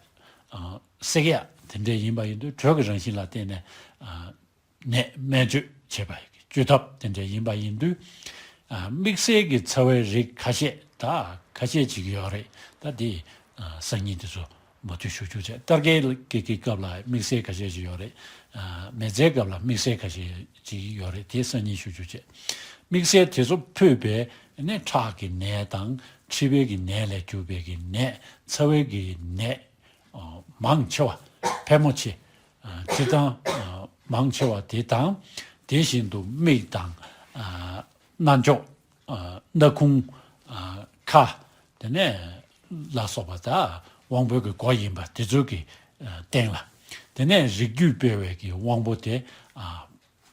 སེག་ཡ་དེ་འདྲ་ཡིན་པ་ཡིན་དུས་དྲོད་ཀྱི་རང་བཞིན་ལ་བརྟེན་ནས་ནད་སྨན་བཅོས་བྱེད་པ་བཅོས་ཐབས་དེ་འདྲ་ཡིན་པ་ཡིན་དུས། དམིགས་བསལ་གྱི་ཚ་བའི་རིགས་ཁ་ཤས་ད་ཁ་ཤས་ཅིག་ཡོད་རེད། ད་དེ་སང་ཉིན་དེ་ཚོ་མུ་མཐུད་ཞུ་རྒྱུ་བྱས། སྟར་གའི་གི་གི་སྐབས་ལ་དམིགས་བསལ་ཁ་ཤས་ཅིག་ཡོད་རེད། མེ་བཙའི་སྐབས་ལ་དམིགས་བསལ་ཁ་ཤས་ཅིག་ཡོད་རེད། དེ་སང་ཉིན་ཞུ་རྒྱུ་བྱས། དམིགས་བསལ་དེ་ཚོ་ཕུད་པའི་ནས་ཁྲག་གི་ནད་དང་མཁྲིས་པའི་གི་ནད་ལས་གྱུར་པའི་གི་ནད། ཚ་བའི་གི་ནད་མང་ཆེ་བ་ཕལ་མོ་ཆེ་སྤྱིར་བཏང་མང་ཆེ་བ་དེ་དང་དེ་བཞིན་དུ་མིག་དང་། རྣ་ཅོག་སྣ་ཁུང་། ཁ། དེ་ནས་ལ་སོགས་པ་དང་དབང་པོའི་གི་སྒོ་ཡིན་པ་དེ་ཚོའི་གི་སྟེང་ལ། དེ་ནས་རིགས་རྒྱུད་སྤེལ་བའི་གི་དབང་པོ་དེ་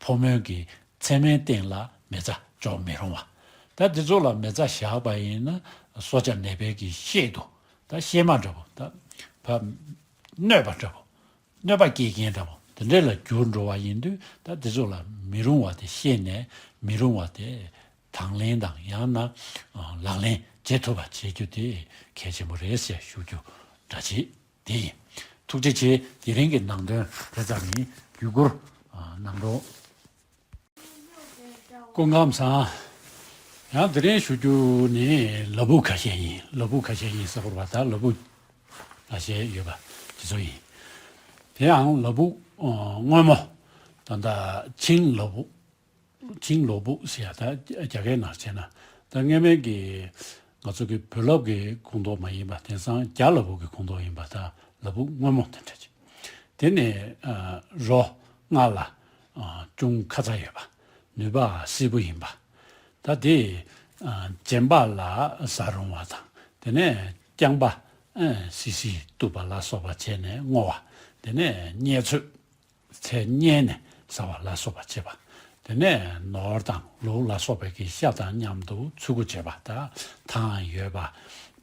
ཕོ་མོའི་གི་མཚན་མའི་སྟེང་ལ་མེ་བཙའ་འཇོག་མི་རུང་བ། ད་དེ་ཚོ་ལ་མེ་བཙའ་བཞག་པ་ཡིན་ན་སྲོག་ཆགས་ནད་པའི་གི་གཤེད་དུ་ད་གཤེད་མ་འདྲ་པོ་ད་ཕ་གནོད་པ་འདྲ་པོ། གནོད་པ་སྐྱེལ་མཁན་འདྲ་པོ་དེ་འདྲ་ལ་འགྱུར་འགྲོ་བ་ཡིན་དུས། ད་དེ་ཚོ་ལ་མི་རུང་བ་དེ་ཤེས་ནས་མི་རུང་བ་དེ་དང་ལེན་དང་ཡང་ན་ལག་ལེན་བྱེད་ཐུབ་པ་བྱེད་རྒྱུ་དེ་གལ་ཆེན་པོ་རེད་ཟེར་ཞུ་རྒྱུ་འདྲ་ཅིག་དེ་ཡིན། ཐུགས་རྗེ་ཆེ། དེ་རིང་གི་ནང་དོན་དེ་ཙམ་ཡིན། བརྒྱུད་བསྐུར་གནང་རོགས། སྐུ་ཁམས་བཟང་། ཡང་དེ་རིང་ཞུ་རྒྱུ་ནི་ལ་ཕུག་ཁ་ཤས་ཡིན། ལ་ཕུག་ཁ་ཤས་ཡིན་ཟེར་བ་ད་ལ་ཕུག་ ལ་བཤད་ཡོད་པ་དེ་ཚོ་ཡིན། དེ་ཡང་ལ་ཕུག་སྔོན་མོ། ད་ལྟ་ཆིང་ལ་ཕུག་ཆིང་ལ་ཕུག་ཟེར་ཡ། ད་རྒྱ་སྐད་ནང་བྱས་ན། ད་སྔ་མའི་གི་ང་ཚོ་གི་བོད་ལབ་ཀྱི་ཁོངས་གཏོགས་མ་ཡིན་པ། དེང་སང་རྒྱ་ལ་ཕུག་གི་ཁོངས་གཏོགས་ཡིན་པ། ད་ལ་ཕུག་སྔོན་མོ་དེ་འདྲ་ཅིག་དེ་ནས་རོ་སྔ་ལ་ཅུང་ཁ་ཚ་ཡོད་པ། ནུས་པ་བསིལ་པོ་ཡིན་པ། ད་དེ་ཨ་རྗེན་པ་ལ་ཟ་རུང་བ་དང་། དེ་ནས་རྐྱང་པ་ཨ་སི་སི་གཏུབ་པ་ལ་སོགས་པ་བྱས་ནས་བསྔོ་བ། དེ་ནས་བསྙལ་ཚོད་ཚད་བསྙལ་ནས་ཟ་བ་ལ་སོགས་པ་བྱེད་པ། དེ་ནས་ནོར་དང་ལུག་ལ་སོགས་པའི་གི་ཤ་དང་མཉམ་དུ་ཚུར་རྒོལ་བྱེད་པ། ད་ཐང་ཡོད་པ་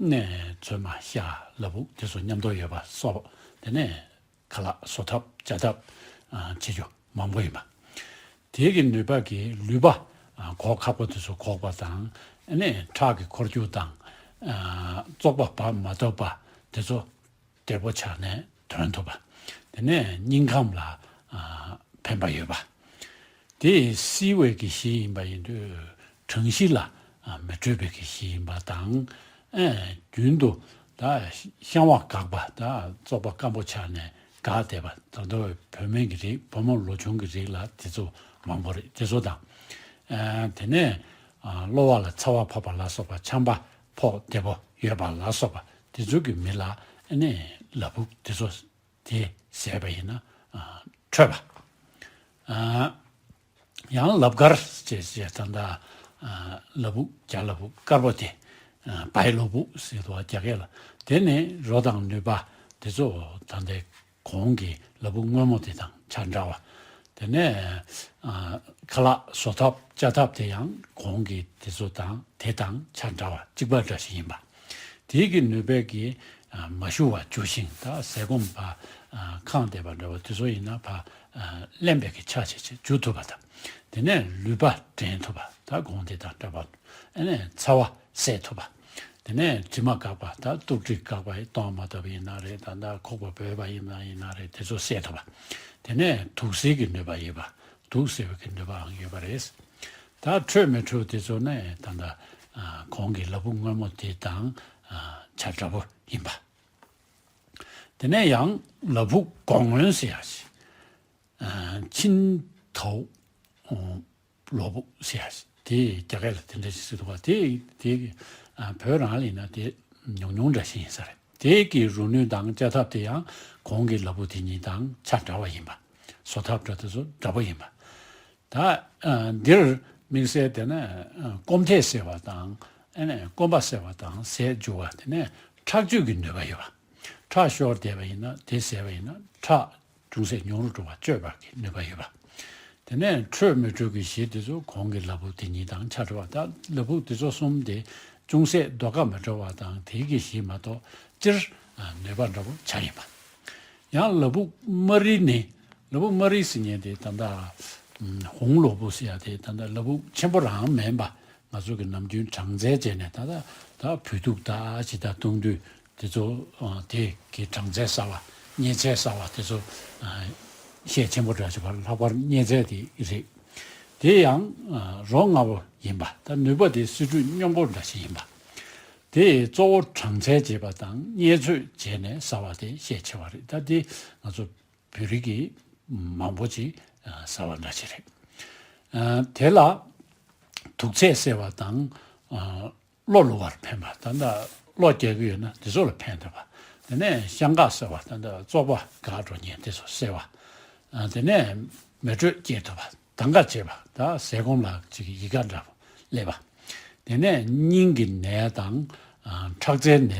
ནས་ཚོད་མ་ཤ་ལ་ཕུག་དེ་ཚོ་མཉམ་དུ་ཡོད་པ་སོགས། དེ་ནས་ཁ་ལག་བཟོ་ཐབས་བྱ་ཐབས་ཨ་བྱེད་རྒྱུ་མང་པོ་ཡིན་པ། དེ་གི་ནུས་པ་གིས་ལུས་པ་ཨ་གོ་ཁག་པོ་དེ་ཚོ་འགོག་པ་དང་། ཨ་ནི་ཁྲག་གི་འཁོར་རྒྱུག་དང་། ཨ་བཙོག་པ་བབས་མ་ཐུབ་པ་དེ་ཚོ་བདེ་པོ་ཆགས་ནས་ཐོན་ཐུབ་པ། དེ་ནས་སྙིང་ཁམས་ལ་ཨ་ཕན་པ་ཡོད་པ། དེ་བསིལ་བའི་གི་གཞི་ཡིན་པ་ཡིན་དུས་གྲང་གཞི་ལ་མི་འཕྲོད་པའི་གི་གཞི་ཡིན་པ་དང་། ཨེ་རྒྱུན་དུ་ད་བཤང་བ་འགགས་པ། ད་བཙོག་པ་སྐམ་པོ་ཆགས་ནས་འགག་བསྡད་པ། ད་ལྟ་བའི་བོད་སྨན་གྱི་རིགས། བུ་མོ་ལོ་ཆུང་གི་རིགས་ལ་དེ་ཚོ་མང་པོ་རེད། དེ་ཚོ་དང་། ཨེ་དེ་ནས་ཨ་གློ་བ་ལ་ཚ་བ་ཕོག་པ་ལ་སོགས་པ། ཆམ་པ་ཕོག་བདེ་པོ་ཡོད་པ་ལ་སོགས་པ་དེ་ཚོ་གི་མི་ལ་ཨ་ནི་ལ་ཕུག་དེ་ཚོ་དེ་བཟས་པ་ཡིན་ན་ཨ་འཕྲོད་པ། ཨ་ཡང་ལབ་དཀར་ཅེས་བྱས། ད་ལྟ་ཨ་ལ་ཕུག་རྒྱ་ལ་ཕུག་དཀར་པོ་དེ་ཨ་བའི་ལ་ཕུག་ཟེར་འདུག་བ་རྒྱ་སྐད་ལ། དེ་ནི་རོ་དང་ནུས་པ་དེ་ཚོ་ད་ལྟའི་གོང་གི་ལ་ཕུག་སྔོན་མོ་དེ་དང་ཆ་འདྲ་བ། དེ་ནས་ཨ་ཁ་ལག་བཟོ་ཐབས་བཅའ་ཐབས་དེ་ཡང་གོང་གི་དེ་ཚོ་དང་དེ་དང་ཆ་འདྲ་བ། གཅིག་པ་འདྲ་ཞིག་ཡིན་པ། དེའི་གི་ནུས་པས་ཀྱི་ཨ་མ་ཞུ་བ་འཇུ་ཞིང་། ད་ཟས་སྐོམ་པ་ཨ་ཁེངས་བསྡད་པ་འདྲ་བ་དེ་ཚོ་ཡིན་ན་ཕར་ཨ་ལེན་པའི་གི་ཆ་བྱེད་བྱེད་འཇུ་ཐུབ་པ་དང་། དེ་ནས་ལུད་པ་འདྲེན་ཐུབ་པ། ད་གོང་དེ་དང་འདྲ་བ། ཨ་ནས་ཚ་བ་སེལ་ཐུབ་པ། དེ་ནས་དྲི་མ་འགག་པ། ད་དུག་དྲི་འགག་པ་ཡི་གཏོང་མ་ཐུབ་ཡིན་ན་རེད། ད་ད་ཁོག་པ་བོས་པ་ཡིན་ན་ཡིན་ན་རེད། དེ་ཚོ་སེལ་ཐུབ་པ། དེ་ནས་དུག་སེལ་གྱི་ནུས་པ་ཡོད་པ། དུག་སེལ་བའི་གི་ནུས་པའང་ཡོད་པ་རེད། ད་འཕྲོད་མི་འཕྲོད་དེ་ཚོ་ནི་ད་ལྟ་ཨ་གོང་གི་ལ་ཕུག་སྔོན་མོ་དེ་དང་ཨ་ཆ་འདྲ་པོ་ཡིན་པ། དེ་ནས་ཡང་ལ་ཕུག་གོང་སྔོན་ཟེར་ཡ་ཞིག་ཨ་ཆིན་ཐའོ་ལ་ཕུག་ཟེར་ཡ་ཞིག་དེ་རྒྱ་སྐད་ལ་དེ་འདྲ་ཞིག་ཟེར་འདུག་ག་དེ་དེ་ཨ་བོད་རང་ལ་ཡིན་ན་དེ་ཉུང་ཉུང་འདྲ་ཞིག་ཡིན་ས་རེད། དེ་གི་རུ་ནུས་དང་བཅའ་ཐབས་དེ་ཡང་གོང་གི་ལ་ཕུག་དེ་གཉིས་དང་ཆ་འདྲ་བ་ཡིན་པ། བཟོ་ཐབས་འདྲ་དེ་ཚོ་འདྲ་པོ་ཡིན་པ། ད་ཨ་འདིར་དམིགས་བསལ་དེ་ནི་ཨ་སྐོམ་ཐད་སེལ་བ་དང་། ཨ་ནི་སྐོམ་པ་སེལ་བ་དང་ཟས་འཇུ་བ། དེ་ནས་ཁྲག་བཅོས་ཀྱི་ནུས་པ་ཡོད་པ། ཁྲག་ཤོར་བསྡད་པ་ཡིན་ན་དེ་བཟས་པ་ཡིན་ན་ཁྲག་ཅུང་ཟད་ཉུང་རུ་འགྲོ་བ་བཅོས་པ་གི་ནུས་པ་ཡོད་པ། དེ་ནས་འཕྲོད་མི་འཕྲོད་ཀྱི་གཞི་དེ་ཚོ་གོང་གི་ལ་ཕུག་དེ་གཉིས་དང་ཆ་འདྲ་བ། ད་ལ་ཕུག་དེ་ཚོ་གསུམ་དེ་ཅུང་ཟད་ཟློས་གར་མི་འདྲ་བ་དང་དེའི་གི་གཞི་མ་གཏོགས་སྤྱིར་ཨ་ནུས་པ་འདྲ་པོ་ཆགས་ཡིན་པ། ཡང་ལ་ཕུག་དམར་རིལ་ནི། ལ་ཕུག་དམར་རིལ་ཟེར་མཁན་དེ་ད་ལྟ་ཧུང་ལ་ཕུག་ཟེར་ཡ་དེ་ད་ལྟ་ལ་ཕུག་ཆེན་པོ་རང་མིན་པ། ང་ཚོ་གི་ནམ་རྒྱུན་གྲངས་ཚད་བྱས་ནས་ད་ལྟ་ད་བོད་ཐུག་ད་ཇི་ལྟར་གཏོང་དུས་དེ་ཚོ་ཨ་དེ་གི་གྲངས་ཚད་གསར་བ། མཉེ་ཚད་གསར་བ་དེ་ཚོ་ཨ་ཤས་ཆེན་པོ་འདྲ་ཞིག་བར་ལྷག་པར་མཉེ་ཚད་དེ་རེད། དེ་ཡང་ཨ་རོ་སྔ་པོ་ཡིན་པ། ད་ནུས་པ་དེ་སི་ཁྲོན་སྔོན་པོ་འདྲ་ཞིག་ཡིན་པ། དེ་གཙོ་བོ་གྲངས་ཚད་བྱེད་པ་དང་མཉེ་ཚད་བྱས་ནས་ཟ་བ་དེ་ཤས་ཆེ་བ་རེད། ད་དེ་ང་ཚོ་བོད་རིགས་ཀྱི་མང་པོ་ཅིག་ཟ་བ་འདྲ་ཅིག་རེད། དེ་ལ་དུག་ཚད་སེལ་བ་དང་གློ་ལུ་བར་ཕན་པ། ད་ལྟ་གློ་རྒྱག་གི་ཡོད་ན་དེ་ཚོ་ལ་ཕན་ཐོགས་པ། དེ་ནས་བཤང་འགག་སེལ་བ། ད་ལྟ་བཙོག་པ་འགག་འགྲོ་མཁན་དེ་ཚོ་སེལ་བ། དེ་ནས་མེ་དྲོད་སྐྱེད་ཐུབ་པ། ད་ག་བྱེད་པ། ད་ཟས་སྐོམ་ལ་ཅིག་ཡི་ག་འདྲ་པོ་སླེབས་པ། དེ་ནས་སྙིང་གི་ནད་དང་ཁྲག་རྩའི་ནད་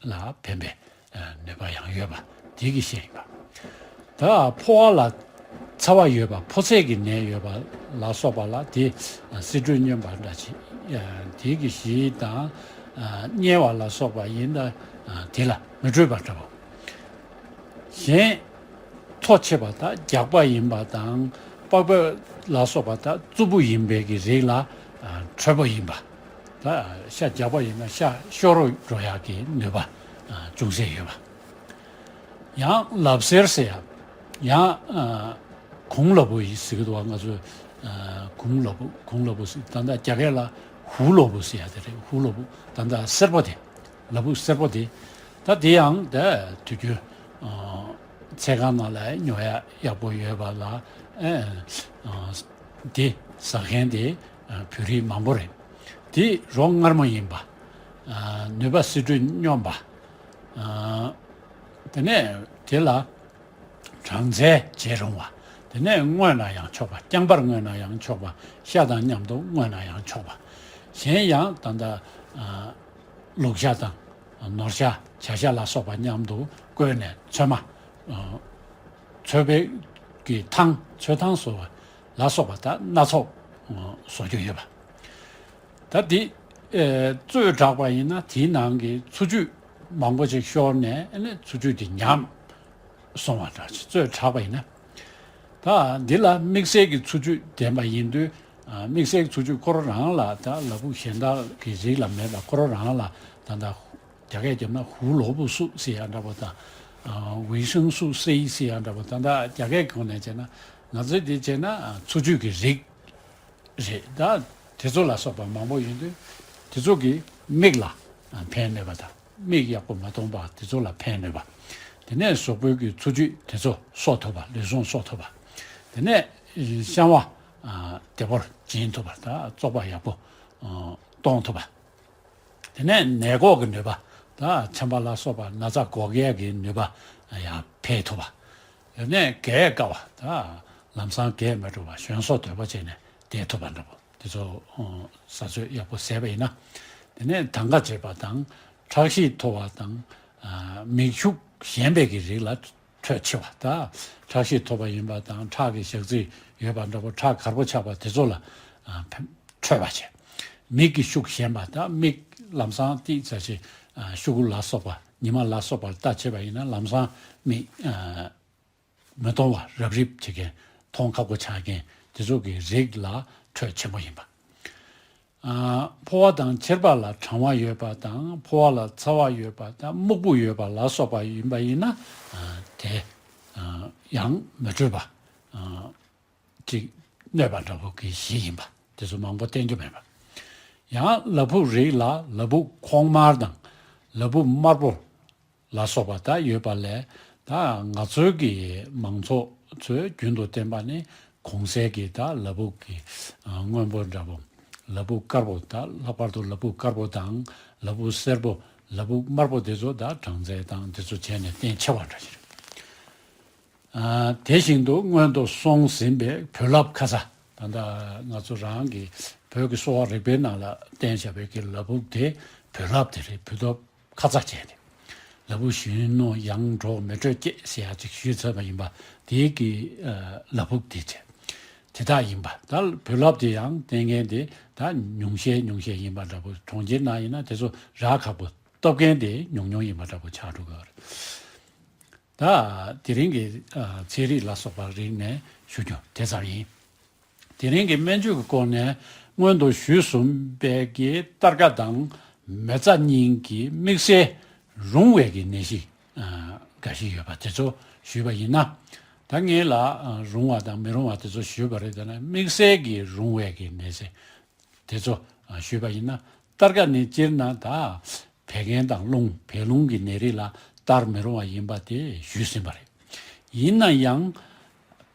ལ་ཕན་པའི་ནུས་པ་ཡང་ཡོད་པ་དེ་གི་ཤེས་ཡིན་པ། ད་ཕོ་བ་ལ་ཚ་བ་ཡོད་པ། ཕོ་ཚད་ཀྱི་ནད་ཡོད་པ་ལ་སོགས་པ་ལ་དེ་སི་ཁྲོན་སྔོན་པོ་འདྲ་ཅིག་དེ་གི་གཞི་དང་མཉེ་བ་ལ་སོགས་པ་ཡིན་ན་དེ་ལ་མི་འཕྲོད་པ་འདྲ་པོ། གཞན་མཐོ་ཆེ་བ་དང་རྒྱགས་པ་ཡིན་པ་དང་པགས་པ་ལ་སོགས་པ་དང་རྩུབ་པོ་ཡིན་པའི་གི་རིགས་ལ་ཨ་འཕྲོད་པ་ཡིན་པ། ད་ཤ་རྒྱགས་པ་ཡིན་ན་ཤ་ཤོར་འགྲོ་ཡག་གི་ནུས་པ་ཨ་ཅུང་ཟད་ཡོད་པ། ཡང་ལབ་སེར་ཟེར་ཡ། ཡང་ཨ་གུང་ལ་ཕུག་ཡིན་ཟེར་གི་འདུག་བ། ང་ཚོས་ཨ་གུང་ལ་ཕུག་གུང་ལ་ཕུག་ཟེར། ད་ལྟ་རྒྱ་སྐད་ལ་ཧུ་ལ་ཕུག་ཟེར་ཡ་དེ་རེད། ཧུ་ལ་ཕུག་ད་ལྟ་སེར་པོ་དེ། ལ་ཕུག་སེར་པོ་དེ། ད་དེ་ཡང་ད་དུས་རྒྱུན་ཚལ་ཁང་ནང་ལ་ཉོ་ཡག་ཡག་པོ་ཡོད་པ་ལ་ཨེ་དེ་ཟ་མཁན་དེ་བོད་རིགས་མང་པོ་རེད། དེ་རོ་མངར་མོ་ཡིན་པ། ནུས་པ་སིལ་དྲོད་སྙོམས་པ། དེ་ནས་དེ་ལ་སྦྲང་རྩི་བྱེད་རུང་བ། དེ་ནས་བརྔོས་ན་ཡང་ཆོག་པ། རྐྱང་པར་བརྔོས་ན་ཡང་ཆོག་པ། ཤ་དང་མཉམ་དུ་བརྔོས་ན་ཡང་ཆོག་པ། གཞན་ཡང་ད་ལྟ་ལུག་ཤ་དང་ནོར་ཤ་བྱ་ཤ་ལ་སོགས་པ་མཉམ་དུ་བསྐོལ་ནས་ཚོད་མ། ཚོད་པའི་གི་ཐང་ཚོད་ཐང་བཟོ་བ་ལ་སོགས་པ་ད་སྣ་ཚོགས་བཟོ་རྒྱུ་ཡོད་པ། ད་འདི་ཨེ་བཙོས་དྲགས་པ་ཡིན་ན་དེའི་ནང་གི་འཚོ་བཅུད་མང་པོ་ཅིག་ཤོར་ནས་ཨ་ནི་འཚོ་བཅུད་དེ་ཉམས་སོང་བ་འདྲ་ཅིག་བཙོས་དྲགས་པ་ཡིན་ན། ད་འདི་ལ་དམིགས་བསལ་གྱི་འཚོ་བཅུད་ལྡན་པ་ཡིན་དུས། ཨ་དམིགས་བསལ་གྱི་འཚོ་བཅུད་ཁོ་རང་རང་ལ་ད་ལ་ཕུག་གཞན་དག་གི་རིགས་ལ་མེད་པ། ཁོ་རང་རང་ལ་ད་ལྟ་རྒྱ་སྐད་བརྒྱབ་ན་ཧུ་ལོ་བུ་སུ་ཟེར་ཡ་འདྲ་པོ་དང་། ཨ་ཝི་ཤིང་སུ་སེ་ཡི་ཟེར་ཡ་འདྲ་པོ། ད་ལྟ་རྒྱ་སྐད་གི་སྒོ་ནས་བྱས་ན་ང་ཚོས་འདི་བྱས་ན་ཨ་འཚོ་བཅུད་ཀྱི་རིགས་རེད། ད་དེ་ཚོ་ལ་སོགས་པ་མང་པོ་ཡོད་དུས། དེ་ཚོ་གིས་མིག་ལ་ཕན་ནུས་པ་དང་། མིག་ཡག་པོ་མ་མཐོང་པ་དེ་ཚོ་ལ་ཕན་ནུས་པ། དེ་ནས་གཟུགས་པོའི་གི་འཚོ་བཅུད་དེ་ཚོ་གསོ་ཐུབ་པ། ལུས་ཟུངས་གསོ་ཐུབ་པ། དེ་ནས་བཤང་བ་བདེ་པོར་འབྱིན་ཐུབ་པ། ད་བཙོག་པ་ཡག་པོ་གཏོང་ཐུབ་པ། དེ་ནས་ནད་འགོག་གི་ནུས་པ། ད་ཆམ་པ་ལ་སོགས་པ་ན་ཚ་འགོག་ཡས་ཀྱི་ནུས་པ་ཡང་འཕེལ་ཐུབ་པ། དེ་ནས་རྒས་དཀའ་བ། ད་ལམ་སང་རྒས་མི་འགྲོ་བ། གཞོན་སོ་དོད་པོ་བྱས་ནས་བསྡད་ཐུབ་པ་འདྲ་པོ། དེ་ཚོ་ཨོ་ཟ་ཚོད་ཡག་པོ་བཟས་པ་ཡིན་ན། དེ་ནས་དང་ག་བྱེད་པ་དང་། ཁྲག་ཤེད་མཐོ་བ་དང་། ཨ་མིག་ཤུགས་ཞན་པའི་གི་རིགས་ལ་འཕྲོད་ཆེ་བ། ད་ཁྲག་ཤེད་མཐོ་བ་ཡིན་པ་དང་། ཁྲག་གི་ཞག་ཚི་ཡོད་པ་འདྲ་པོ། ཁྲག་གར་པོ་ཆགས་པ་དེ་ཚོ་ལ་ཨ་ཕན་འཕྲོད་པ་བྱེད། མིག་གི་ཤུགས་ཞན་པ། ད་མིག་ལམ་སང་ཏིག་ཙ་ཅིག་ཨ་ཤུ་གུ་ལ་སོགས་པ། ཉི་མ་ལ་སོགས་པར་ལྟ་བྱེད་པ་ཡིན་ན་ལམ་སང་མིག་ཨ་མི་མཐོང་བ་རབ་རིབ་བྱེད་མཁན། མཐོང་ཁག་པོ་ཆགས་མཁན་དེ་ཚོ་གི་རིགས་ལ་འཕྲོད་ཆེན་པོ་ཡིན་པ། ཨ་ཕོ་བ་དང་མཆེར་པ་ལ་གྲང་བ་ཡོད་པ་དང་། ཕོ་བ་ལ་ཚ་བ་ཡོད་པ་དང་། སྨུག་པོ་ཡོད་པ་ལ་སོགས་པ་ཡིན་པ་ཡིན་ན། ཨ་དེ་ཨ་ཡང་མི་འཕྲོད་པ། ཨ་ཅིག་གནོད་པ་འདྲ་པོ་གི་གཞི་ཡིན་པ། དེ་ཚོ་མང་པོ་བསྟན་རྒྱུ་མེད་པ། ཡང་ལ་ཕུག་རིགས་ལ་ལ་ཕུག་ཁོག་དམར་དང་། ལ་ཕུག་དམར་པོ་ལ་སོགས་པ་ད་ཡོད་པ་ལས། ད་ང་ཚོའི་གི་མང་ཚོགས་ཚོས་རྒྱུན་དུ་བསྟེན་པ་ནི་གོང་གསལ་གྱི་ད་ལ་ཕུག་གི་ཨ་སྔོན་པོ་འདྲ་པོ། ལ་ཕུག་དཀར་པོ། ད་ལྷག་པར་དུ་ལ་ཕུག་དཀར་པོ་དང་། ལ་ཕུག་སེར་པོ། ལ་ཕུག་དམར་པོ་དེ་ཚོ་ད་སྦྲང་རྩི་དང་དེ་ཚོ་བྱས་ནས་བསྟེན་ཆེ་བ་འདྲ་ཞིག་རེད། ཨ་དེ་བཞིན་དུ་སྔོན་དུ་སོང་ཟིན་པའི་བུ་ལྷབ་ཁ་ཚ། ད་ལྟ་ང་ཚོ་རང་གི་བོད་ཀྱི་གསོ་བ་རིག་པའི་ནང་ལ་བསྟན་བཞག་པའི་གི་ལ་ཕུག་དེ་བུ་ལྷབ་དེ་རེད། བུ་ལྷབ་ཁ་ཚ་བྱས་ཏེ། ལ་ཕུག་གཞོན་ནུ་ཡང་འགྲོགས། མི་དྲོད་སྐྱེད་ཟེར་ཡ་ཅིག་ཞུས་ཚར་བ་ཡིན་པ། དེའི་གི་ཨ་ལ་ཕུག་དེ་བྱས། དེ་དག་ཡིན་པ། ད་བུ་ལྷབ་དེ་ཡང་བསྟེན་མཁན་དེ་ད་ཉུང་ཤས་ཉུང་ཤས་ཡིན་པ་འདྲ་པོ། གྲོང་ཁྱེར་ནང་ཡིན་ན་དེ་ཚོ་རག་ཁག་པོ། སྟོབས་རྐྱེན་དེ་ཉུང་ཉུང་ཡིན་པ་འདྲ་པོ་ཆགས་འགྲོ་གི་ཡོད་རེད། ད་དེ་རིང་གི་ཨ་ཚན་རིག་ལ་སོགས་པ་རིག་ནས་ཞུ་རྒྱུ་དེ་ཙམ་ཡིན། དེ་རིང་གི་སྨན་བཅོས་ཀྱི་སྐོར་ནས་སྔོན་དུ་ཞུས་ཟིན་པའི་གི་སྟར་ཀ་དང་མེ་བཙའ་གཉིས་ཀྱི་དམིགས་བསལ་རུང་བའི་གི་ནད་གཞི་ཨ་འགའ་ཞིག་ཡོད་པ་དེ་ཚོ་ཞུས་པ་ཡིན་ན། ད་ངས་ལ་ཨ་རུང་བ་དང་མི་རུང་བ་དེ་ཚོ་ཞུས་པ་རེད། དེ་ན་དམིགས་བསལ་གྱི་རུང་བའི་གི་ནད་གཞི་དེ་ཚོ་ཨ་ཞུས་པ་ཡིན་ན། སྟར་ཀ་ནི་སྤྱིར་ན་ད་བད་ཀན་དང་རླུང་། བད་རླུང་གི་ནད་རིགས་ལ་སྟར་མི་རུང་བ་ཡིན་པ་དེ་ཞུས་ཟིན་པ་རེད། ཡིན་ན་ཡང་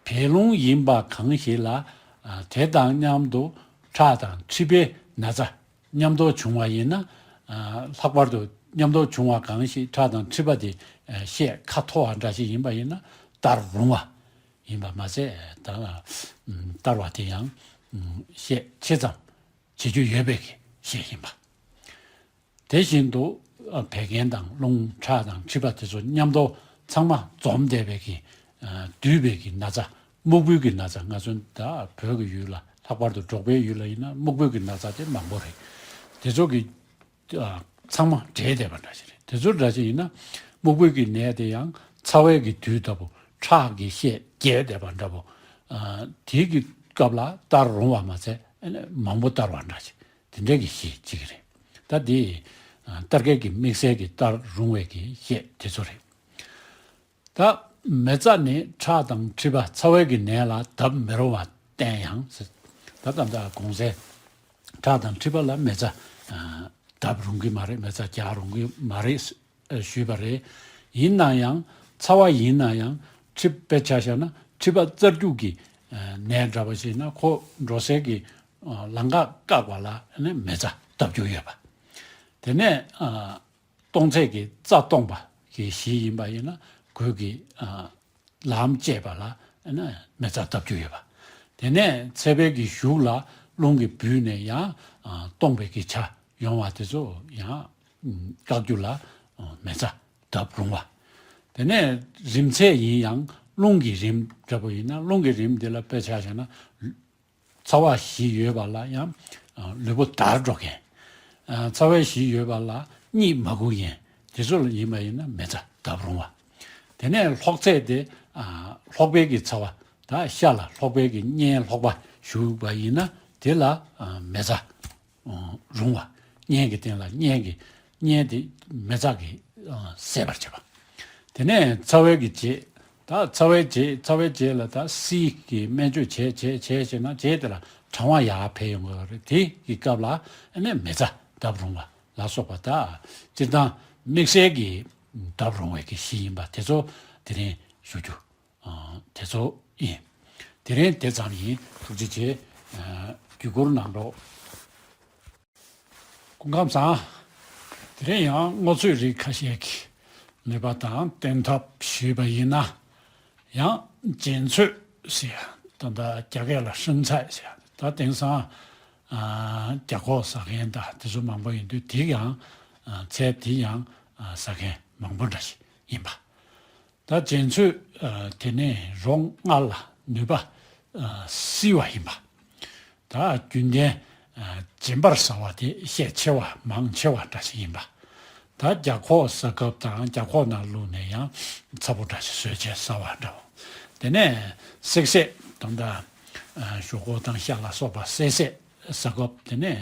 བད་རླུང་ཡིན་པ་གང་ཞིག་ལ་ཨ་དེ་དང་མཉམ་དུ་ཁྲག་དང་མཁྲིས་པའི་ན་ཚ་མཉམ་དུ་བྱུང་བ་ཡིན་ན། ཨ་ལྷག་པར་དུ་མཉམ་དུ་བྱུང་བ་གང་ཞིག་ཁྲག་དང་མཁྲིས་པ་དེ་ཨ་ཤས་ཁ་མཐོ་བ་འདྲ་ཞིག་ཡིན་པ་ཡིན་ན་སྟར་རུང་བ་ཡིན་པ་མ་ཟད། ད་ཨ་སྟར་བ་དེ་ཡང་ཨ་ཤས་ཆེ་ཙམ་བྱེད་རྒྱུ་ཡོད་པའི་གི་ཤས་ཡིན་པ། དེ་བཞིན་དུ་ཨ་བད་ཀན་དང་རླུང་། ཁྲག་དང་མཁྲིས་པ་དེ་ཚོ་མཉམ་དུ་ཚང་མ་འཛོམས་བསྡད་པའི་གི་ཨ་འདུས་པའི་གི་ན་ཚ། སྨུག་པོའི་གི་ན་ཚ། ང་ཚོ་ད་བོད་ཀྱི་ཡུལ་ལ་ལྷག་པར་དུ་འབྲོག་པའི་ཡུལ་ལ་ཡིན་ན་སྨུག་པོའི་གི་ན་ཚ་དེ་མང་པོ་རེད། དེ་ཚོ་གི་ཨ་ཚང་མ་འདྲེས་བསྡད་པ་འདྲ་ཞིག་རེད། དེ་ཚོ་འདྲ་ཞིག་ཡིན་ན་སྨུག་པོའི་གི་ནད་དེ་ཡང་ཚ་བའི་གི་དུས་ལྟ་བུ་ཁྲག་གི་ཤས་རྒྱས་བསྡད་པ་འདྲ་པོ། ཨ་དེའི་གི་སྐབས་ལ་སྟར་རུང་བ་མ་ཚད་ཨ་ནི་མང་པོ་སྟར་བ་འདྲ་ཞིག་དེ་འདྲའི་གི་གཞི་གཅིག་རེད། ད་འདི་ཨ་སྟར་གའི་གི་དམིགས་བསལ་གྱི་སྟར་རུང་བའི་གི་གཞི་དེ་ཚོ་རེད། ད་མེ་བཙའ་ནི་ཁྲག་དང་མཁྲིས་པ་ཚ་བའི་གི་ནད་ལ་བརྡབ་མི་རུང་བ་བསྟན་ཡང་ཟེར། ད་ད་ལྟ་གོང་གསལ་ཁྲག་དང་མཁྲིས་པ་ལ་མེ་བཙའ་ཨ་བརྡབ་རུང་གི་མ་རེད། མེ་བཙའ་རྒྱག་རུང་གི་མ་རེད། ཞུས་པ་རེད། ཡིན་ན་ཡང་ཚ་བ་ཡིན་ན་ཡང་མཁྲིས་དཔེ་ཆ་བཞག་ན་མཁྲིས་པ་རྩ་རྒྱུག་གི་ནད་འདྲ་བ་ཞིག་ན་ཁོ་འགྲོ་སའི་གི་ལམ་ཁ་བཀག་པ་ལ་ནི་མེ་བཙའ་བཏབ་རྒྱུ་ཡོད་པ། དེ་ནས་ཨ་སྟོང་ཚད་ཀྱི་རྩ་སྟོང་པ་གི་གཞི་ཡིན་པ་ཡིན་ན་གོས་ཀྱི་ཨ་ལམ་བཅད་པ་ལ་ནི་མེ་བཙའ་བཏབ་རྒྱུ་ཡོད་པ། དེ་ནས་ཚད་པའི་གི་གཞུག་ལ་རླུང་གིས་བུས་ནས་ཡང་ཨ་སྟོང་པའི་གི་ཆ་ཡོང་བ་དེ་ཚོ་ཡང་བཀག་རྒྱུ་ལ་མེ་བཙའ་བཏབ་རུང་བ། དེ་ནས་རིམས་ཚད་ཡིན་ཡང་རླུང་གི་རིམས་འདྲ་པོ་ཡིན་ན་རླུང་གི་རིམས་འདི་ལ་དཔེ་ཆ་བཞག་ན་ཚ་བ་བཞི་ཡོད་པ་ལ་ཡང་ལུས་པོ་འདར་འགྲོ་མཁན། ཚ་བ་བཞི་ཡོད་པ་ལ་གཉིད་མ་ཁུག་མཁན་དེ་ཚོ་ལ་ཡིན་པ་ཡིན་ན་མེ་བཙའ་བཏབ་རུང་བ། དེ་ནས་ལྷོག་ཚད་དེ་ལྷོག་པའི་གི་ཚ་བ་ད་ཤ་ལ་ལྷོག་པའི་གི་གཉན་ལྷོག་པ་ཞུགས་པ་ཡིན་ན་དེ་ལ་མེ་བཙའ་རུང་བ། གཉན་གྱི་སྟེང་ལ་གཉན་གྱི་གཉན་དེ་མེ་བཙའ་གིས་བསད་པར་བྱེད་པ། དེ་ནས་ཚ་བའི་གི་རྗེས་ད་ཚ་བའི་རྗེས་ཚ་བའི་རྗེས་ལ་ད་བསིལ་གྱི་སྨན་བཅོས་བྱས་བྱས་བྱས་བྱས་ན་རྗེས་དེ་ལ་གྲང་བ་ཡར་འཕེལ་ཡོང་གི་རེད། དེ་གི་སྐབས་ལ་ཨ་ནི་མེ་བཙའ་བཏབ་རུང་བ་ལ་སོགས་པ་ད་སྤྱིར་བཏང་དམིགས་བསལ་གྱི་བཏབ་རུང་བའི་གི་གཞི་ཡིན་པ་དེ་ཚོ་དེ་རིང་ཞུ་རྒྱུ། དེ་ཚོ་ཡིན། དེ་རིང་དེ་ཙམ་ཡིན། ཐུགས་རྗེ་ཆེ། བརྒྱུད་བསྐུར་གནང་རོགས། སྐུ་ཁམས་བཟང་། དེ་རིང་ཡང་སྔོ་ཚོད་རིགས་ཁ་ཤས་ཀྱི་ནུས་པ་དང་བསྟེན་ཐབས་ཞུས་པ་ཡིན་ན། ཡང་རྗེན་ཚོད་ཟེར་ཡ་ད་ལྟ་རྒྱ་སྐད་ལ་ཧྲིན་ཚའེ་ཟེར་ཡ་ད་དེང་སང་རྒྱ་ཁོག་ཟ་མཁན་དང་དེ་ཚོ་མང་པོ་ཡིན་དུས་དེ་ཡང་ཚལ་དེ་ཡང་ཟ་མཁན་མང་པོ་འདྲ་ཞིག་ཡིན་པ། ད་རྗེན་ཚོད་དེ་ནས་རོ་མངར་ལ་ནུས་པ་བསིལ་བ་ཡིན་པ། ད་རྒྱུན་ལྡན་རྗེན་པར་ཟ་བ་དེ་ཤས་ཆེ་བ་མང་ཆེ་བ་འདྲ་ཞིག་ཡིན་པ། ད་རྒྱ་ཁོག་ཟ་སྐབས་དང་རྒྱ་ཁོག་ནང་བླུགས་ནས་ཡང་ཚ་པོ་འདྲ་ཞིག་བཟོས་བྱས་ཟ་བ་འདྲ་བོ། དེ་ནས་བསྲེག་བཟས་དང་ད་ཞོག་ཁོག་དང་ཤ་ལ་སོགས་པ་བསྲེག་བཟས་ཟ་སྐབས་དེ་ནས་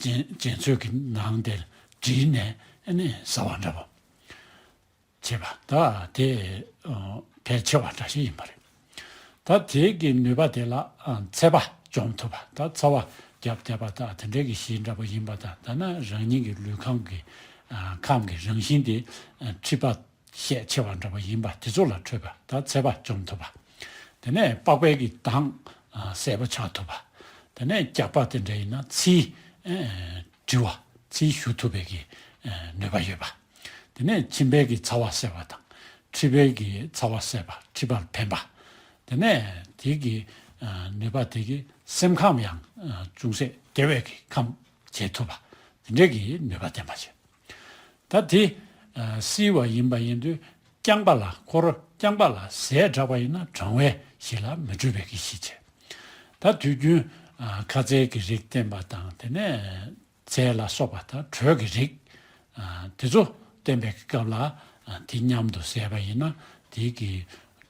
རྗེན་ཚོད་ཀྱི་ནང་དེ་བསྒྲིལ་ནས་ཟ་བ་འདྲ་བོ། བྱེད་པ་ད་དེ་ཕལ་ཆེ་བ་འདྲ་ཞིག་ཡིན་པ་རེད། ད་དེ་གི་ནུས་པ་དེ་ལ་ཚད་པ་འཇོམས་ཐུབ་པ་ད་ཚ་བ་རྒྱབ་བསྡད་པ་ད་དེ་འདྲའི་གི་གཞི་འདྲ་པོ་ཡིན་པ་ད་ད་ན་རང་ཉིད་ཀྱི་ལུས་ཁམས་ཀྱི་ཁམས་ཀྱི་རང་བཞིན་དེ་མཁྲིས་པ་ཤས་ཆེ་བ་འདྲ་པོ་ཡིན་པ་དེ་ཚོ་ལ་འཕྲོད་པ་ད་ཚད་པ་འཇོམས་ཐུབ་པ། དེ་ནས་པགས་པའི་གི་མདངས་གསལ་པོ་ཆགས་ཐུབ་པ། དེ་ནས་རྒྱགས་པ་དེ་འདྲ་ཡིན་ན་ཚིལ་བྲི་བ་ཚིལ་བཞུ་ཐུབ་པའི་གི་ནུས་པ་ཡོད་པ། དེ་ནས་མཆིན་པའི་གི་ཚ་བ་སེལ་བ་དང་མཁྲིས་པའི་གི་ཚ་བ་སེལ་བ་མཁྲིས་པར་ཕན་པ། དེ་ནས་དེ་གི་ནུས་པ་དེ་གི་སེམས་ཁམས་ཡང་ཅུང་ཟད་བདེ་བའི་གི་ཁམས་བྱེད་ཐུབ་པ་དེ་འདྲའི་གི་ནུས་པ་ལྡན་པ་བྱེད། ད་དེ་བསིལ་བ་ཡིན་པ་ཡིན་དུས་རྐྱང་པ་ལ་ཁོ་རང་རྐྱང་པ་ལ་ཟས་དྲག་པ་ཡིན་ན་གྲང་བའི་གཞི་ལ་མི་འགྲོ་བའི་གི་གཞི་བྱེད། ད་དུས་རྒྱུན་ཁ་ཟས་ཀྱི་རིགས་བསྟེན་པ་དང་དེ་ནས་ཚལ་ལ་སོགས་པ་དང་དྲོད་ཀྱི་རིགས་དེ་ཚོ་བསྟེན་པའི་སྐབས་ལ་དེ་མཉམ་དུ་ཟས་པ་ཡིན་ན་དེ་གི་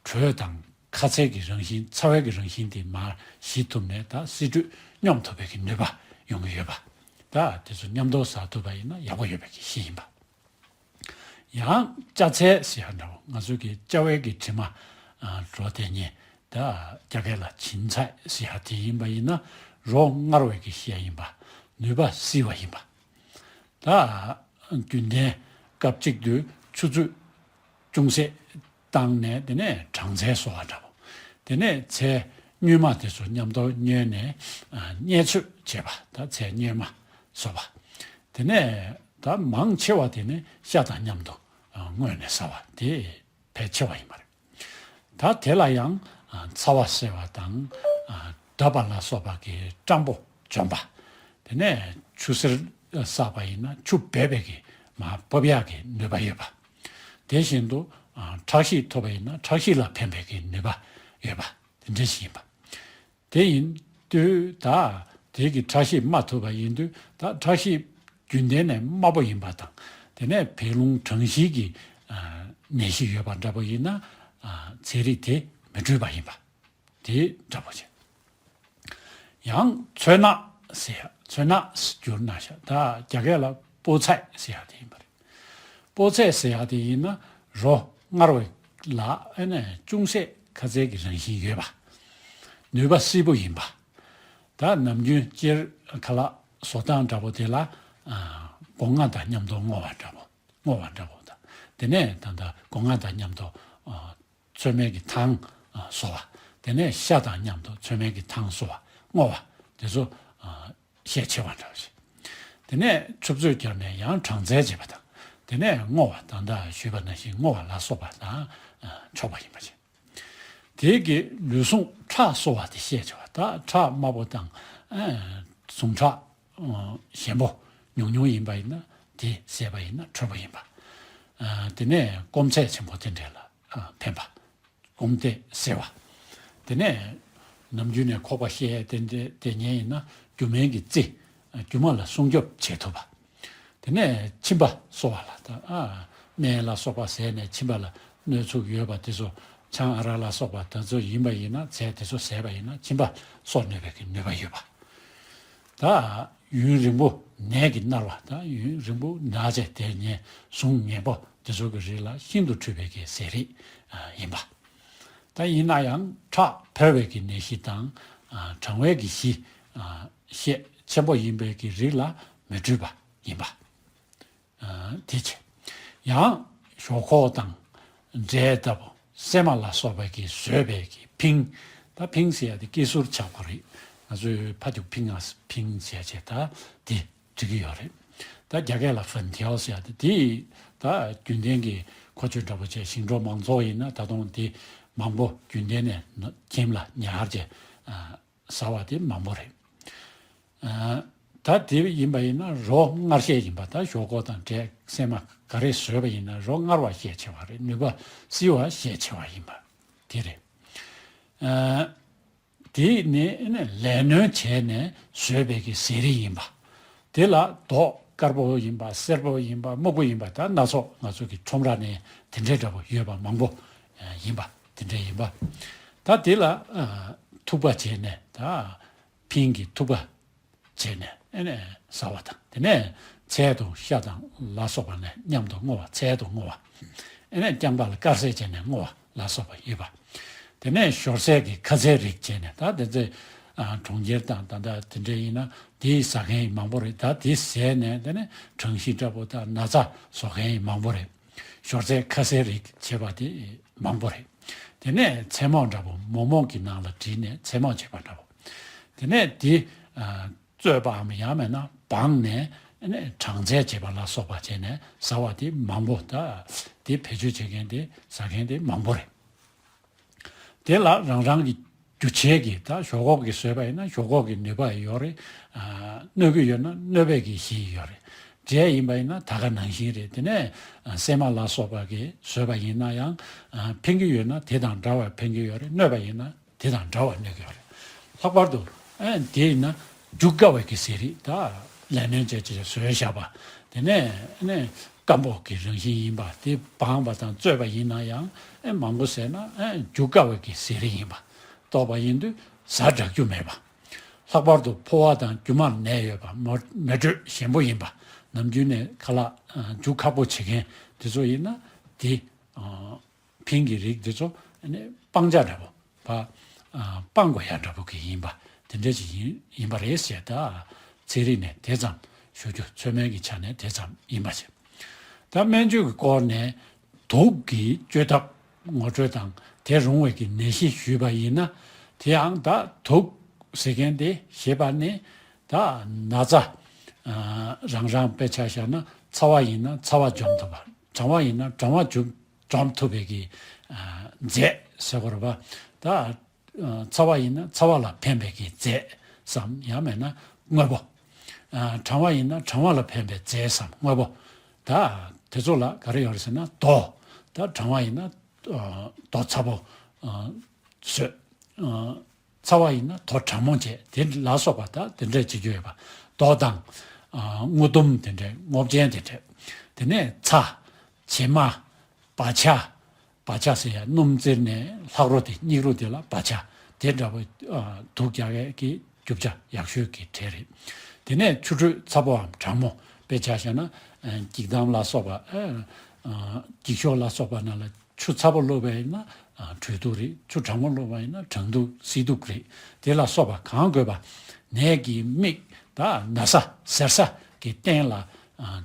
དྲོད་དང་ཁ་ཟས་ཀྱི་རང་བཞིན་ཚ་བའི་གི་རང་བཞིན་དེ་མར་ཞི་ཐུབ་ནས་ད་བསིལ་དྲོད་སྙོམས་ཐུབ་པའི་གི་ནུས་པ་ཡོང་གི་ཡོད་པ། ད་དེ་ཚོ་མཉམ་དུ་ཟ་ཐུབ་པ་ཡིན་ན་ཡག་པོ་ཡོད་པའི་གི་གཞི་ཡིན་པ། ཡང་ཅ་ཚལ་ཟེར་ཡ་འདྲ་བོ་ང་ཚོ་གི་ཅ་བའི་གི་དྲི་མ་འགྲོ་དེ་ཉིད་ད་རྒྱ་སྐད་ལ་བྱིན་ཚལ་ཟེར་ཡ་དེ་ཡིན་པ་ཡིན་ན་རོ་མངར་བའི་གི་གཞི་ཡིན་པ། ནུས་པ་བསིལ་བ་ཡིན་པ། ད་རྒྱུན་ལྡན་སྐབས་གཅིག་ཏུ་ཆུ་ཚོད་ཅུང་ཟད་བཏང་ནས་དེ་ནས་གྲང་ཚལ་བཟོ་བ་འདྲ་བོ། དེ་ནས་ཚལ་སྙོན་མ་དེ་ཚོ་མཉམ་དུ་བསྙོན་ནས་བསྙལ་ཚོད་བྱེད་པ་ད་ཚལ་སྙོན་མ་བཟོ་བ། དེ་ནས་ད་མང་ཆེ་བ་དེ་ནི་ཤ་དང་མཉམ་དུ་བསྔོས་ནས་ཟ་བ་དེ་ཕལ་ཆེ་བ་ཡིན་པ་རེད། ད་དེ་ལ་ཡང་ཚ་བ་སེལ་བ་དང་གདབ་པ་ལ་སོགས་པ་གི་སྐྲངས་པོ་འཇོམས་པ། དེ་ནས་ཆུ་སེར་བསགས་པ་ཡིན་ན་ཆུ་འབེབས་པའི་གི་མར་ཕབ་ཡག་གི་ནུས་པ་ཡོད་པ། དེ་བཞིན་དུ་ཁྲག་ཤེད་ཐོབ་པ་ཡིན་ན་ཁྲག་ཤེད་ལ་ཕན་པའི་གི་ནུས་པ་ཡོད་པ་དེ་འདྲ་ཞིག་ཡིན་པ། དེ་ཡིན་དུས་ད་དེ་གི་ཁྲག་ཤེད་དམའ་ཐུབ་པ་ཡིན་དུས་ད་ཁྲག་ཤེད་རྒྱུན་ལྡན་ནས་དམའ་པོ་ཡིན་པ་དང་དེ་ནས་བད་རླུང་གྲང་ཤེད་ཀྱི་ནད་གཞི་ཡོད་པ་འདྲ་པོ་ཡིན་ན་ཚན་རིག་དེ་མི་འཕྲོད་པ་ཡིན་པ་དེ་འདྲ་པོ་བྱས། ཡང་ཚོད་ནག་ཟེར་ཡ་ཚོད་ནག་བསྒྱུར་ན་ཤ་ད་རྒྱ་སྐད་ལ་སྤོ་ཚད་ཟེར་ཡ་དེ་ཡིན་པ་རེད། སྤོ་ཚད་ཟེར་ཡ་དེ་ཡིན་ན་རོ་མངར་བའི་ལ་ཨ་ནི་ཅུང་ཟད་ཁ་ཟས་ཀྱི་རང་བཞིན་ཡོད་པ། ནུས་པ་བསིལ་པོ་ཡིན་པ། ད་ནམ་རྒྱུན་སྤྱིར་ཁ་ལག་བཟོ་སྟངས་འདྲ་པོ་དེ་ལ་སྒོ་ང་དང་མཉམ་དུ་བསྔོ་བ་འདྲ་པོ། བསྔོ་བ་འདྲ་བོ་དང་། དེ་ནས་ད་ལྟ་སྒོ་ང་དང་མཉམ་དུ་ཨ་ཚོད་མའི་གི་ཐང་ཨ་བཟོ་བ། དེ་ནས་ཤ་དང་མཉམ་དུ་ཚོད་མའི་གི་ཐང་བཟོ་བ། བསྔོ་བ་དེ་ཚོ་ཨ་ཤས་ཆེ་བ་འདྲ་བ་ཞིག་དེ་ནས་ཆུ་ཚོད་བརྒྱབ་ནས་ཡང་གྲངས་ཚད་བྱེད་པ་དང་། དེ་ནས་བསྔོ་བ་ད་ལྟ་ཞུས་པ་ནང་བཞིན་བསྔོ་བ་ལ་སོགས་པ་དང་ཨ་ཆོག་པ་ཡིན་པ་བྱས། དེ་གི་ལུས་ཟུངས་ཁྲག་གསོ་བ་དེ་ཤས་ཆེ་བ། ད་ཁྲག་དམར་པོ་དང་ཨ་ཟུངས་ཁྲག་ཨ་ཞན་པོ་ཉུང་ཉུང་ཡིན་པ་ཡིན་ན་དེ་བཟས་པ་ཡིན་ན་འཕྲོད་པ་ཡིན་པ། ཨ་དེ་ནས་སྐོམ་ཚད་ཆེན་པོ་དེ་འདྲ་ལ་ཨ་ཕན་པ། སྐོམ་དེ་སེལ་བ། དེ་ནས་ནམ་རྒྱུན་ནས་ཁོག་པ་བཤལ་དེ་འདྲ་དེ་ཉལ་ཡིན་ན་རྒྱུ་མའི་གི་རྩི་རྒྱུ་མ་ལ་སྲུང་སྐྱོབ་བྱེད་ཐུབ་པ། དེ་ནས་མཆིན་པ་གསོ་བ་ལ་ད་ཨ་སྨན་ལ་སོགས་པ་བཟས་ནས་མཆིན་པ་ལ་གནོད་ཚུགས་ཡོད་པ་དེ་ཚོ་ཆང་ཨ་རག་ལ་སོགས་པ་དེ་ཚོ་ཡིན་པ་ཡིན་ན་ཚལ་དེ་ཚོ་བཟས་པ་ཡིན་ན་མཆིན་པ་གསོ་ནུས་པའི་གི་ནུས་པ་ཡོད་པ། ད་ཡུན་རིང་པོ་ནད་ཀྱིས་མནར་བ་ད་ཡུན་རིང་པོ་ན་བྱས་དེ་ནས་ཟུངས་ངན་པོ་དེ་ཚོ་གི་རིགས་ལ་ཤིན་ཏུ་འཁྲུལ་པའི་གི་ཟས་རིགས་ཨ་ཡིན་པ། ད་ཡིན་ན་ཡང་ཁྲག་འཕེལ་བའི་གི་ནད་གཞི་དང་ཨ་གྲང་བའི་གི་གཞི་ཨ་ཤས་ཆེན་པོ་ཡིན་པའི་གི་རིགས་ལ་མི་འཁྲུལ་པ་ཡིན་པ། ཨ་དེ་བྱས། ཡང་ཞོག་ཁོག་དང་འབྲས་ལྟ་བུ་སྲན་མ་ལ་སོགས་པའི་གི་བཟོས་པའི་གི་ཕིང་། ད་ཕིང་ཟེར་ཡ་དེ་སྐྱི་སོར་ཆག་པ་རེད། ང་ཚོས་ཕ་ཅུག་ཕིང་ཨ་ཕིང་ཟེར་བྱས་ད་དེ་འབྲི་གི་ཡོད་རེད། ད་རྒྱ་སྐད་ལ་ཕན་ཐེའོ་ཟེར་ཡ་དེ་དེ་ད་རྒྱུན་ལྡན་གྱི་མཁོ་ཆས་འདྲ་པོ་བྱས་ཞིང་འབྲོག་མང་ཚོགས་ཡིན་ན་ད་དུང་དེ་མང་པོ་རྒྱུན་ལྡན་ནས་ཁྱིམ་ལ་ཉར་བྱས་ཨ་ཟ་བ་དེ་མང་པོ་རེད། ཨ་ད་དེ་ཡིན་པ་ཡིན་ན་རོ་མངར་ཤས་ཡིན་པ། ད་ཞོག་ཁོག་དང་འབྲས་སྲན་མ་ག་རེ་བཟོས་པ་ཡིན་ན་རོ་མངར་བ་ཤས་ཆེ་བ་རེད། ནུས་པ་བསིལ་བ་ཤས་ཆེ་བ་ཡིན་པ་དེ་རེད། ཨ་དེ་ནི་ལས་སྣོན་བྱས་ནས་བཟོས་པའི་གི་ཟས་རིགས་ཡིན་པ། དེ་ལ་མདོག་དཀར་པོ་ཡིན་པ་སེར་པོ་ཡིན་པ་སྨུག་པོ་ཡིན་པ་ད་སྣ་ཚོགས་ང་ཚོ་གི་ཁྲོམ་ར་ནས་དེ་འདྲའི་འདྲ་པོ་ཡོད་པ་མང་པོ་ཡིན་པ་དེ་འདྲ་ཡིན་པ། ད་དེ་ལ་ཨ་ཐུག་པ་བྱས་ནས་ད་ཕིང་གི་ཐུག་པ་བྱས་ནས་ཨེ་ནས་ཟ་བ་དང་། དེ་ནས་ཚལ་དུ་ཤ་དང་ལ་སོགས་པ་ནས་མཉམ་དུ་བསྔོ་བ། ཚལ་དུ་བསྔོ་བ། ཨེ་ནས་རྐྱང་པ་ལ་དཀར་ཟས་བྱས་ནས་བསྔོ་བ་ལ་སོགས་པ་ཡོད་པ། དེ་ནས་ཞོར་ཟས་ཀྱི་ཁ་ཟས་རིགས་བྱས་ནས་ད་དེ་ཚོ་ཨ་གྲོང་ཁྱེར་དང་ད་ལྟ་དེ་འདྲ་ཡིན་ན་དེ་ཟ་མཁན་མང་པོ་རེད། ད་དེ་ཟས་ནས་དེ་ནས་གྲང་ཤིང་འདྲ་པོ་དང་ན་ཚ་བཟོ་མཁན་མང་པོ་རེད། ཞོར་ཟས་ཁ་ཟས་རིགས་བྱས་པ་དེ་མང་པོ་རེད། དེ་ནས་ཚལ་མོག་འདྲ་པོ་མོག་མོག་གི་ནང་ལ་བྲིས་ནས་ཚལ་མོག་བྱས་པ་འདྲ་པོ། དེ་ནས་དེ་ཨ་བཙོས་པའམ་ཡང་མེད་ན་སྦངས་ནས་ཨ་ནི་གྲང་ཚལ་བྱེད་པ་ལ་སོགས་པ་བྱས་ནས་ཟ་བ་དེ་མང་པོ། ད་དེ་བེད་སྤྱོད་བྱེད་མཁན་དེ་ཟ་མཁན་དེ་མང་པོ་རེད། དེ་ལ་རང་རང་གི་རྒྱུ་བྱས་ཀྱི་ད་ཞོག་ཁོག་གི་བཟོས་པ་ཡིན་ན་ཞོག་ཁོག་གི་ནུས་པ་ཡོད་རེད། ཨ་གནོད་ཀྱི་ཡོད་ན་གནོད་པའི་གི་གཞི་ཡོད་རེད། འབྲས་ཡིན་པ་ཡིན་ན་ད་ག་ནང་བཞིན་རེད། དེ་ནས་ཨ་སྲན་མ་ལ་སོགས་པ་གི་བཟོས་པ་ཡིན་ན་ཡང་ཨ་ཕན་གྱི་ཡོད་ན་དེ་དང་འདྲ་བར་ཕན་གྱི་ཡོད་རེད། གནོད་པ་ཡིན་ན་དེ་དང་འདྲ་བར་གནོད་ཀྱི་ཡོད་རེད། ལྷག་པར་དུ་ཨ་དེ་ཡིན་ན་རྒྱུ་དཀའ་བའི་གི་ཟས་རིགས། ད་ལས་སྣོན་བྱས་བྱས་བཟོས་བཞག་པ། དེ་ནས་ཨ་ནི་སྐམ་པོ་གི་རང་བཞིན་ཡིན་པ། དེ་སྦངས་པ་དང་བཙོས་པ་ཡིན་ན་ཡང་ཨ་མང་པོ་ཟས་ན་ཨ་རྒྱུ་དཀའ་བའི་གི་ཟས་རིགས་ཡིན་པ་རྟོགས་པ་ཡིན་དུས་ཟ་དྲག་རྒྱུ་མེད་པ། ལྷག་པར་དུ་ཕོ་བ་དང་རྒྱུ་མར་ནད་ཡོད་པ། མོ་མེ་དྲོད་ཞན་པོ་ཡིན་པ། ནམ་རྒྱུན་ནས་ཁ་ལག་ཨ་རྒྱུ་ཁག་པོ་བྱེད་མཁན་དེ་ཚོ་ཡིན་ན་དེ་ཨ་ཕིང་གི་རིགས་དེ་ཚོ་ཨ་ནི་སྤང་བྱ་འདྲ་པོ་བ་ཨ་སྤང་དགོས་ཡ་འདྲ་པོ་གི་ཡིན་པ་དེ་འདྲ་ཅིག་ཡིན་ཡིན་པ་རེད་ཟེར། ད་ཚན་རིག་ནས་དེ་ཙམ་ཞུ་རྒྱུ། ཚོད་སྨན་གྱི་ཆ་ནས་དེ་ཙམ་ཡིན་པ་བྱས། ད་སྨན་བཅོས་ཀྱི་སྐོར་ནས་དུག་གི་བཅོས་ཐབས་ངོ་སྤྲོད་དང་དེ་རུང་བའི་གི་ནད་གཞི་ཞུས་པ་ཡིན་ན། དེ་ཡང་ད་དུག་ཟེར་མཁན་དེ་ཞེས་པ་ནི་ད་ན་ཚ་ཨ་རང་རང་དཔེ་ཆ་བཞག་ན་ཚ་བ་ཡིན་ན་ཚ་བ་འཇོམས་ཐུབ་པ། གྲང་བ་ཡིན་ན་གྲང་བ་འཇོམས་འཇོམས་ཐུབ་པའི་གི་ཨ་རྫས་ཟེར་དགོས་རེད་པ། ད་ཨ་ཚ་བ་ཡིན་ན་ཚ་བ་ལ་ཕན་པའི་གི་རྫས་སམ་ཡང་མེད་ན་དངོས་པོ། ཨ་གྲང་བ་ཡིན་ན་གྲང་བ་ལ་ཕན་པའི་རྫས་སམ་དངོས་པོ། ད་དེ་ཚོ་ལ་ག་རེ་ཡོད་རེད་ཟེར་ན་རྡོ། ད་གྲང་བ་ཡིན་ན་ཨ་རྡོ་ཚ་པོ། ཨ་བཟོས། ཨ་ཚ་བ་ཡིན་ན་དོ་གྲང་མོ་བྱས་དེ་ལ་སོགས་པ་ད་དེ་འདྲས་བྱེད་རྒྱུ་ཡོད་པ། རྡོ་དང་ཨ་དངུལ་ཟླུམ་དེ་འདྲས་དངོས་ཆེན་དེ་འདྲས། དེ་ནས་ཚྭ། བྱེ་མ། བག་ཆགས། བག་ཆགས་ཟེར་ཡ་སྣུམ་བཙིར་ནས་ལྷག་རོ་དེ་སྙིགས་རོ་དེ་ལ་བག་ཆགས། དེ་འདྲ་བོ་ཨ་དུག་རྒྱག་ཡས་ཀྱི་རྒྱུ་ཆ་ཡག་ཤོས་ཀྱི་གྲས་རེད། དེ་ནས་ཆུ་དྲོད་ཚ་པོའམ་གྲང་མོ། དཔེ་ཆ་བཞག་ན་ཨ་འགྱིག་དམ་ལ་སོགས་པ་ཨ་ཨ་འགྱིག་ཤོག་ལ་སོགས་པ་ནང་ལ་ཆུ་ཚ་པོ་བླུགས་པ་ཡིན་ན་ཨ་དྲོད་དུགས་རེད། ཆུ་གྲང་མོ་བླུགས་པ་ཡིན་ན་གྲང་དུགས་བསིལ་དུགས་རེད། དེ་ལ་སོགས་པ་གང་དགོས་པ། ནད་ཀྱི་མིག་ད་ན་ཚ་གཟེར་ཚ་གི་སྟེང་ལ་ཨ་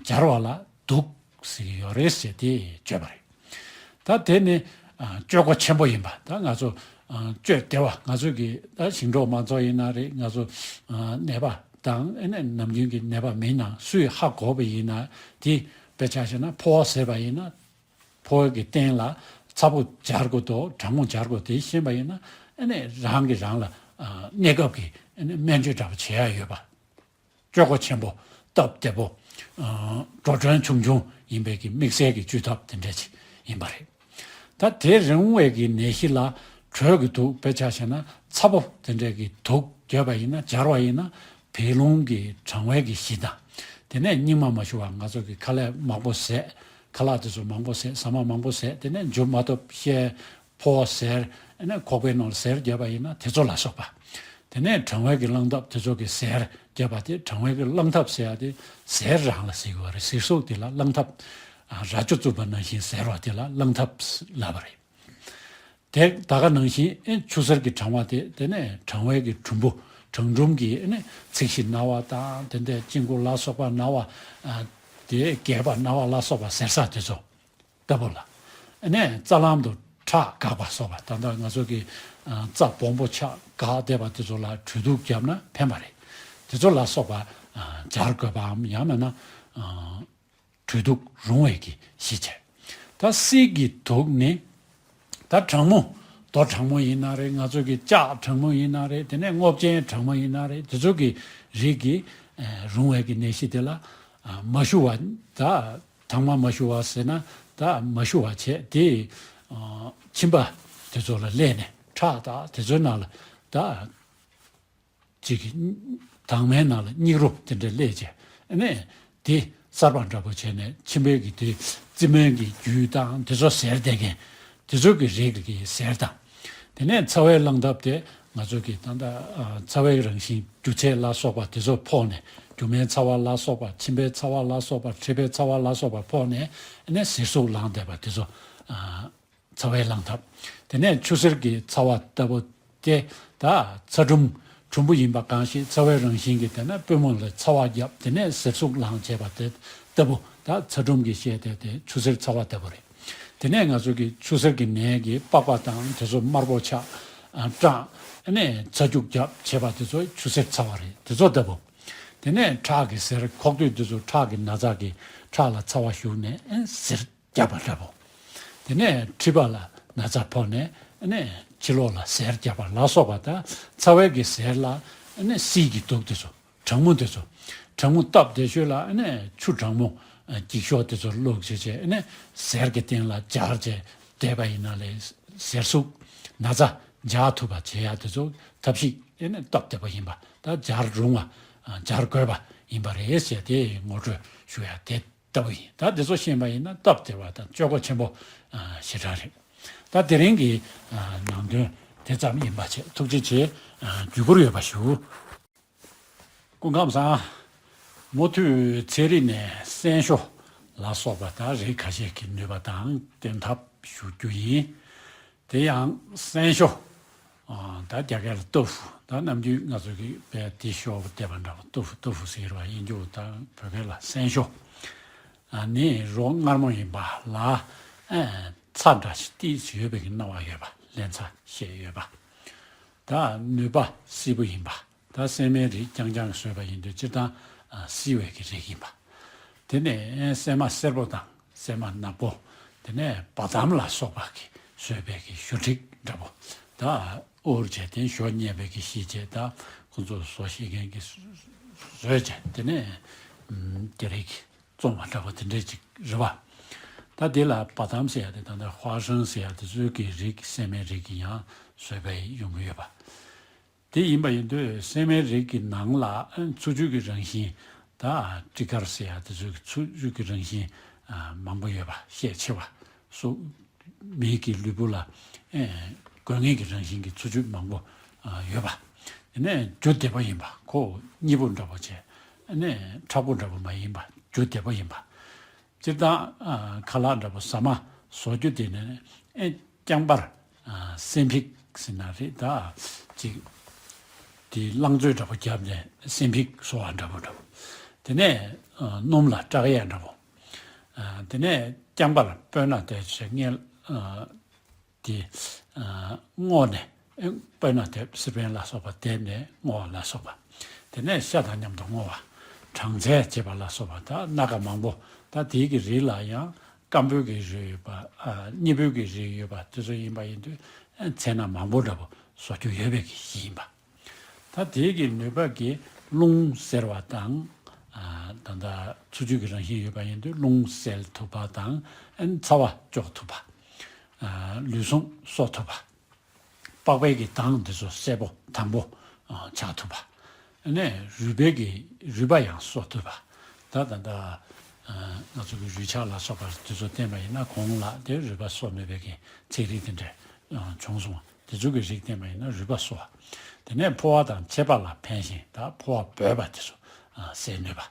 སྦྱར་བ་ལ་དུག་ཟེར་གྱི་ཡོད་རེད་ཟེར་དེ་བརྗོད་པ་རེད། ད་དེ་ནི་ཨ་སྤྱོད་སྒོ་ཆེན་པོ་ཡིན་པ། ད་ང་ཚོ་ཨ་སྤྱོད་བདེ་བ། ང་ཚོ་གི་ད་ཞིང་འབྲོག་མང་ཚོགས་ཡིན་ན་རེད། ང་ཚོ་ཨ་ནད་པ་དང་ཨ་ནི་ནམ་རྒྱུན་གྱི་ནད་པ་མི་ནང་སུས་ཧ་གོ་བ་ཡིན་ན། དེ་དཔེ་ཆ་བཞག་ན་ཕོ་བ་ཟེར་བ་ཡིན་ན། ཕོ་བའི་གི་སྟེང་ལ་ཚ་པོ་སྦྱར་དགོས་འདུག་གྲང་མོ་སྦྱར་དགོས། དེ་ཤེས་པ་ཡིན་ན་ཨ་ནི་རང་གིས་རང་ལ་ཨ་གནས་སྐབས་ཀྱི་ཨ་ནི་སྨན་བཅོས་འདྲ་པོ་བྱེད་ཡ་ཡོད་པ། སྤྱོད་སྒོ་ཆེན་པོ་སྟབས་བདེ་པོ། ཨ་འགྲོ་གྲོན་ཆུང་ཆུང་ཡིན་པའི་གི་དམིགས་བསལ་གྱི་བཅོས་ཐབས་དེ་འདྲ་ཅིག་ཡིན་པ་རེད། ད་དེ་རིང་བའི་གི་ནད་གཞི་ལ་དྲོད་ཀྱི་དུག་དཔེ་ཆ་བཞག་ན་ཚ་པོ་དེ་འདྲའི་གི་དུག་བརྒྱབ་པ་ཡིན་ན། སྦྱར་བ་ཡིན་ན་བད་རླུང་གི་གྲང་བའི་གི་གཞི་དང་། དེ་ནས་སྙིགས་མ་མ་ཞུ་བ་ང་ཚོ་གི་ཁ་ལག་མང་པོ་བཟས། ཁ་ལག་དེ་ཚོ་མང་པོ་བཟས། ཟ་མ་མང་པོ་བཟས། དེ་ནས་འཇུ་མ་ཐུབ། ཤའི་ཕོ་བ་ཟེར། ཨ་ནི་ཁོག་པའི་ནང་ལ་ཟེར་བརྒྱབ་པ་ཡིན་ན་དེ་ཚོ་ལ་སོགས་པ། དེ་ནས་གྲང་བའི་གི་རླངས་ཐབ་དེ་ཚོ་གི་ཟེར་བརྒྱབ་པ་དེ། གྲང་བའི་གི་རླངས་ཐབ་ཟེར་ཡ་དེ་ཟེར་རང་ལ་ཟེར་གྱི་ཡོད་རེད། ཟེར་གཟུགས་དེ་ལ་རླངས་ཐབ། ཨ་རྭ་ཅོ་བཙུགས་པ་ནང་བཞིན་ཟེར་བ་དེ་ལ་རླངས་ཐབ་ལབ་པ་རེད། དེ་ད་ག་ནང་བཞིན་ཨེ་ཆུ་སེར་གྱི་གྲང་བ་དེ། དེ་ནས་གྲང་བའི་གི་གྲུམ་བུ། གྲང་གྲུམ་གྱི་ཨེ་ནས་ཚིགས་གཞི་ན་བ་དང་། དེ་འདྲའི་དཔྱི་མགོ་ལ་སོགས་པ་ན་བ། ཨ་དེ་སྒལ་པ་ན་བ་ལ་སོགས་པ་ཟེར་ས་དེ་ཚོ་ལྟ་བུ་ལ། ཨེ་ནས་རྩ་ལམ་དུ་ཁྲག་འགག་པ་སོགས་པ། ད་ལྟ་ང་ཚོ་གི་ཨ་རྩ་སྦོམ་པོ་ཆགས་འགག་བསྡད་པ་དེ་ཚོ་ལ་དྲོད་དུགས་བརྒྱབ་ན་ཕན་པ་རེད། དེ་ཚོ་ལ་སོགས་པ་ཨ་སྦྱར་དགོས་པའམ། ཡང་མིན་ན་ཨ་དྲོད་དུགས་རུང་བའི་གི་གཞི་བྱས། ད་བསིལ་གྱི་དུག་ནི་ད་གྲང་མོ། རྡོ་གྲང་མོ་ཡིན་ན་རེད། ང་ཚོ་གི་ལྕགས་གྲང་མོ་ཡིན་ན་རེད། དེ་ནས་རྔོག་ཅན་གྲང་མོ་ཡིན་ན་རེད། དེ་ཚོ་གི་རིགས་ཀྱི་ཨ་རུང་བའི་གི་ནད་གཞི་དེ་ལ་ཨ་མ་ཞུ་བ། ད་དྭངས་མ་མ་ཞུ་བ་ཟེར་ན་ད་མ་ཞུ་བ་བྱས། དེ་ཨ་མཆིན་པ་དེ་ཚོ་ལ་སླེབས་ནས་ཁྲག་དང་དེ་ཚོའི་ནང་ལ་ད་ཅིག་གི་དྭངས་མའི་ནང་ལ་སྙིགས་རོ་དེ་འདྲ་སླེབས་བྱས། ཨ་ནས་དེ་གསར་པ་འདྲ་པོ་བྱས་ནས་མཆིན་པའི་གི་དེ་རྩི་སྨན་གྱི་རྒྱུ་དང་དེ་ཚོ་ཟེར་བསྡད་མཁན་དེ་ཚོ་གི་རིགས་ཀྱི་ཟེར་དང་། དེ་ནས་ཚ་བའི་རླངས་ཐབ་དེ་ང་ཚོ་གི་ད་ལྟ་ཨ་ཚ་བའི་རང་བཞིན་རྒྱུ་ཚད་ལ་སོགས་པ་དེ་ཚོ་ཕོག་ནས། རྒྱུ་མའི་ཚ་བ་ལ་སོགས་པ། མཆིན་པའི་ཚ་བ་ལ་སོགས་པ། མཁྲིས་པའི་ཚ་བ་ལ་སོགས་པ་ཕོག་ནས། ཨ་ནས་གཟེར་ཟུག་ལངས་བསྡད་པ་དེ་ཚོ་ཨ་ཚ་བའི་རླངས་ཐབ། དེ་ནས་ཆུ་སེར་གྱི་ཚ་བ་ལྟ་བུ་དེ་ད་ཚ་གྲུམ། གྲུམ་བུ་ཡིན་པ་གང་ཞིག་ཚ་བའི་རང་བཞིན་གྱིས། དེ་ནས་པུས་མོ་ལ་ཚ་བ་བརྒྱབ། དེ་ནས་གཟེར་ཟུག་ལངས་བྱས་པ་དེ་ལྟ་བུ། ད་ཚ་གྲུམ་གྱི་བཤད་དེ་དེ་ཆུ་སེར་ཚ་བ་ལྟ་བུ་རེད། དེ་ནས་ང་ཚོ་གི་ཆུ་སེར་གྱི་ནད་ཀྱི་པགས་པ་དང་དེ་ཚོ་དམར་པོ་ཆགས། ཨ་སྐྲངས། ཨ་ནས་ཚ་རྒྱུག་བརྒྱབ་བྱས་པ་དེ་ཚོ་ཆུ་སེར་ཚ་བ་རེད། དེ་ཚོ་ལྟ་བུ། དེ་ནས་ཁྲག་གི་གཟེར། ཁོག་སྟོད་དེ་ཚོ་ཁྲག་གི་ན་ཚ་གིས་ཁྲག་ལ་ཚ་བ་ཞུགས་ནས་ཨ་གཟེར་བརྒྱབ་པ་འདྲ་པོ། དེ་ནས་མཁྲིས་པ་ལ་ན་ཚ་ཕོག་ནས་ཨ་ནས་ཕྱི་ལོགས་ལ་གཟེར་བརྒྱབ་པ་ལ་སོགས་པ། ད་ཚ་བའི་གི་གཟེར་ལ་ཨ་ནས་བསིལ་གྱི་དུག་དེ་ཚོ། གྲང་མོ་དེ་ཚོ། གྲང་མོ་སྟབས་བདེ་ཤོས་ལ་ཨ་ནས་ཆུ་གྲང་མོ་ཨ་འགྱིག་ཤོག་དེ་ཚོ་བླུགས་བྱས་བྱས། ཨ་ནས་གཟེར་གྱི་སྟེང་ལ་སྦྱར་བྱས་བསྡད་པ་ཡིན་ན་ལས་གཟེར་ཟུག་ན་ཚ་འཇགས་ཐུབ་པ་བྱེད་ཡ་དེ་ཚོ་ཐབས་ཤེས་ཨ་ནས་སྟབས་བདེ་པོ་ཡིན་པ། ད་སྦྱར་རུང་བ་ཨ་སྦྱར་དགོས་པ་ཡིན་པ་རེད་ཟེར་དེ་ངོ་སྤྲོད་ཞུ་ཡ་དེ་ལྟ་བུ་ཡིན། ད་དེ་ཚོ་ཤེས་པ་ཡིན་ན་སྟབས་བདེ་བ་དང་སྤྱོད་གོ་ཆེན་པོ་ཨ་ཞེ་དྲག་རེད། ད་དེ་རིང་གི་ཨ་ནང་དོན་དེ་ཙམ་ཡིན་པ་བྱས། ཐུགས་རྗེ་ཆེ། ཨ་བརྒྱུད་བསྐུར་ཡོད་པ་ཞུ། སྐུ་ཁམས་བཟང་། མུ་མཐུད་ཚན་རིག་ནས་སྲན་ཞོ་ལ་སོགས་པ་དང་རིགས་ཁ་ཤས་ཀྱི་ནུས་པ་དང་བསྟེན་ཐབས་ཞུ་རྒྱུ་ཡིན། དེ་ཡང་སྲན་ཞོ། ཨ་ད་རྒྱ་སྐད་ལ་ཏོ་ཧྥུ། ད་ནམ་རྒྱུན་ང་ཚོ་གིས་དཔེ་དེ་ཞོ་བོ་བལྟས་པ་འདྲ་བོ། ཏོ་ཧྥུ་ཏོ་ཧྥུ་ཟེར་བ་ཡིན་རྒྱུ་དང་། བོད་སྐད་ལ་སྲན་ཞོ། ཨ་ནི་རོ་མངར་མོ་ཡིན་པ་ལ་ཨ་ཚྭ་འདྲ་ཞིག་ཏིས་ཡོད་པའི་གི་སྣང་བ་ཡོད་པ། རླན་ཚྭ་བཤད་ཡོད་པ། ད་ནུས་པ་བསིལ་པོ་ཡིན་པ། ད་སྲན་མའི་རིགས་རྐྱང་རྐྱང་བཟོས་པ་ཡིན་དུས་སྤྱིར་བཏང་ཨ་བསིལ་བའི་གི་རིགས་ཡིན་པ། དེ་ནས་སྲན་མ་སེར་པོ་དང་སྲན་མ་ནག་པོ། དེ་ནས་བ་དམ་ལ་སོགས་པ་གི་བཟོས་པའི་གི་ཞོ་འབྲིག་འདྲ་པོ། ད་དབུར་བྱས་ཏེ་ཞོ་མཉེ་བའི་གི་གཞི་བྱས། ད་ཁོ་ཚོ་བཟོ་ཤེས་མཁན་གྱིས་བཟོས་བྱས། དེ་ནས་ཨམ་དེ་རིགས་བཙོང་བ་འདྲ་པོ་དེ་འདྲས་ཅིག་རེད་བ། ད་དེ་ལ་བ་དམ་ཟེར་ཡ་དེ་དང་། ད་ཧྭ་ཧྲན་ཟེར་ཡ་དེ་ཚོའི་གི་རིགས། སྲན་མའི་རིགས་ཀྱི་ཡང་བཟོས་པ་ཡོང་གི་ཡོད་པ། དེ་ཡིན་པ་ཡིན་དུས་སྲན་མའི་རིགས་ཀྱི་ནང་ལ་ཨ་འཚུབ་ཆུ་གི་རང་བཞིན། ད་ཊི་ཀར་ཟེར་ཡ་དེ་ཚོའི་གི་འཚུབ་ཆུ་གི་རང་བཞིན་ཨ་མང་པོ་ཡོད་པ། ཤས་ཆེ་བ་སོགས། མིའི་གི་ལུས་པོ་ལ་ཨེ་དགོས་ངེས་ཀྱི་རང་བཞིན་གྱི་འཚུབ་ཆུ་མང་པོ་ཨ་ཡོད་པ། དེ་ནས་རྒྱུ་བདེ་པོ་ཡིན་པ། ཁོ་སྙི་པོ་འདྲ་པོ་བྱས། ཨ་ནས་མཁྲེགས་པོ་འདྲ་པོ་མ་ཡིན་པ། རྒྱུ་བདེ་པོ་ཡིན་པ། སྤྱིར་བཏང་ཨ་ཁ་ལག་འདྲ་པོ་ཟ་མ་བཟོ་རྒྱུ་དེ་ནས་ཨེ་རྐྱང་པར་ཨ་སྲན་ཕིག་ཟེར་ན་རེད། ད་ཅིག་དེ་རླངས་བཙོས་འདྲ་པོ་བརྒྱབ་ནས་སྲན་ཕིག་བཟོ་བ་འདྲ་པོ་འདྲ་པོ། དེ་ནས་ཨ་སྣུམ་ལ་སྐྲག་ཡས་འདྲ་པོ། ཨ་དེ་ནས་རྐྱང་པ་ལ་སྤོས་སྣ་དེ་ཞེས་ངེས། ཨ་དེ་ཨ་སྔོ་ནས་ཨེ་སྤོས་སྣ་དེ་སེར་བན་ལ་སོགས་པ། དེ་ནས་སྔོ་བ་ལ་སོགས་པ། དེ་ནས་ཤ་དང་མཉམ་དུ་བསྔོ་བ། སྦྲང་ཚལ་བྱེད་པ་ལ་སོགས་པ། ད་སྣ་ཁ་མང་པོ། ད་དེའི་གི་རིགས་ལ་ཡང་སྐམ་པོའི་གི་རིགས་ཡོད་པ། ཨ་སྙིམ་པོའི་གི་རིགས་ཡོད་པ། དེ་ཚོ་ཡིན་པ་ཡིན་དུས་ཨེ་ཚེར་སྣ་མང་པོ་འདྲ་པོ་བཟོ་རྒྱུ་ཡོད་པའི་གི་གཞི་ཡིན་པ། ད་དེའི་གི་ནུས་པ་གིས་རླུང་སེལ་བ་དང་། ཨ་ད་ལྟ་འཚུབ་འཇུག་གི་རང་བཞིན་ཡོད་པ་ཡིན་དུས་རླུང་སེལ་ཐུབ་པ་དང་། ཨ་ཚ་བ་གཅོག་ཐུབ་པ། ཨ་ལུས་ཟུངས་གསོ་ཐུབ་པ། པགས་པའི་གི་མདངས་དེ་ཚོ་གསལ་པོ་དྭངས་པོ་ཨ་ཆགས་ཐུབ་པ། ཨ་ནས་རུས་པའི་གི་རུས་པ་ཡང་གསོ་ཐུབ་པ། ད་ད་ལྟ་ཨ་ང་ཚོ་གི་རུས་ཆག་ལ་སོགས་པ་དེ་ཚོ་བསྟེན་པ་ཡིན་ན་གོང་ལ་དེ་རུས་པ་གསོ་ནུས་པའི་གི་ཚན་རིག་དེ་འདྲ་ཨ་བྱུང་སོང་བ། དེ་ཚོ་གི་རིགས་བསྟེན་པ་ཡིན་ན་རུས་པ་གསོ་བ། དེ་ནས་ཕོ་བ་དང་མཆེད་པ་ལ་ཕན་ཞིང་། ད་ཕོ་བ་བོད་པ་དེ་ཚོ་ཨ་སེལ་ནུས་པ།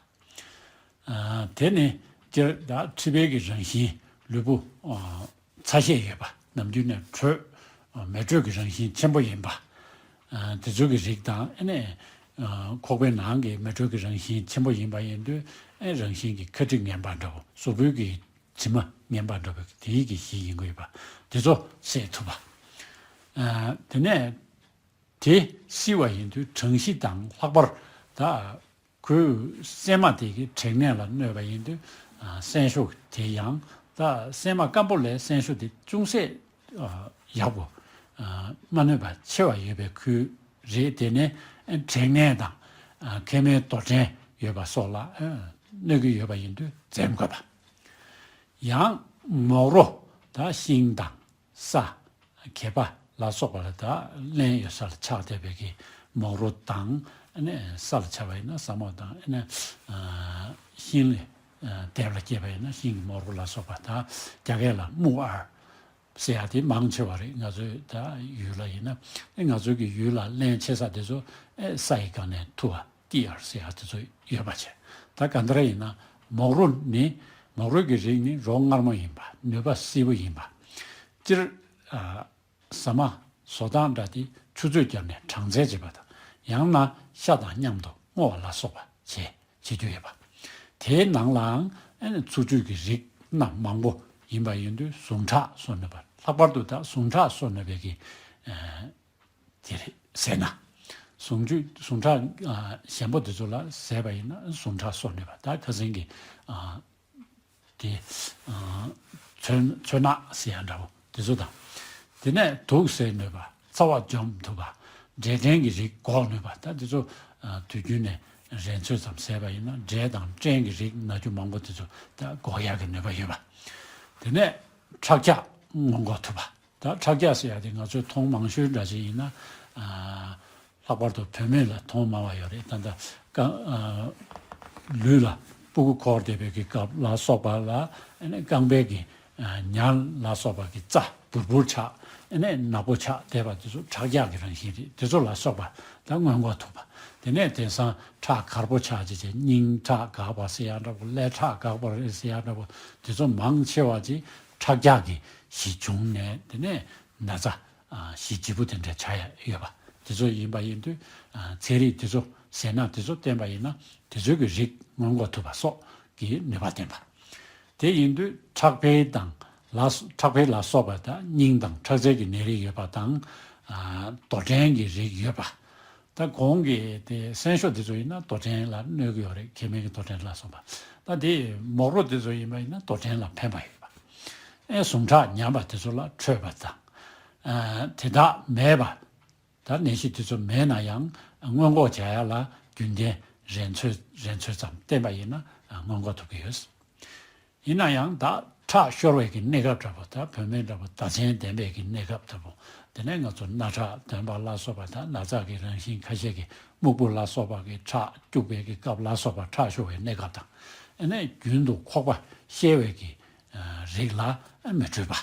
ཨ་དེ་ནི་སྤྱིར་ད་མཁྲིས་པའི་གི་རང་བཞིན། ལུས་པོ་ཨ་ཚ་ཤས་ཡོད་པ། ནམ་རྒྱུན་ནས་དྲོད་ཨ་མེ་དྲོད་ཀྱི་རང་བཞིན་ཆེན་པོ་ཡིན་པ། ཨ་དེ་ཚོ་གི་རིགས་དང་། ཨ་ནི་ཨ་ཁོག་པའི་ནང་གི་མེ་དྲོད་ཀྱི་རང་བཞིན་ཆེན་པོ་ཡིན་པ་ཡིན་དུས། ཨ་རང་བཞིན་གྱི་ཁ་དཀྲིས་ངན་པ་འདྲ་པོ། གཟུགས་པོའི་གི་དྲི་མ་ངན་པ་འདྲ་པོ་དེའི་གི་གཞི་ཡིན་དགོས་པ། དེ་ཚོ་སེལ་ཐུབ་པ། ཨ་དེ་ནས་དེ་བསིལ་བ་ཡིན་དུས་གྲང་གཤིས་དང་། ལྷག་པར་ད་ཁོའི་སྲན་མ་དེ་གི་བྲེག་ནད་ལ་གནོད་པ་ཡིན་དུས་ཨ་སྲན་ཞུ་དེ་ཡང་། ད་སྲན་མ་སྐམ་པོ་ལས་སྲན་ཞུ་དེ་ཅུང་ཟད་ཨ་ཡག་པོ། ཨ་མ་གནོད་པ་ཆེ་བ་ཡོད་པའི་ཁུལ་རེད། དེ་ནས་བྲེག་ནད་དང་ཨ་མཁལ་མའི་དོར་དྲན་ཡོད་པ་སོགས་ལ་ཨ་གནོད་ཀྱི་ཡོད་པ་ཡིན་དུས་འཛེམ་དགོས་པ། ཡང་མོག་རོ། ད་ཤིང་དང་ས། གད་པ་ལ་སོགས་པ་ལ། ད་རླན་ཡོད་ས་ལ་ཆགས་བསྡད་པའི་གི་མོག་རོ་དང་། ཨ་ནི་ས་ལ་ཆགས་པ་ཡིན་ན་ས་མོག་དང་། ཨ་ནི་ཨ་ཤིང་ལ་ཨ་དེབ་ལ་སྐྱེས་པ་ཡིན་ན་ཤིང་གི་མོག་རོ་ལ་སོགས་པ། ད་རྒྱ་སྐད་ལ་སྨུག་ཨར་ཟེར་ཡ་དེ་མང་ཆེ་བ་རེད། ང་ཚོའི་ད་ཡུལ་ལ་ཡིན་ན། ཨ་ང་ཚོའི་གི་ཡུལ་ལ་རླན་ཆེ་ས་དེ་ཚོ་ཨེ་ས་ཡི་སྒང་ནས་འཐུ་བ། ཏི་ཨར་ཟེར་ཡ་དེ་ཚོ་ཡོད་པ་བྱས། ད་ག་འདྲ་ཡིན་ན་མོག་རོ་ནི། མོག་རོ་གི་རིགས་ནི་རོ་མངར་མོ་ཡིན་པ། ནུས་པ་བསིལ་པོ་ཡིན་པ། སྤྱིར་ཨ་ཟ་མ་བཟོ་སྟངས་འདྲ་དེ་ཆུ་ཚོད་བརྒྱབ་ནས་སྦྲང་རྩི་བྱེད་པ་དང་། ཡང་ན་ཤ་དང་མཉམ་དུ་བསྔོ་བ་ལ་སོགས་པ་བྱེད་བྱེད་རྒྱུ་ཡོད་པ། དེའི་ནང་ལའང་ཨ་ནི་འཚུབ་འཇུག་གི་རིགས་སྣ་མང་པོ་ཡིན་པ་ཡིན་དུས་ཟུངས་ཁྲག་གསོ་ནུས་པ། ལྷག་པར་དུ་ད་ཟུངས་ཁྲག་གསོ་ནུས་པའི་གི་ཨ་དེ་རེད། ཟས་སྣ། ཟུངས་ཁྲག་ཟུངས་ཁྲག་ཨ་ཞན་པོ་དེ་ཚོ་ལ་ཟས་པ་ཡིན་ན་ཟུངས་ཁྲག་གསོ་ནུས་པ། ད་ཁ་སང་གི་ཨ་དེ་ཨ་ཚོད་ཚོད་ནག་ཟེར་ཡ་འདྲ་པོ་དེ་ཚོ་དང་། དེ་ནས་དུག་སེལ་ནུས་པ། ཚ་བ་འཇོམས་ཐུབ་པ། འབྲས་སྐྲན་གྱི་རིགས་འགོག་ནུས་པ། ད་དེ་ཚོ་ཨ་དུས་རྒྱུན་ནས་རན་ཚོད་ཙམ་ཟས་པ་ཡིན་ན་འབྲས་དང་སྐྲན་གྱི་རིགས་ན་རྒྱུ་མང་པོ་དེ་ཚོ་ད་འགོག་ཡག་གི་ནུས་པ་ཡོད་པ། དེ་ནས་ཁྲག་རྒྱ་སྔོན་འགོག་ཐུབ་པ། ད་ཁྲག་རྒྱ་ཟེར་ཡ་དེ་ང་ཚོས་མཐོང་མང་ཤོས་འདྲ་ཅིག་ཡིན་ན། ཨ་ལྷག་པར་དུ་བུད་མེད་ལ་མཐོང་མང་བ་ཡོད་རེད། ད་ལྟ་རྐང་ཨ་ལུས་ལ་སྤུ་གུ་འཁོར་བསྡད་པའི་གི་སྐབས་ལ་སོགས་པ་ལ། ཨ་ནི་རྐང་པའི་གི་ཨ་ཉ་ལ་སོགས་པ་གི་རྩ་འབུར་འབུར་ཆགས། ཨ་ནི་ནག་པོ་ཆགས་བསྡད་པ་དེ་ཚོ་ཁྲག་རྒྱ་གི་རང་བཞིན་རེད། དེ་ཚོ་ལ་སོགས་པ་ད་སྔོན་འགོག་ཐུབ་པ། དེ་ནས་དེང་སང་ཁྲག་དཀར་པོ་ཆགས་བྱས་བྱས། སྙིང་ཁྲག་འགག་པ་ཟེར་ཡ་འདྲ་པོ། ཀླད་ཁྲག་འགག་པ་རེད་ཟེར་ཡ་འདྲ་པོ། དེ་ཚོ་མང་ཆེ་བ་ཅིག་ཁྲག་རྒྱ་གི་གཞི་བྱུང་ནས། དེ་ནས་ན་ཚ་ཨ་གཞི་ལྗིད་པོ་དེ་འདྲ་ཆགས་ཡ་ཡོད་པ། དེ་ཚོ་ཡིན་པ་ཡིན་དུས་ཨ་ཚན་རིག་དེ་ཚོ་ཟས་སྣ་དེ་ཚོ་བསྟེན་པ་ཡིན་ན་དེ་ཚོའི་གི་རིགས་སྔོན་འགོག་ཐུབ་པ་སོགས་ཀྱི་ནུས་པ་ལྡན་པ། དེ་ཡིན་དུས་ཁྲག་འཕེལ་དང་ལ་ཁྲག་འཕེལ་ལ་སོགས་པ་དང་། སྙིང་དང་ཁྲག་རྩའི་གི་ནད་རིགས་ཡོད་པ་དང་། ཨ་དོར་སྐྲན་གྱི་རིགས་ཡོད་པ། ད་གོང་གི་དེ་སྲན་ཞོ་དེ་ཚོ་ཡིན་ན་དོར་སྐྲན་ལ་གནོད་ཀྱི་ཡོད་རེད། མཁལ་མའི་གི་དོར་སྐྲན་ལ་སོགས་པ། ད་དེ་མོག་རོ་དེ་ཚོ་ཡིན་པ་ཡིན་ན་དོར་སྐྲན་ལ་ཕན་པ་ཡོད་པ། ཨེ་ཟུངས་ཁྲག་ཉམས་པ་དེ་ཚོ་ལ་འཕྲོད་པ་དང་། ཨ་དེ་དག་མེད་པ། ད་ནད་གཞི་དེ་ཚོ་མེད་ན་ཡང་སྔོན་འགོག་བྱ་ཡ་ལ་རྒྱུན་ལྡན་རན་ཚོད་རན་ཚོད་ཙམ་བསྟེན་པ་ཡིན་ན་སྔོན་འགོག་ཐུབ་ཀྱི་ཡོད། ཡིན་ན་ཡང་ད་ཁྲག་ཤོར་བའི་གི་གནས་སྐབས་འདྲ་པོ། ད་བུད་མེད་འདྲ་པོ་ཟླ་མཚན་ལྡན་པའི་གི་གནས་སྐབས་འདྲ་པོ། དེ་ནས་ང་ཚོ་སྣ་ཁྲག་འདོན་པ་ལ་སོགས་པ། ད་ན་ཚ་གི་རང་བཞིན་ཁ་ཤས་ཀྱི་སྨུག་པོ་ལ་སོགས་པ་གི་ཁྲག་སྐྱུག་པའི་གི་སྐབས་ལ་སོགས་པ། ཁྲག་ཤོར་བའི་གནས་སྐབས་དང་། ཨ་ནས་རྒྱུན་དུ་ཁོག་པ་བཤལ་བའི་གི་རིགས་ལ་མི་འཕྲོད་པ།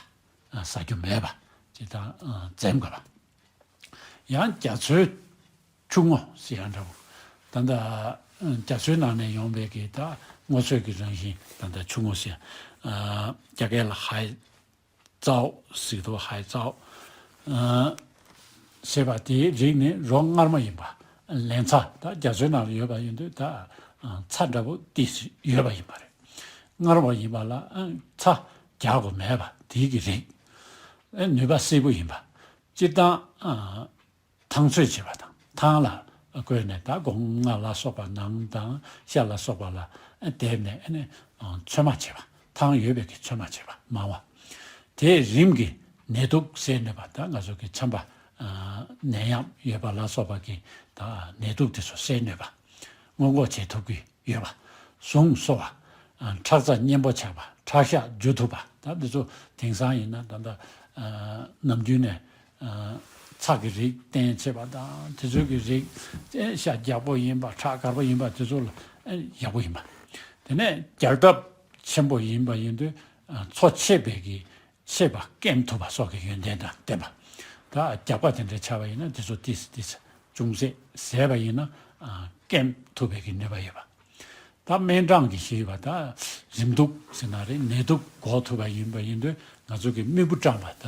ཟ་རྒྱུ་མེད་པ་ཅིག་དང་འཛེམ་དགོས་པ། ཡང་རྒྱ་མཚོའི་ཆུ་སྔོ་ཟེར་ཡ་འདྲ་པོ། ད་ལྟ་རྒྱ་མཚོའི་ནང་ནས་ཡོང་བའི་གི་ད་སྔོ་ཚོད་ཀྱི་རང་བཞིན། ད་ལྟ་ཆུ་སྔོ་ཟེར། ཨ་རྒྱ་སྐད་ལ་ཧའེ་ཙའོ་ཟེར་གྱི་འདུག་ཧའེ་ཙའོ། ཨ་ཟེར་བ་དེའི་རིགས་ནི་རོ་མངར་མོ་ཡིན་པ། ལན་ཚྭ། ད་རྒྱ་མཚོའི་ནང་ལ་ཡོད་པ་ཡིན་དུས་ད་ཚྭ་འདྲ་པོ་ཏོག་ཙམ་ཡོད་པ་ཡིན་པ་རེད། མངར་བ་ཡིན་པ་ལ་ཨ་ཚྭ་རྒྱག་དགོས་མེད་པ་དེའི་གི་རིགས། ཨ་ནུས་པ་གསལ་པོ་ཡིན་པ། སྤྱིར་བཏང་ཨ་ཐང་ཚོད་བྱེད་པ་དང་ཐང་ལ་བཀོལ་ནས་ད་སྒོ་ང་ལ་སོགས་པ་ནང་དང་ཤ་ལ་སོགས་པ་ལ་ཨ་བརྡེབས་ནས་ཨ་ནི་ཨ་ཚོད་མ་བྱེད་པ། ཐང་ཡོད་པའི་གི་ཚོད་མ་བྱེད་པ་མང་བ། དེས་རིམས་ཀྱི་ནད་དུག་སེལ་ནུས་པ། ད་ང་ཚོ་གི་ཆམ་པ་ཨ་ནད་ཡམས་ཡོད་པ་ལ་སོགས་པ་གི་ད་ནད་དུག་དེ་ཚོ་སེལ་ནུས་པ། སྔོན་འགོག་བྱེད་ཐུབ་ཀྱི་ཡོད་པ། ཟུངས་གསོ་བ། ཨ་ཁྲག་རྩ་མཉེན་པོ་ཆགས་པ། ཁྲག་ཤ་འཇུ་ཐུབ་པ། ད་འདི་ཚོ་དེང་སང་ཡིན་ན་ད་ལྟ་ཨ་ནམ་རྒྱུན་ནས་ཨ་ཚྭ་གི་རིགས་བསྟེན་བྱེད་པ་དང་དེ་ཚོ་གི་རིགས་ཨེ་ཤ་རྒྱགས་པོ་ཡིན་པ། ཁྲག་དཀར་པོ་ཡིན་པ། དེ་ཚོ་ལ་ཨེ་ཡག་པོ་ཡིན་པ། དེ་ནས་རྒྱགས་སྟབས་ཆེན་པོ་ཡིན་པ་ཡིན་དུས་ཨ་འཚོ་ཆད་པའི་གི་ཆད་པ་སྐེམ་ཐུབ་པ་སོགས་ཀྱི་ཡོན་ཏན་དང་ལྡན་པ། ད་རྒྱགས་པ་དེ་འདྲ་ཆགས་པ་ཡིན་ན་དེ་ཚོ་ཏིས་ཏིས་ཅུང་ཟད་བཟས་པ་ཡིན་ན་ཨ་སྐེམ་ཐུབ་པའི་གི་ནུས་པ་ཡོད་པ། ད་སྨན་སྦྲང་གི་ཞེས་པ་ད་རིམས་དུག་ཟེར་ན་རེད། ནད་དུག་འགོག་ཐུབ་པ་ཡིན་པ་ཡིན་དུས་ང་ཚོ་གི་རྨེན་བུ་སྐྲངས་པ། ད་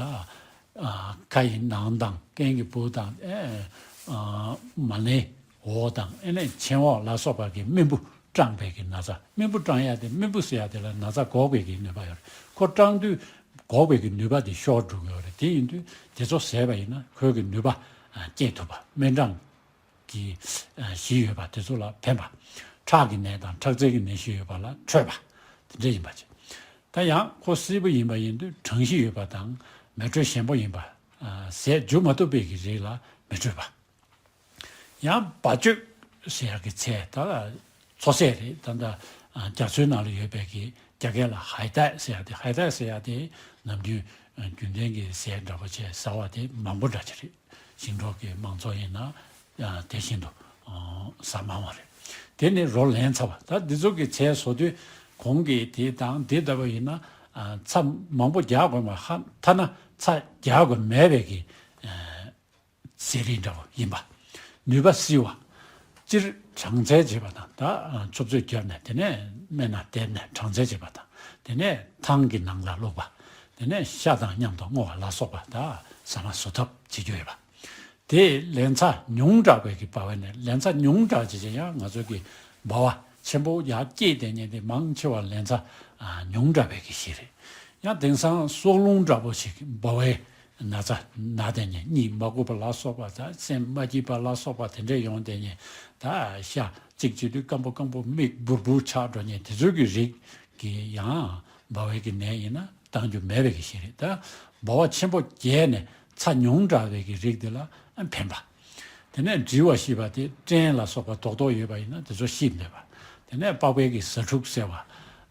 ཨ་ཁ་ཡི་ནང་དང་སྐེམ་གྱི་བུ་དང་ཨེ་ཨ་མ་ནེ་འོ་དང་ཨེ་ནས་མཆན་འོག་ལ་སོགས་པ་གི་རྨེན་བུ་སྐྲངས་པའི་གི་ན་ཚ། རྨེན་བུ་སྐྲངས་ཡ་དེ་རྨེན་བུ་ཟེར་ཡ་དེ་ལ་ན་ཚ་འགོག་པའི་གི་ནུས་པ་ཡོད་རེད། ཁོ་སྐྲངས་དུས་འགོག་པའི་གི་ནུས་པ་དེ་ཤོར་འགྲོ་གི་ཡོད་རེད། དེ་ཡིན་དུས་དེ་ཚོ་བཟས་པ་ཡིན་ན་ཁོའི་གི་ནུས་པ་ཨ་སྐྱེད་ཐུབ་པ། སྨན་སྦྲང་གི་ཨ་གཞི་ཡོད་པ་དེ་ཚོ་ལ་ཕན་པ། ཁྲག་གི་ནད་དང་ཁྲག་རྩའི་གི་ནད་གཞི་ཡོད་པ་ལ་འཕྲོད་པ། དེ་འདྲ་ཡིན་པ་བྱས། ད་ཡང་ཁོ་བསིལ་པོ་ཡིན་པ་ཡིན་དུས་གྲང་གཞི་ཡོད་པ་དང་མེ་དྲོད་ཞན་པོ་ཡིན་པ། ཨ་ཟས་འཇུ་མ་ཐུབ་པའི་གི་རིགས་ལ་མི་འཕྲོད་པ། ཡང་བ་ཅོས་ཟེར་ཡག་གི་ཚལ་ད་ལ་མཚོ་ཟས་རེད། ད་ལྟ་རྒྱ་མཚོའི་ནང་ལ་ཡོད་པའི་གི་རྒྱ་སྐད་ལ་ཧའི་ཏའེ་ཟེར་ཡག་དེ། ཧའི་ཏའེ་ཟེར་ཡག་དེ་ནམ་རྒྱུན་རྒྱུན་ལྡན་གྱི་ཟས་འདྲ་པོ་བྱས་ཟ་བ་དེ་མང་པོ་འདྲ་ཅིག་རེད། ཞིང་འབྲོག་གི་མང་ཚོགས་ཡིན་ན་དེ་བཞིན་དུ་ཟ་མང་བ་རེད། དེ་ནི་རོ་ལན་ཚྭ་བ། ད་འདི་ཚོ་གི་ཚལ་བཟོ་དུས་གོང་གི་དེ་དང་དེ་ལྟ་བུ་ཡིན་ན་ཚྭ་མང་པོ་རྒྱག་དགོས་མ། ཐ་ན་ཚྭ་རྒྱག་དགོས་མེད་པའི་གི་ཟས་རིགས་འདྲ་བོ་ཡིན་པ། ནུས་པ་བསིལ་བ། སྤྱིར་གྲང་ཚལ་བྱེད་པ་དང་། ད་ཆུ་ཚོད་བརྒྱབ་ནས་དེ་ནས་སྨན་སྣ་བསྡེབས་ནས་གྲང་ཚལ་བྱེད་པ་དང་། དེ་ནས་ཐང་གི་ནང་ལ་བླུགས་པ། དེ་ནས་ཤ་དང་མཉམ་དུ་བརྔོ་བ་ལ་སོགས་པ་ད་ཟ་མ་བཟོ་ཐབས་བྱེད་རྒྱུ་ཡོད་པ། དེ་ལན་ཚྭ་ཉུང་དྲགས་པའི་གི་འབབ་བས་ནས། ལན་ཚྭ་ཉུང་དྲགས་བྱེད་ཅེས་ཡང་ང་ཚོ་གི་འབབ་བ་ཆེན་པོ་ཡར་སྐྱེས་དེ་ཉིད་དེ་མང་ཆེ་བ་ལན་ཚྭ་ཉུང་དྲགས་པའི་གི་གཞི་རེད། ཡང་དེང་སང་སྲོག་རླུང་འདྲ་པོ་ཞིག་འབབ་བའི་ན་ཚ་ན་དེ་ཉིད་གཉིད་མ་ཁུག་པ་ལ་སོགས་པ་དང་སེམས་མ་སྐྱིད་པ་ལ་སོགས་པ་དེ་འདྲས་ཡོང་དེ་ཉིད་ད་ཤ་གཅིག་བྱེད་དུས་སྐམ་པོ་སྐམ་པོ་མིག་འབུར་འབུར་ཆགས་འགྲོ་ཉིད་དེ་ཚོའི་གི་རིགས་ཀྱི་ཡང་འབབ་བའི་གི་ནད་ཡིན་ན་བཏང་རྒྱུ་མེད་པའི་གི་གཞི་རེད། ད་འབབ་བ་ཆེན་པོ་རྒྱས་ནས་ཚྭ་ཉུང་དྲགས་པའི་གི་རིགས་དེ་ལ་ཕན་པ། དེ་ནས་དྲིལ་བ་ཞེས་པ་དེ་སྐྲན་ལ་སོགས་པ་རྡོག་རྡོག་ཡོད་པ་ཡིན་ན་དེ་ཚོ་བཤིག་འདོད་པ། དེ་ནས་པགས་པའི་གི་ཟ་འཕྲུག་སེལ་བ།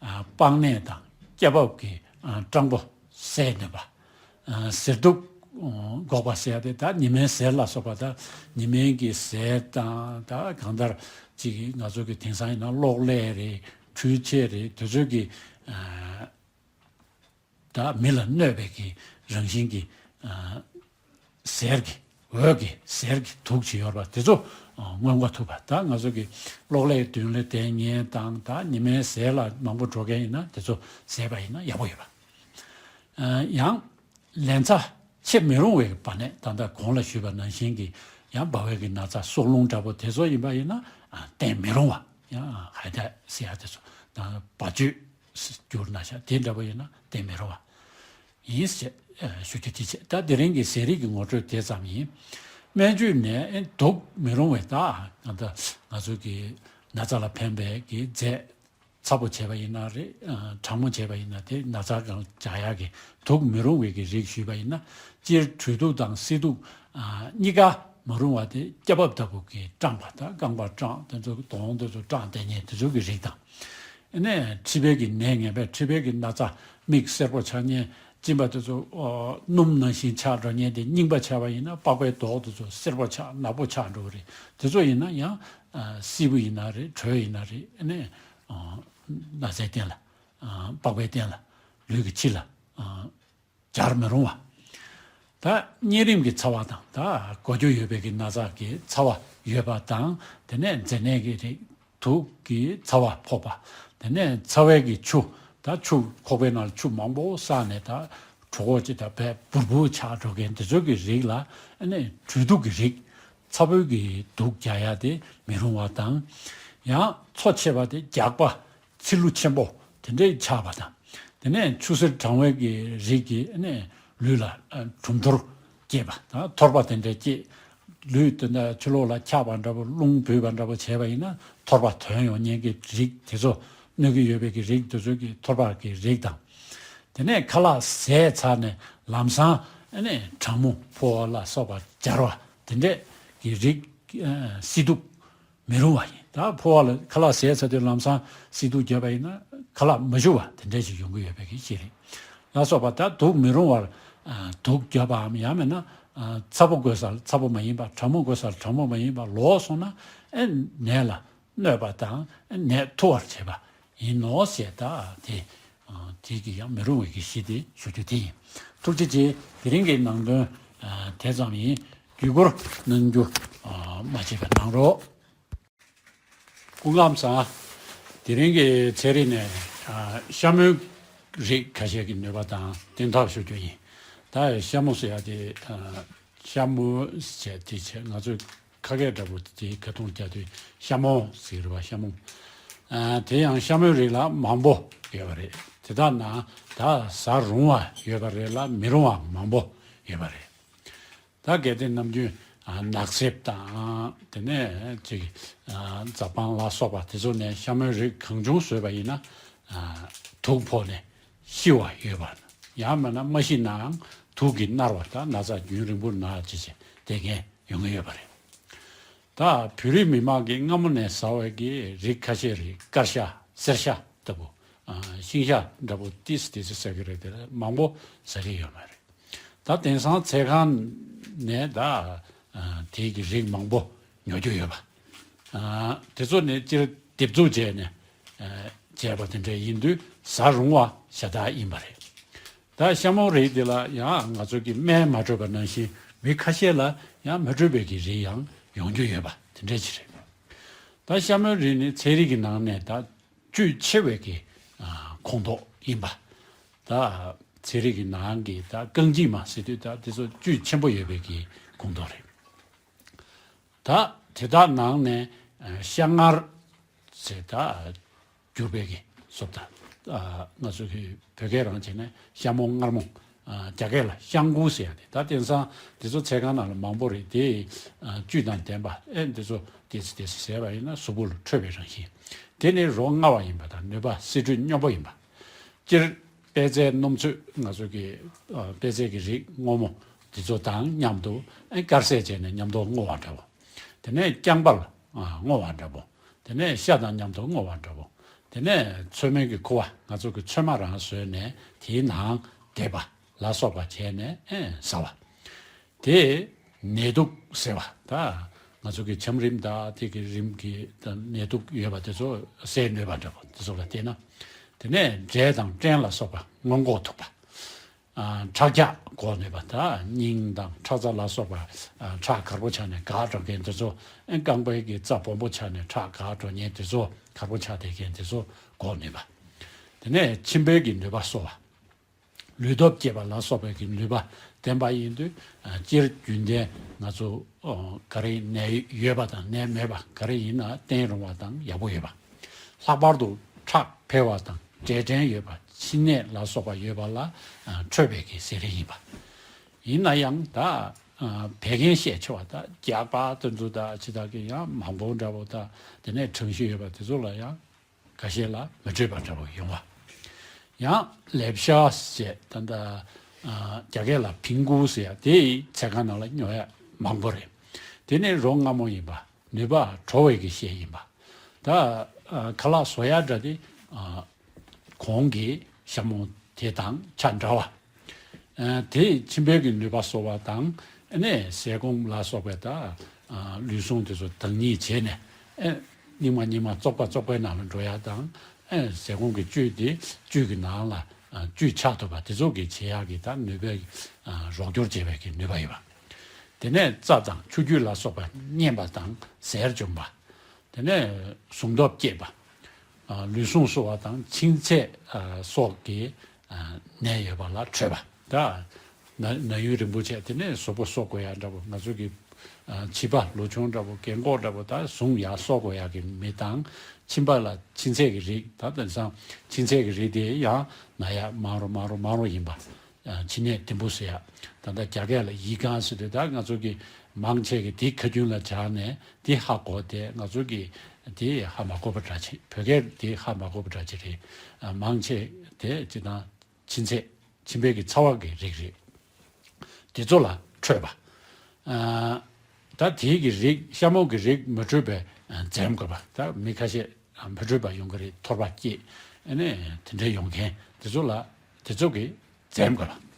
ཨ་པགས་ནད་དང་སྐྱ་རྦབ་ཀྱི་ཨ་སྐྲངས་པོ་སེལ་འདོད་པ། ཨ་གཟེར་དུག་འགོག་པ་ཟེར་ཡ་དེ་ད་ཉི་མའི་གཟེར་ལ་སོགས་པ། ད་ཉི་མའི་གི་གཟེར་དང་། ད་གང་ལྟར་ཅིག་ང་ཚོ་གི་དེང་སང་ཡིན་ན་གློག་ཀླད་རེད། འཕྲུལ་ཆས་རེད། དེ་ཚོ་གི་ཨ་ད་མི་ལ་གནོད་པའི་གི་རང་བཞིན་གྱི་ཨ་གཟེར་གྱི་འོད་ཀྱི་གཟེར་གྱི་དུག་ཅིག་ཡོད་པ་དེ་ཚོ་ཨ་སྔོན་འགོག་ཐུབ་པ། ད་ང་ཚོ་གི་གློག་ཀླད་མདུན་ལ་བསྡད་མཁན་དང་། ད་ཉི་མའི་གཟེར་ལ་མང་པོ་འགྲོ་མཁན་ཡིན་ན་དེ་ཚོ་བཟས་པ་ཡིན་ན་ཡག་པོ་ཡོད་པ། ཨ་ཡང་ལན་ཚྭ་ཆེ་མི་རུང་བའི་བར་ནས། ད་ལྟ་གོང་ལ་ཞུས་པ་ནང་བཞིན་གྱི་ཡང་འབབ་བའི་གི་ན་ཚ་སྲོག་རླུང་འདྲ་པོ་དེ་ཚོ་ཡིན་པ་ཡིན་ན་ཨ་བསྟེན་མི་རུང་བ། ཡང་ཧའི་ཏའེ་ཟེར་ཡ་དེ་ཚོ་དང་བ་ཅོས་སུ་གྱུར་ན་ཤ་དེ་འདྲ་པོ་ཡིན་ན་བསྟེན་མི་རུང་བ་ཡིན་ཞེས་ཞུ་རྒྱུ་དེ་བྱས། ད་དེ་རིང་གི་ཟས་རིགས་ཀྱི་ངོ་སྤྲོད་དེ་ཙམ་ཡིན། སྨན་བཅོས་ནས་ཨེ་དུག་མི་རུང་བའི། ད་ད་ང་ཚོ་གི་ན་ཚ་ལ་ཕན་པའི་གི་རྫས། ཚ་པོ་བྱས་པ་ཡིན་ན་རེད། ཨ་གྲང་མོ་བྱས་པ་ཡིན་ན་དེ་ན་ཚ་གང་བྱ་ཡག་གི་དུག་མི་རུང་བའི་གི་རིགས་ཞུས་པ་ཡིན་ན། སྤྱིར་དྲོད་དུག་དང་བསིལ་དུག་ཨ་གཉིས་ཀ་མ་རུང་བ་དེ་སྐྱ་རྦབ་ལྟ་བུ་གི་སྐྲངས་པ་དང་། རྐང་པ་སྐྲངས། དེ་ཚོ་གདོང་དེ་ཚོ་སྐྲངས་བསྡད་མཁན་དེ་ཚོ་གི་རིགས་དང་། ཨ་ནས་མཁྲིས་པའི་གི་ནད་ངན་པས་མཁྲིས་པའི་གི་ན་ཚ་མིག་སེར་པོ་ཆགས་མཁན། གཅིན་པ་དེ་ཚོ་ཨོ་སྣུམ་ནང་བཞིན་ཆགས་འགྲོ་མཁན་དེ། རྙིང་པ་ཆགས་པ་ཡིན་ན་པགས་པའི་མདོག་དེ་ཚོ་སེར་པོ་ཆགས་ནག་པོ་ཆགས་འགྲོ་གི་རེད། དེ་ཚོ་ཡིན་ན་ཡང་ཨ་བསིལ་པོ་ཡིན་ན་རེད། དྲོད་ཡིན་ན་རེད། ཨ་ནས་ཨ་ན་ཚའི་སྟེང་ལ་ཨ་པགས་པའི་སྟེང་ལ་ལུས་ཀྱི་ཕྱི་ལ་ཨ་སྦྱར་མི་རུང་བ། ད་གཉན་རིམས་ཀྱི་ཚ་བ་དང་། ད་འགོ་རྒྱུ་ཡོད་པའི་གི་ན་ཚ་གི་ཚ་བ་ཡོད་པ་དང་། དེ་ནས་མཛེ་ནད་ཀྱི་རིགས། དུག་གི་ཚ་བ་ཕོག་པ། དེ་ནས་ཚ་བའི་གི་ཆུ། ད་ཆུ་ཁོག་པའི་ནང་ལ་ཆུ་མང་པོ་བསགས་ནས་ད་གྲོད་ཁོག་ཅིག་ད་བས་འབུར་འབུར་ཆགས་འགྲོ་མཁན་དེ་ཚོ་གི་རིགས་ལ་ཨ་ནི་དྲོད་དུག་གི་རིགས། ཚ་པོའི་གི་དུག་རྒྱག་ཡ་དེ་མི་རུང་བ་དང་། ཡང་འཚོ་ཆེ་བ་དེ་རྒྱགས་པ། ཚིལ་ལུ་ཆེན་པོ། དེ་འདྲའི་ཆགས་པ་དང་། དེ་ནས་ཆུ་སེར་གྲང་བའི་གི་རིགས་ཀྱིས་ནས་ལུས་ལ་ཨ་གྲུམ་ཐོར་སྐྱེས་པ་དང་། ཐོར་པ་དེ་འདྲ་སྐྱེས། ལུས་དེ་འདྲ་ཕྱི་ལོགས་ལ་འཁྱགས་པ་འདྲ་པོ། རླུང་བུས་པ་འདྲ་པོ་བྱས་པ་ཡིན་ན་ཐོར་པ་ཐོན་ཡོང་མཁན་གྱི་རིགས་དེ་ཚོ། གནོད་ཀྱི་ཡོད་པའི་གི་རིགས་དེ་ཚོ་གི་ཐོར་པ་གི་རིགས་དང་། དེ་ནས་ཁ་ལག་ཟས་ཚར་ནས་ལམ་སང་ནས་གྲང་མོ་ཕོ་བ་ལ་སོགས་པ་འབྱར་བ་དེ་འདྲས་ཀྱི་རིགས་ཨ་བསིལ་དུགས་མི་རུང་བ་ཡིན། ད་ཕོ་བ་ལ་ཁ་ལག་ཟས་ཚར་དུས་ལམ་སང་བསིལ་དུགས་བརྒྱབ་པ་ཡིན་ན་ཁ་ལག་མ་ཞུ་བ་དེ་འདྲ་ཞིག་ཡོང་གི་ཡོད་པའི་གི་ཤེས་རིག་ལ་སོགས་པ། ད་དུགས་མི་རུང་བར་ཨ་དུགས་བརྒྱབ་པའམ་ཡང་མིན་ན་ཨ་ཚ་པོ་དགོས་སར་ཚ་པོ་མ་ཡིན་པ། གྲང་མོ་དགོས་སར་གྲང་མོ་མ་ཡིན་པ་ལོག་སོང་ན་ཨེ་ནད་ལ་གནོད་པ་དང་ནད་ཐུ་བར་བྱེད་པ་ཡིན་ནོ་ཞེས། ད་དེ་ཨ་དེ་གི་ཡང་མི་རུང་བའི་གི་གཞི་དེ་ཞུ་རྒྱུ་དེ་ཡིན། ཐུགས་རྗེ་ཆེ། དེ་རིང་གི་ནང་དོན་ཨ་དེ་ཙམ་ཡིན། བརྒྱུད་སྐུར་གནང་རྒྱུ་ཨ་མ་བརྗེད་པ་གནང་རོགས། སྐུ་ཁམས་བཟང་། དེ་རིང་གི་ཚན་རིག་ནས་ཨ་ཤ་མོའི་རིགས་ཁ་ཤས་ཀྱི་ནུས་པ་དང་བསྟུན་ཐབས་ཞུ་རྒྱུ་ཡིན། ད་ཤ་མོ་ཟེར་ཡ་དེ་ཨ་ཤ་མོ་ཟེར་དེ་བྱས་ང་ཚོས་ཁ་སྐད་འདྲ་པོ་དེ་ཁ་ཐུང་རྒྱག་དུས་ཤ་མོ་ཟེར་བ། ཤ་མོ། ཨ་དེ་ཡང་ཤ་མོའི་རིགས་ལ་མང་པོ་ཡོད་པ་རེད། དེ་དག་ནང་ད་ཟ་རུང་བ་ཡོད་པ་རེད་ལ་མི་རུང་བ་མང་པོ་ཡོད་པ་རེད། ད་གལ་ཏེ་ནམ་རྒྱུན་ཨ་ནགས་གསེབ་དང་དེ་ནས་ཅིག་ཨ་རྫ་སྤང་ལ་སོགས་པ་དེ་ཚོ་ནས་ཤ་མོའི་རིགས་གང་བྱུང་ཟོས་པ་ཡིན་ན་ཨ་དུགས་ཕོག་ནས་ཤི་བ་ཡོད་པ། ཡང་མིན་ན་མ་ཤི་ནའང་དུགས་ཀྱིས་མནར་བ་དང་ན་ཚ་རྒྱུན་རིང་པོ་ན་བྱེད་བྱེད་དེ་འགན་ཡོང་གི་ཡོད་པ་རེད། ད་བོད་རིགས་མི་དམངས་ཀྱིས་སྔ་མོ་ནས་ཟ་བའི་གི་རིགས་ཁ་ཤས་རེད། དཀར་ཤ་སེར་ཤ་ལྟ་བུ་ཨ་ཤིང་ཤ་འདྲ་པོ་ཏིས་ཏིས་ཟེར་གི་རེད། དེ་ལས་མང་པོ་ཟ་གི་ཡོད་མ་རེད། ད་དེང་སང་ཚལ་ཁང་ནས་ད་ཨ་དེའི་གི་རིགས་མང་པོ་ཉོ་རྒྱུ་ཡོད་པ། ཨ་དེ་ཚོ་ནས་སྤྱིར་འདེབས་འཛུགས་བྱས་ནས་ཨ་བྱས་པ་དེ་འདྲ་ཡིན་དུས་ཟ་རུང་བ་ཤ་སྟག་ཡིན་པ་རེད། ད་ཤ་མོ་རིགས་འདི་ལ་ཡང་ང་ཚོ་གི་སྨན་མ་འཕྲོད་པ་ནང་བཞིན་མི་ཁ་ཤས་ལ་ཡང་མ་འཕྲོད་པའི་གི་རིགས་ཡང་ཡོང་རྒྱུ་ཡོད་པ་དེ་འདྲ་ཅིག་རེད། ད་ཤ་མོའི་རིགས་ནི་ཚན་རིག་གི་ནང་ནས་ད་བཅུད་ཆེ་བའི་གི་ཨ་ཁོངས་གཏོགས་ཡིན་པ། ད་ཚན་རིག་གི་ནང་གི་ད་རྐང་འཇིགས་མ་ཟེར་དུས་ད་དེ་ཚོ་བཅུད་ཆེན་པོ་ཡོད་པའི་གི་ཁོངས་གཏོགས་རེད། ད་དེ་དག་ནང་ནས་ཨ་ཤ་མངར་ཟེར་ད་གྱུར་པའི་གི་སོབ་ད་ཨ་ང་ཚོ་གི་བོད་སྐད་རང་བྱས་ནས་ཤ་མོ་མངར་མོ། ཨ་རྒྱ་སྐད་ལ་ཤང་ཀུ་ཟེར་ཡ་དེ། ད་དེང་སང་དེ་ཚོ་ཚལ་ཁང་ནང་ལ་མང་པོ་རེད། དེ་ཨ་བཅུད་དང་ལྡན་པ་ཨེ་འདི་ཚོ་ཏོག་ཙམ་ཏོག་ཙམ་བཟས་པ་ཡིན་ན་གཟུགས་པོ་ལ་འཕྲོད་པའི་རང་བཞིན། དེ་ནི་རོ་མངར་བ་ཡིན་པ་དང་ནུས་པ་སིལ་དྲོད་སྙོམས་པོ་ཡིན་པ། སྤྱིར་པད་ཚལ་སྣུམ་ཚོད་ང་ཚོ་གི་ཨ་པད་ཚལ་གྱི་རིགས་སྔོན་མོ་དེ་ཚོ་དང་མཉམ་དུ་ཨེ་དཀར་ཟས་བྱས་ནས་མཉམ་དུ་བསྔོ་བ་འདྲ་བོ། དེ་ནས་རྐྱང་པ་ལ་ཨ་བསྔོ་བ་འདྲ་བོ། དེ་ནས་ཤ་དང་མཉམ་དུ་བསྔོ་བ་འདྲ་བོ། དེ་ནས་ཚོད་མའི་གི་ཁུ་བ་ང་ཚོ་གི་ཚོད་མ་རང་བཟོས་ནས་དེའི་ནང་འདེབས་པ་ལ་སོགས་པ་བྱས་ནས་ཨེ་ཟ་བ། དེ་ནད་དུག་སེལ་བ། ད་ང་ཚོ་གི་ཆམ་རིམས་དང་དེ་གི་རིམས་ཀྱི་ད་ནད་དུག་ཡོད་པ་དེ་ཚོ་སེལ་ནུས་པ་འདྲ་པོ་དེ་ཚོ་ལ་བལྟས་ན། དེ་ནས་འབྲས་དང་སྐྲན་ལ་སོགས་པ་སྔོན་འགོག་ཐུབ་པ། ཨ་ཁྲག་རྒྱ་འགོག་ནུས་པ། ད་སྙིང་དང་ཁྲག་རྩ་ལ་སོགས་པ་ཨ་ཁྲག་དཀར་པོ་ཆགས་ནས་འགག་འགྲོ་མཁན་དེ་ཚོ། ཨ་རྐང་པའི་གི་རྩ་སྦོམ་པོ་ཆགས་ནས་ཁྲག་འགག་འགྲོ་མཁན་དེ་ཚོ། དཀར་པོ་ཆགས་བསྡད་མཁན་དེ་ཚོ་འགོག་ནུས་པ། དེ་ནས་མཆིན་པའི་གི་ནུས་པ་གསོ་བ། ལུས་སྟོབས་བསྐྱེད་པ་ལ་སོགས་པའི་གི་ནུས་པ་ལྡན་པ་ཡིན་དུས། ཨ་སྤྱིར་རྒྱུན་ལྡན་ང་ཚོ་ཨོ་ག་རེ་ནད་ཡོད་པ་དང་ནད་མེད་པ་ག་རེ་ཡིན་ན་བསྟེན་རུང་བ་དང་ཡག་པོ་ཡོད་པ། ལྷག་པར་དུ་ཁྲག་འཕེལ་བ་དང་འབྲས་སྐྲན་ཡོད་པ། མཆིན་ནད་ལ་སོགས་པ་ཡོད་པ་ལ་ཨ་འཕྲོད་པའི་གི་ཟས་རིགས་ཡིན་པ། ཡིན་ན་ཡང་ད་ཨ་བད་ཀན་ཤས་ཆེ་བ་དང་རྒྱགས་པ་དེ་ཚོ་དང་ཅི་དག་གི་ཡང་མང་པོ་འདྲ་པོ་དང་དེ་ནས་གྲང་ཤུ་ཡོད་པ་དེ་ཚོ་ལ་ཡང་། ཁ་ཤས་ལ་མི་འཕྲོད་པ་འདྲ་པོ་ཡོང་བ། ཡང་ལེབ་ཤ་ཞེས་ད་ལྟ་ཨ་རྒྱ་སྐད་ལ་ཕིང་ཀུ་ཟེར་ཡ་དེ་ཚལ་ཁང་ནང་ལ་ཉོ་ཡ་མང་པོ་རེད། དེ་ནི་རོ་མངར་མོ་ཡིན་པ། ནུས་པ་དྲོ་བའི་གི་ཤས་ཡིན་པ། ད་ཨ་ཁ་ལག་བཟོ་ཡ་འདྲ་དེ་ཨ་གོང་གི་ཤ་མོ་དེ་དང་ཆ་འདྲ་བ། ཨ་དེས་མཆིན་པའི་གི་ནུས་པ་གསོ་བ་དང་། ཨ་ནས་ཟས་སྐོམ་ལ་སོགས་པའི་ད་ཨ་ལུས་ཟུངས་དེ་ཚོ་དྭངས་སྙིགས་བྱས་ནས། ཨ་རྙིང་མ་རྙིང་མ་བཙོག་པ་བཙོག་པའི་ནང་ལ་འགྲོ་ཡ་དང་། ཨ་ཟས་སྐོམ་གི་བཅུད་དེ་བཅུད་ཀྱི་ནང་ལ་ཨ་བཅུད་ཆགས་ཐུབ་པ་དེ་ཚོ་གི་བྱེད་ཡག་གི་ད་ནུས་པའི་ཨ་རོགས་སྐྱོར་བྱེད་པའི་གི་ནུས་པ་ཡོད་པ། དེ་ནས་རྩ་དང་ཆུ་རྒྱུས་ལ་སོགས་པ་མཉེན་པ་དང་ཟས་འཇོམས་པ། དེ་ནས་ཟུངས་སྟོབས་བསྐྱེད་པ། ཨ་ལུས་ཟུངས་གསོ་བ་དང་མཆིན་ཚད་ཨ་སོགས་ཀྱི་ཨ་ནད་ཡོད་པ་ལ་འཕྲོད་པ། ད་ ན་ན་ཡུན་རིང་པོ་བྱས་དེ་ནས་གཟུགས་པོ་གསོ་དགོས་ཡ་འདྲ་པོ། ང་ཚོ་གི་ཨ་བྱིས་པ་ལོ་ཆུང་འདྲ་པོ་རྒན་གོག་འདྲ་པོ་ད་ཟུངས་ཡག་གསོ་དགོས་ཡ་གི་མི་དང་། མཆིན་པ་ལ་མཆིན་ཚད་ཀྱི་རིགས། ད་དེང་སང་མཆིན་ཚད་ཀྱི་རིགས་དེ་ཡང་ན་ཡ་མང་རུ་མང་རུ་མང་རུ་ཡིན་པ། ཨ་མཆིན་ནད་ལྡེམ་པོ་ཟེར་ཡ། ད་ལྟ་རྒྱ་སྐད་ལ་ཡི་གང་ཟེར་དུས་ད་ང་ཚོ་གི་མང་ཆེ་གི་དེ་ཁ་རྒྱུན་ལ་སྦྱར་ནས་དེ་ཧ་གོ་དེ། ང་ཚོ་གི་དེ་ཧ་མ་གོ་བ་འདྲ་ཅིག་བོད་སྐད་དེ་ཧ་མ་གོ་བ་འདྲ་ཅིག་རེད། ཨ་མང་ཆེ་དེ་སྤྱིར་བཏང་མཆིན་ཚད། མཆིན་པའི་གི་ཚ་བ་གི་རིགས་རེད། དེ་ཚོ་ལ་འཕྲོད་པ། ཨ་ད་དེའི་གི་རིགས་ཤ་མོང་གི་རིགས་མི་འཕྲོད་པའི་ཨ་འཛེམ་དགོས་པ། ད་མི་ཁ་ཤས་ཨ་མི་འཕྲོད་པ་ཡོང་གི་རེད། ཐོར་པ་སྐྱེས་ཨ་ནི་དེ་འདྲ་ཡོང་མཁན་དེ་ཚོ་ལ་དེ་ཚོ་གི་འཛེམ་དགོས་པ།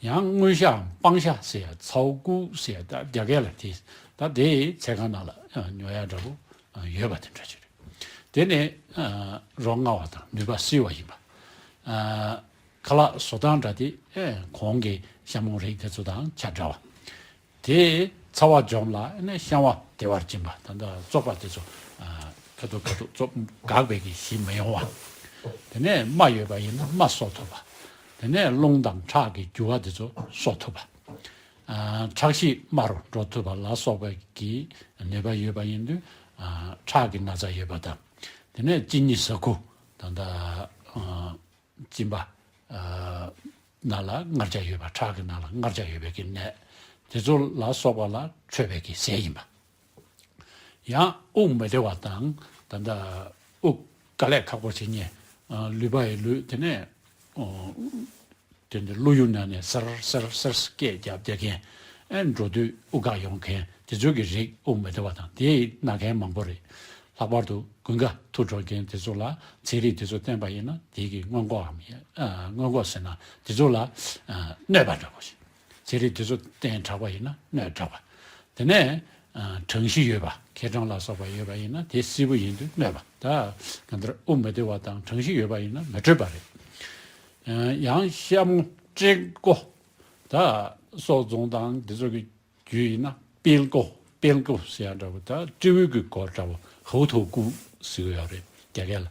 ཡང་དངོས་ཤའམ་སྤང་ཤ་ཟེར་ཡ་ཚའོ་ཀུའུ་ཟེར་ཡ་ད་རྒྱ་སྐད་ལ་དེ་ད་དེའི་ཚད་གང་ནང་ལ་ཨ་ཉོ་ཡ་འདྲ་པོ་ཨ་ཡོད་པ་དེ་འདྲ་ཅིག་རེད། དེ་ནས་ཨ་རོ་མངར་བ་དང་ནུས་པ་བསིལ་བ་ཡིན་པ། ཨ་ཁ་ལག་བཟོ་སྟངས་འདྲ་དེ་ཨེ་གོང་གི་ཤ་མོང་རིགས་དེ་ཚོ་དང་ཆ་འདྲ་བ། དེ་ཚ་བ་འཇོམས་ལ་ཨེ་ནས་བཤང་བ་བདེ་བར་འབྱིན་པ། ད་ལྟ་བཙོག་པ་དེ་ཚོ་ཨ་ཁ་ཐུག་ཁ་ཐུག་བཙོག་འགག་པའི་གི་གཞི་མི་ཡོང་བ། དེ་ནས་རྨ་ཡོད་པ་ཡིན་ན་རྨ་གསོ་ཐུབ་པ། དེ་ནས་རླུང་དང་ཁྲག་གི་རྒྱུ་བ་དེ་ཚོ་གསོ་ཐུབ་པ། ཨ་ཁྲག་ཤེད་དམའ་རུ་འགྲོ་ཐུབ་པ་ལ་སོགས་པའི་གི་ནུས་པ་ཡོད་པ་ཡིན་དུས་ཨ་ཁྲག་གི་ན་ཚ་ཡོད་པ་དང་། དེ་ནས་གཅིན་སྙི་ཟ་ཁུ་ད་ལྟ་ཨ་གཅིན་པ་ཨ་ནང་ལ་མངར་ཆ་ཡོད་པ། ཁྲག་གི་ནང་ལ་མངར་ཆ་ཡོད་པའི་གི་ནད་དེ་ཚོ་ལ་སོགས་པ་ལ་འཕྲོད་པའི་གི་ཟས་ཡིན་པ། ཡང་དབུགས་མི་བདེ་བ་དང་ད་ལྟ་དབུགས་དཀའ་ལས་ཁག་པོ་བྱེད་མཁན་ཨ་ལུད་པ་ཡི་ལུད། དེ་ནས་ཨོ་དེ་འདྲ་ཀླུ་ཡུལ་ནང་ནས་སར་སར་སར་སྐད་རྒྱབ་བསྡད་མཁན། ཨེ་འགྲོ་དུས་དབུགས་འགག་ཡོང་མཁན་དེ་ཚོ་གི་རིགས་དབུགས་མི་བདེ་བ་དང་དེ་ན་མཁན་མང་པོ་རེད། ལྷག་པར་དུ་དགུན་ཁ་ཐུག་འགྲོ་མཁན་དེ་ཚོ་ལ་ཚན་རིག་དེ་ཚོ་བསྟེན་པ་ཡིན་ན་དེ་གི་སྔོན་འགོག་གམ་ཡ་ཨ་སྔོན་འགོག་ཟེར་ན་དེ་ཚོ་ལ་ཨ་གནོད་པ་འདྲ་པོ་ཞིག་ཚན་རིག་དེ་ཚོ་བསྟེན་དྲགས་པ་ཡིན་ན་གནོད་དྲགས་པ། དེ་ནས་ཨ་གྲང་གཤིས་ཡོད་པ། མཁལ་གྲང་ལ་སོགས་པ་ཡོད་པ་ཡིན་ན་དེ་བསིལ་པོ་ཡིན་དུས་གནོད་པ། ད་གང་ལྟར་དབུགས་མི་བདེ་བ་དང་གྲང་གཤིས་ཡོད་པ་ཡིན་ན་མི་འཕྲོད་པ་རེད། ཨ་ཡང་ཤ་མོང་སྐྲན་སྐོ། ད་སོག་རྫོང་དང་འདི་ཚོ་གི་རྒྱུད་ཡིན་ན་པེལ་ཀོ། པེལ་ཀོ་ཟེར་ཡ་འདྲ་པོ། ད་སྤྲེའུ་གི་མགོ་འདྲ་པོ་ཧའུ་ཐོའུ་ཀུའུ་ཟེར་གི་ཡོད་རེད་རྒྱ་སྐད་ལ།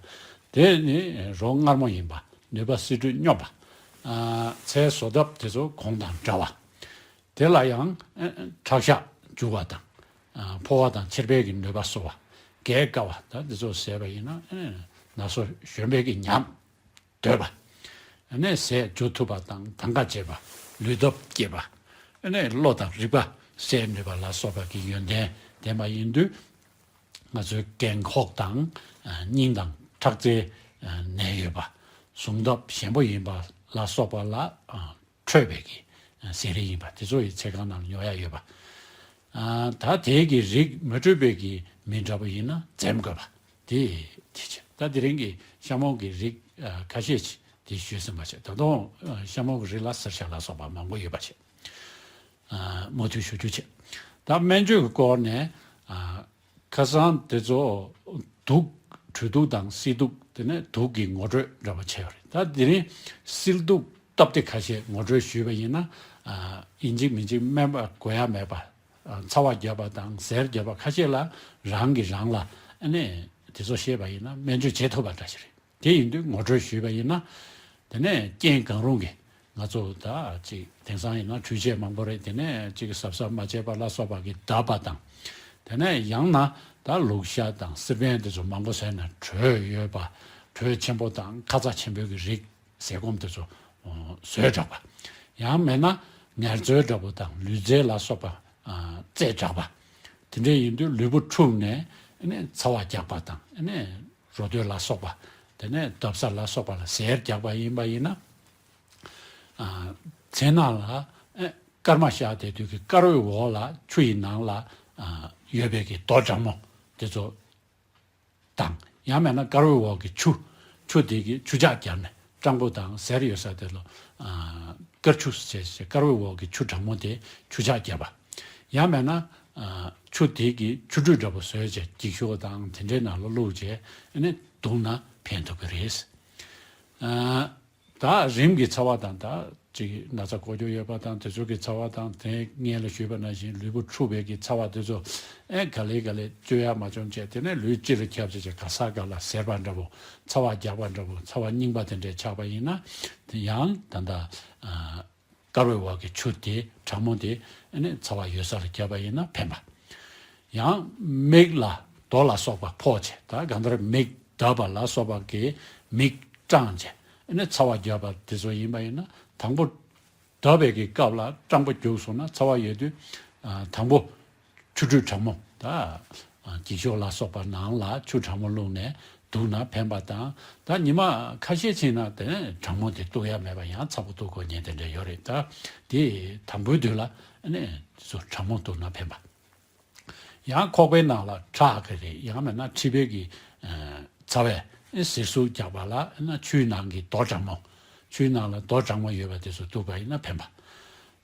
དེ་ནི་རོ་མངར་མོ་ཡིན་པ། ནུས་པ་བསིལ་དྲོད་སྙོམས་པ། ཨ་ཚལ་བཟོ་ཐབས་དེ་ཚོ་གོང་དང་འདྲ་བ། དེ་ལ་ཡང་ཨ་ཁྲག་ཤ་རྒྱུ་བ་དང་། ཨ་ཕོ་བ་དང་མཆེར་པའི་གི་ནུས་པ་གསོ་བ། རྒས་དཀའ་བ་ད་དེ་ཚོ་ཟས་པ་ཡིན་ན་ཨ་ན་སོ་གཞོན་པའི་གི་ཉམས། སྡོད་པ། ཨ་ནས་ཟས་འཇུ་ཐུབ་པ་དང་དང་ག་བྱེད་པ། ལུས་སྟོབས་སྐྱེད་པ། ཨ་ནས་བློ་དང་རིག་པ་གསལ་ནུས་པ་ལ་སོགས་པ་གི་ཡོན་ཏན་ལྡན་པ་ཡིན་དུས། ང་ཚོའི་རྒན་འཁོགས་དང་ཨ་སྙིང་དང་ཁྲག་རྩའི་ཨ་ནད་ཡོད་པ། ཟུངས་སྟོབས་ཞན་པོ་ཡིན་པ་ལ་སོགས་པ་ལ་ཨ་འཕྲོད་པའི་གི་ཨ་ཟས་རིགས་ཡིན་པ་དེ་ཚོ་ཡི་ཚེ་གང་ནང་ཉོ་ཡ་ཡོད་པ། ཨ་ད་དེ་གི་རིགས་མི་འཕྲོད་པའི་གི་མི་འདྲ་པོ་ཡིན་ན་འཛེམ་དགོས་པ། དེ་དེ་བྱས། ད་དེ་རིང་གི་ཤ་མོང་གི་རིགས་ཨ་ཁ་ཤས་ཅིག་དེ་ཞུས་ཟིན་པ་བྱས། ད་དུང་ཨ་ཤ་མོང་གི་རིགས་ལ་སིར་ཤ་ལ་སོགས་པ་མང་པོ་ཡོད་པ་བྱས། ཨ་མུ་མཐུད་ཞུ་རྒྱུ་བྱས། ད་སྨན་བཅོས་ཀྱི་སྐོར་ནས་ཨ་ཁ་སང་དེ་ཚོ་དུག་གྲོས་དུག་དང་བསིལ་དུག་དེ་ནས་དུག་གི་ངོ་སྤྲོད་འདྲ་པོ་བྱས་པ་རེད། ད་དེ་རིང་བསིལ་དུག་སྟབས་བདེ་ཁ་ཤས་ངོ་སྤྲོད་ཞུས་པ་ཡིན་ན། ཨ་ཡིན་གཅིག་མིན་གཅིག་སྨན་པ་དགོས་ཡ་མེད་པ། ཨ་ཚ་བ་རྒྱབ་པ་དང་ཟས་རྒྱབ་པ་ཁ་ཤས་ལ་རང་གིས་རང་ལ་ཨ་ནི་དེ་ཚོ་ཤེས་པ་ཡིན་ན་སྨན་བཅོས་བྱེད་ཐུབ་པ་འདྲ་ཞིག་རེད། དེ་ཡིན་དུས་ངོ་སྤྲོད་ཞུས་པ་ཡིན་ན། དེ་ནས་རྐྱེན་གང་རུང་གིས་ང་ཚོ་ད་ཅིག་དེང་སང་ཡིན་ན་འཕྲུལ་ཆས་མང་པོ་རེད། དེ་ནས་ཅིག་གཟབ་གཟབ་མ་བྱས་པ་ལ་སོགས་པ་གིས་བརྡབས་པ་དང་། དེ་ནས་ཡང་ན་ད་ལུག་ཤ་དང་སི་པན་དེ་ཚོ་མང་པོ་ཟོས་ནས་དྲོད་ཡོད་པ། དྲོད་ཆེན་པོ་དང་ཁ་ཚ་ཆེན་པོའི་གི་རིགས། ཟས་སྐོམ་དེ་ཚོ་ཨོ་ཟོས་དྲགས་པ། ཡང་མིན་ན་ངལ་རྩོལ་འདྲ་པོ་དང་ལུས་རྩལ་ལ་སོགས་པ་ཨ་རྩེད་དྲགས་པ། དེ་འདྲ་ཡིན་དུས་ལུས་པོ་འཁྲུགས་ནས་ཨ་ནི་ཚ་བ་རྒྱག་པ་དང་། ཨ་ནི་རོ་སྟོད་ལ་སོགས་པ། དེ་ནས་ལྡབ་གསར་ལ་སོགས་པ་ལ་ཟས་རྒྱག་པ་ཡིན་པ་ཡིན་ན། ཨ་མཚན་ནག་ལ་ཨ་སྐར་མ་ཤར་བསྡད་དུས་ཀྱི་སྐར་འོད་འོག་ལ་ཆུ་ཡི་ནང་ལ་ཨ་ཡོད་པའི་གི་རྡོ་གྲང་མོ་དེ་ཚོ། དང་། ཡང་མིན་ན་དཀར་པོའི་འོག་གི་ཆུ། ཆུ་དེ་གི་ཆུ་འཇག་བརྒྱབ་ནས་སྤྲང་པོ་དང་ཟེར་ཡོད་ས་དེ་ལ་ཨ་དཀར་ཆུ་ཟེར་བྱས། དཀར་པོའི་འོག་གི་ཆུ་གྲང་མོ་དེ་ཆུ་འཇག་བརྒྱབ་པ། ཡང་མིན་ན་ཨ་ཆུ་དེ་གི་ཆུ་འཁྲུད་འདྲ་པོ་བཟོས་བྱས་འགྱིག་ཤོག་དང་དེ་འདྲའི་ནང་ལ་བླུགས་བྱས་ཨ་ནི་བརྡུངས་ན་ཕན་ཐོགས་ཀྱི་རེད། ཨ། ད་རིམས་ཀྱི་ཚ་བ་དང་ད་ཅིག་ན་ཚ་འགོག་རྒྱུ་ཡོད་པ་དང་དེ་ཚོ་གི་ཚ་བ་དང་། དེ་སྔོན་ལ་ཞུས་པ་ནང་བཞིན་ལུས་པོ་འཁྲུགས་པའི་གི་ཚ་བ་དེ་ཚོ་ཨེ་ག་ལེ་ག་ལེ་བཅོས་ཡག་མ་བྱུང་བྱས། དེ་ནས་ལུས་སྤྱི་ལ་ཁྱབ་བྱས་བྱས་ག་ས་ག་ལ་ཟེར་བ་འདྲ་པོ། ཚ་བ་རྒྱག་པ་འདྲ་པོ། ཚ་བ་རྙིང་པ་དེ་འདྲས་ཆགས་པ་ཡིན་ན་དེ་ཡང་ད་ལྟ་ཨ་ དཀར་བའི་འོག་གི་ཆུ་དེ་གྲང་མོ་དེ་ཨ་ནི་ཚ་བ་ཡོད་ས་ལ་བརྒྱབ་པ་ཡིན་ན་ཕན་པ། ཡང་མིག་ལ་རྡོ་ལ་སོགས་པ་ཕོག་བྱས། ད་གང་ལྟར་མིག་བརྡབས་པ་ལ་སོགས་པ་གིས་མིག་སྐྲངས་བྱས་ཨ་ནི་ཚ་བ་བརྒྱབ་པ་དེ་ཚོ་ཡིན་པ་ཡིན་ན། དང་པོ་བརྡབས་པའི་གི་སྐབས་ལ་སྐྲངས་པ་རྒྱུགས་སོང་ན་ཚ་བ་ཡོད་དུས། ཨ། དང་པོ་ཆུ་དྲོད་གྲང་མོ། ད་ཨ་འགྱིག་ཤོག་ལ་སོགས་པ་ནང་ལ་ཆུ་གྲང་མོ་བླུགས་ནས་འདུག་ན་ཕན་པ་དང་། ད་ཉི་མ་ཁ་ཤས་ཕྱིན་ན་དེ་ནས་གྲང་མོ་དེ་གཏུག་ཡ་མེད་པ་ཡང་ཚ་པོ་གཏུག་དགོས་ཉེན་དེ་འདྲ་ཡོད་རེད། ད་དེ་དང་པོའི་དུས་ལ་ཨ་ནི་ཚུར་གྲང་མོ་གཏུག་ན་ཕན་པ། ཡང་ཁོག་པའི་ནང་ལ་ཁྲག་གི་རིགས། ཡང་མིན་ན་མཁྲིས་པའི་གི་ཨ་ཚ་བས་ཨེ་ཟེར་ཟུག་རྒྱག་པ་ལ་ཨེ་ན་ཆུའི་ནང་གི་རྡོ་གྲང་མོ། ཆུའི་ནང་ལ་རྡོ་གྲང་མོ་ཡོད་པ་དེ་ཚོ་གཏུགས་པ་ཡིན་ན་ཕན་པ།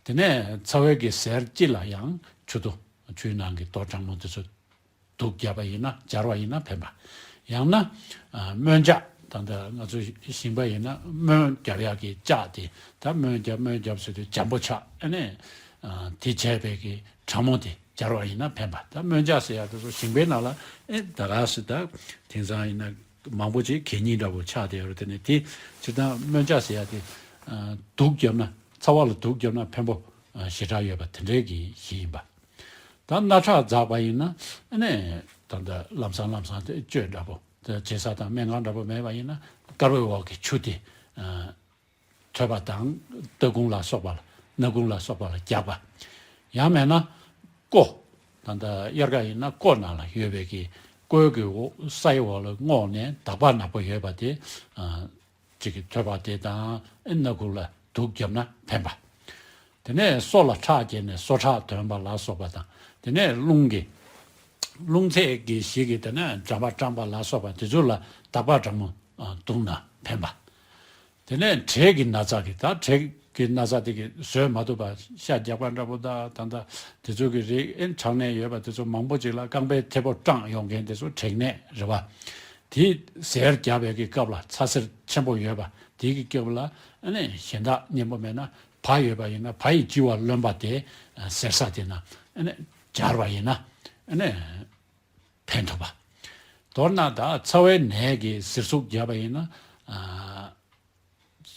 དེ་ནས་ཚ་བའི་གི་ཟེར་སྤྱི་ལ་ཡང་ཆུ་རྡོ། ཆུའི་ནང་གི་རྡོ་གྲང་མོ་དེ་ཚོ་དུག་བརྒྱབ་པ་ཡིན་ན། སྦྱར་བ་ཡིན་ན་ཕན་པ། ཡང་ན་ཨ་སྨན་ལྕགས། ད་ལྟ་ང་ཚོ་ཞིང་པ་ཡིན་ན་སྨན་རྒྱབ་ཡག་གི་ལྕགས་དེ། ད་སྨན་རྒྱབ་སྨན་རྒྱབ་ཟེར་དུས་འཇམ་པོ་ཆགས། ཨ་ནི་ཨ་དེ་བྱས་པའི་གི་གྲང་མོ་དེ་སྦྱར་བ་ཡིན་ན་ཕན་པ། ད་སྨན་ལྕགས་ཟེར་ཡག་དེ་ཚོ་ཞིང་པའི་ནང་ལ་ཨེ་ད་ག་སེ་ད་དེང་སང་ཡིན་ན་མང་པོ་ཅིག་གད་སྙིགས་འདྲ་པོ་ཆགས་བསྡད་ཡོད་རེད། དེ་ནས་དེ་སྤྱིར་བཏང་སྨན་ལྕགས་ཟེར་ཡག་དེ་ཨ་དུག་བརྒྱབ་ན། ཚ་བ་ལ་དུག་བརྒྱབ་ན་ཕན་པོ་ཨ་ཞེ་དྲག་ཡོད་པ་དེ་འདྲའི་གི་གཞི་ཡིན་པ། ད་རྣག་ཁྲག་འཛག་པ་ཡིན་ན་ཨ་ནི་ད་ལྟ་ལམ་སང་ལམ་སང་དེ་བཅོས་འདྲ་པོ། དེ་བྱེད་ས་དང་སྨན་ཁང་འདྲ་པོ་མེད་པ་ཡིན་ན་དཀར་པོའི་འོག་གི་ཆུ་དེ་ཨ་ཐོད་པ་དང་སྟ་གུང་ལ་སོགས་པ་ལ། སྣ་ཁུང་ལ་སོགས་པ་ལ་རྒྱག་པ། ཡང་མེད་ན་ཀོ། ད་ལྟ་དབྱར་ཁ་ཡིན་ན་ཀོ་ནང་ལ་ཡོད་པའི་གི་ཀོའི་གི་འོག་སའི་འོག་ལ་བསྔོགས་ནས་འདག་པ་ནག་པོ་ཡོད་པ་དེ་ཨ་གཅིག་གི་ཐོད་པ་དེ་དང་ཨེ་སྣ་ཁུང་ལ་དུག་བརྒྱབ་ན་ཕན་པ། དེ་ནས་སོ་ལ་ཁྲག་སྐྱེས་ནས་སོ་ཁྲག་ཐོན་པ་ལ་སོགས་པ་དང་། དེ་ནས་རླུང་གི་རླུང་ཚད་ཀྱི་གཞི་གི་དེ་ནས་འཇམ་པ་སྐྲངས་པ་ལ་སོགས་པ་དེ་ཚོ་ལ་འདག་པ་གྲང་མོ་ཨ་བཏུང་ན་ཕན་པ། དེ་ནས་དྲེག་གི་ན་ཚ་གི། ད་དྲེག་གི་ན་ཚ་དེ་གི་བཟོད་མ་ཐུབ་པ། ཤ་རྒྱགས་པ་འདྲ་པོ་དང་། ད་ལྟ་དེ་ཚོ་གི་རིགས་ཨེ་གྲང་ནད་ཡོད་པ་དེ་ཚོ་མང་པོ་ཅིག་ལ་རྐང་པའི་མཐེ་བོ་སྐྲངས་ཡོང་མཁན་དེ་ཚོ་དྲེག་ནད་རེད་པ། དེ་ཟས་རྒྱགས་པའི་གི་སྐབས་ལ་ཚ་གཟེར་ཆེན་པོ་ཡོད་པ་དེ་གི་སྐབས་ལ་ཨ་ནི་གཞན་དག་སྙན་པོ་མེད་ན་བ་ཡོད་པ་ཡིན་ན་བ་ཡི་ལྕི་བ་རློན་པ་དེ་ཟེར་ས་དེ་ན་ཨ་ནི་སྦྱར་བ་ཡིན་ན་ཨ་ནི་ཕན་ཐོགས་པ། མདོར་ན་ད་ཚ་བའི་ནད་ཀྱི་གཟེར་ཟུག་བརྒྱབ་པ་ཡིན་ན། ཨ་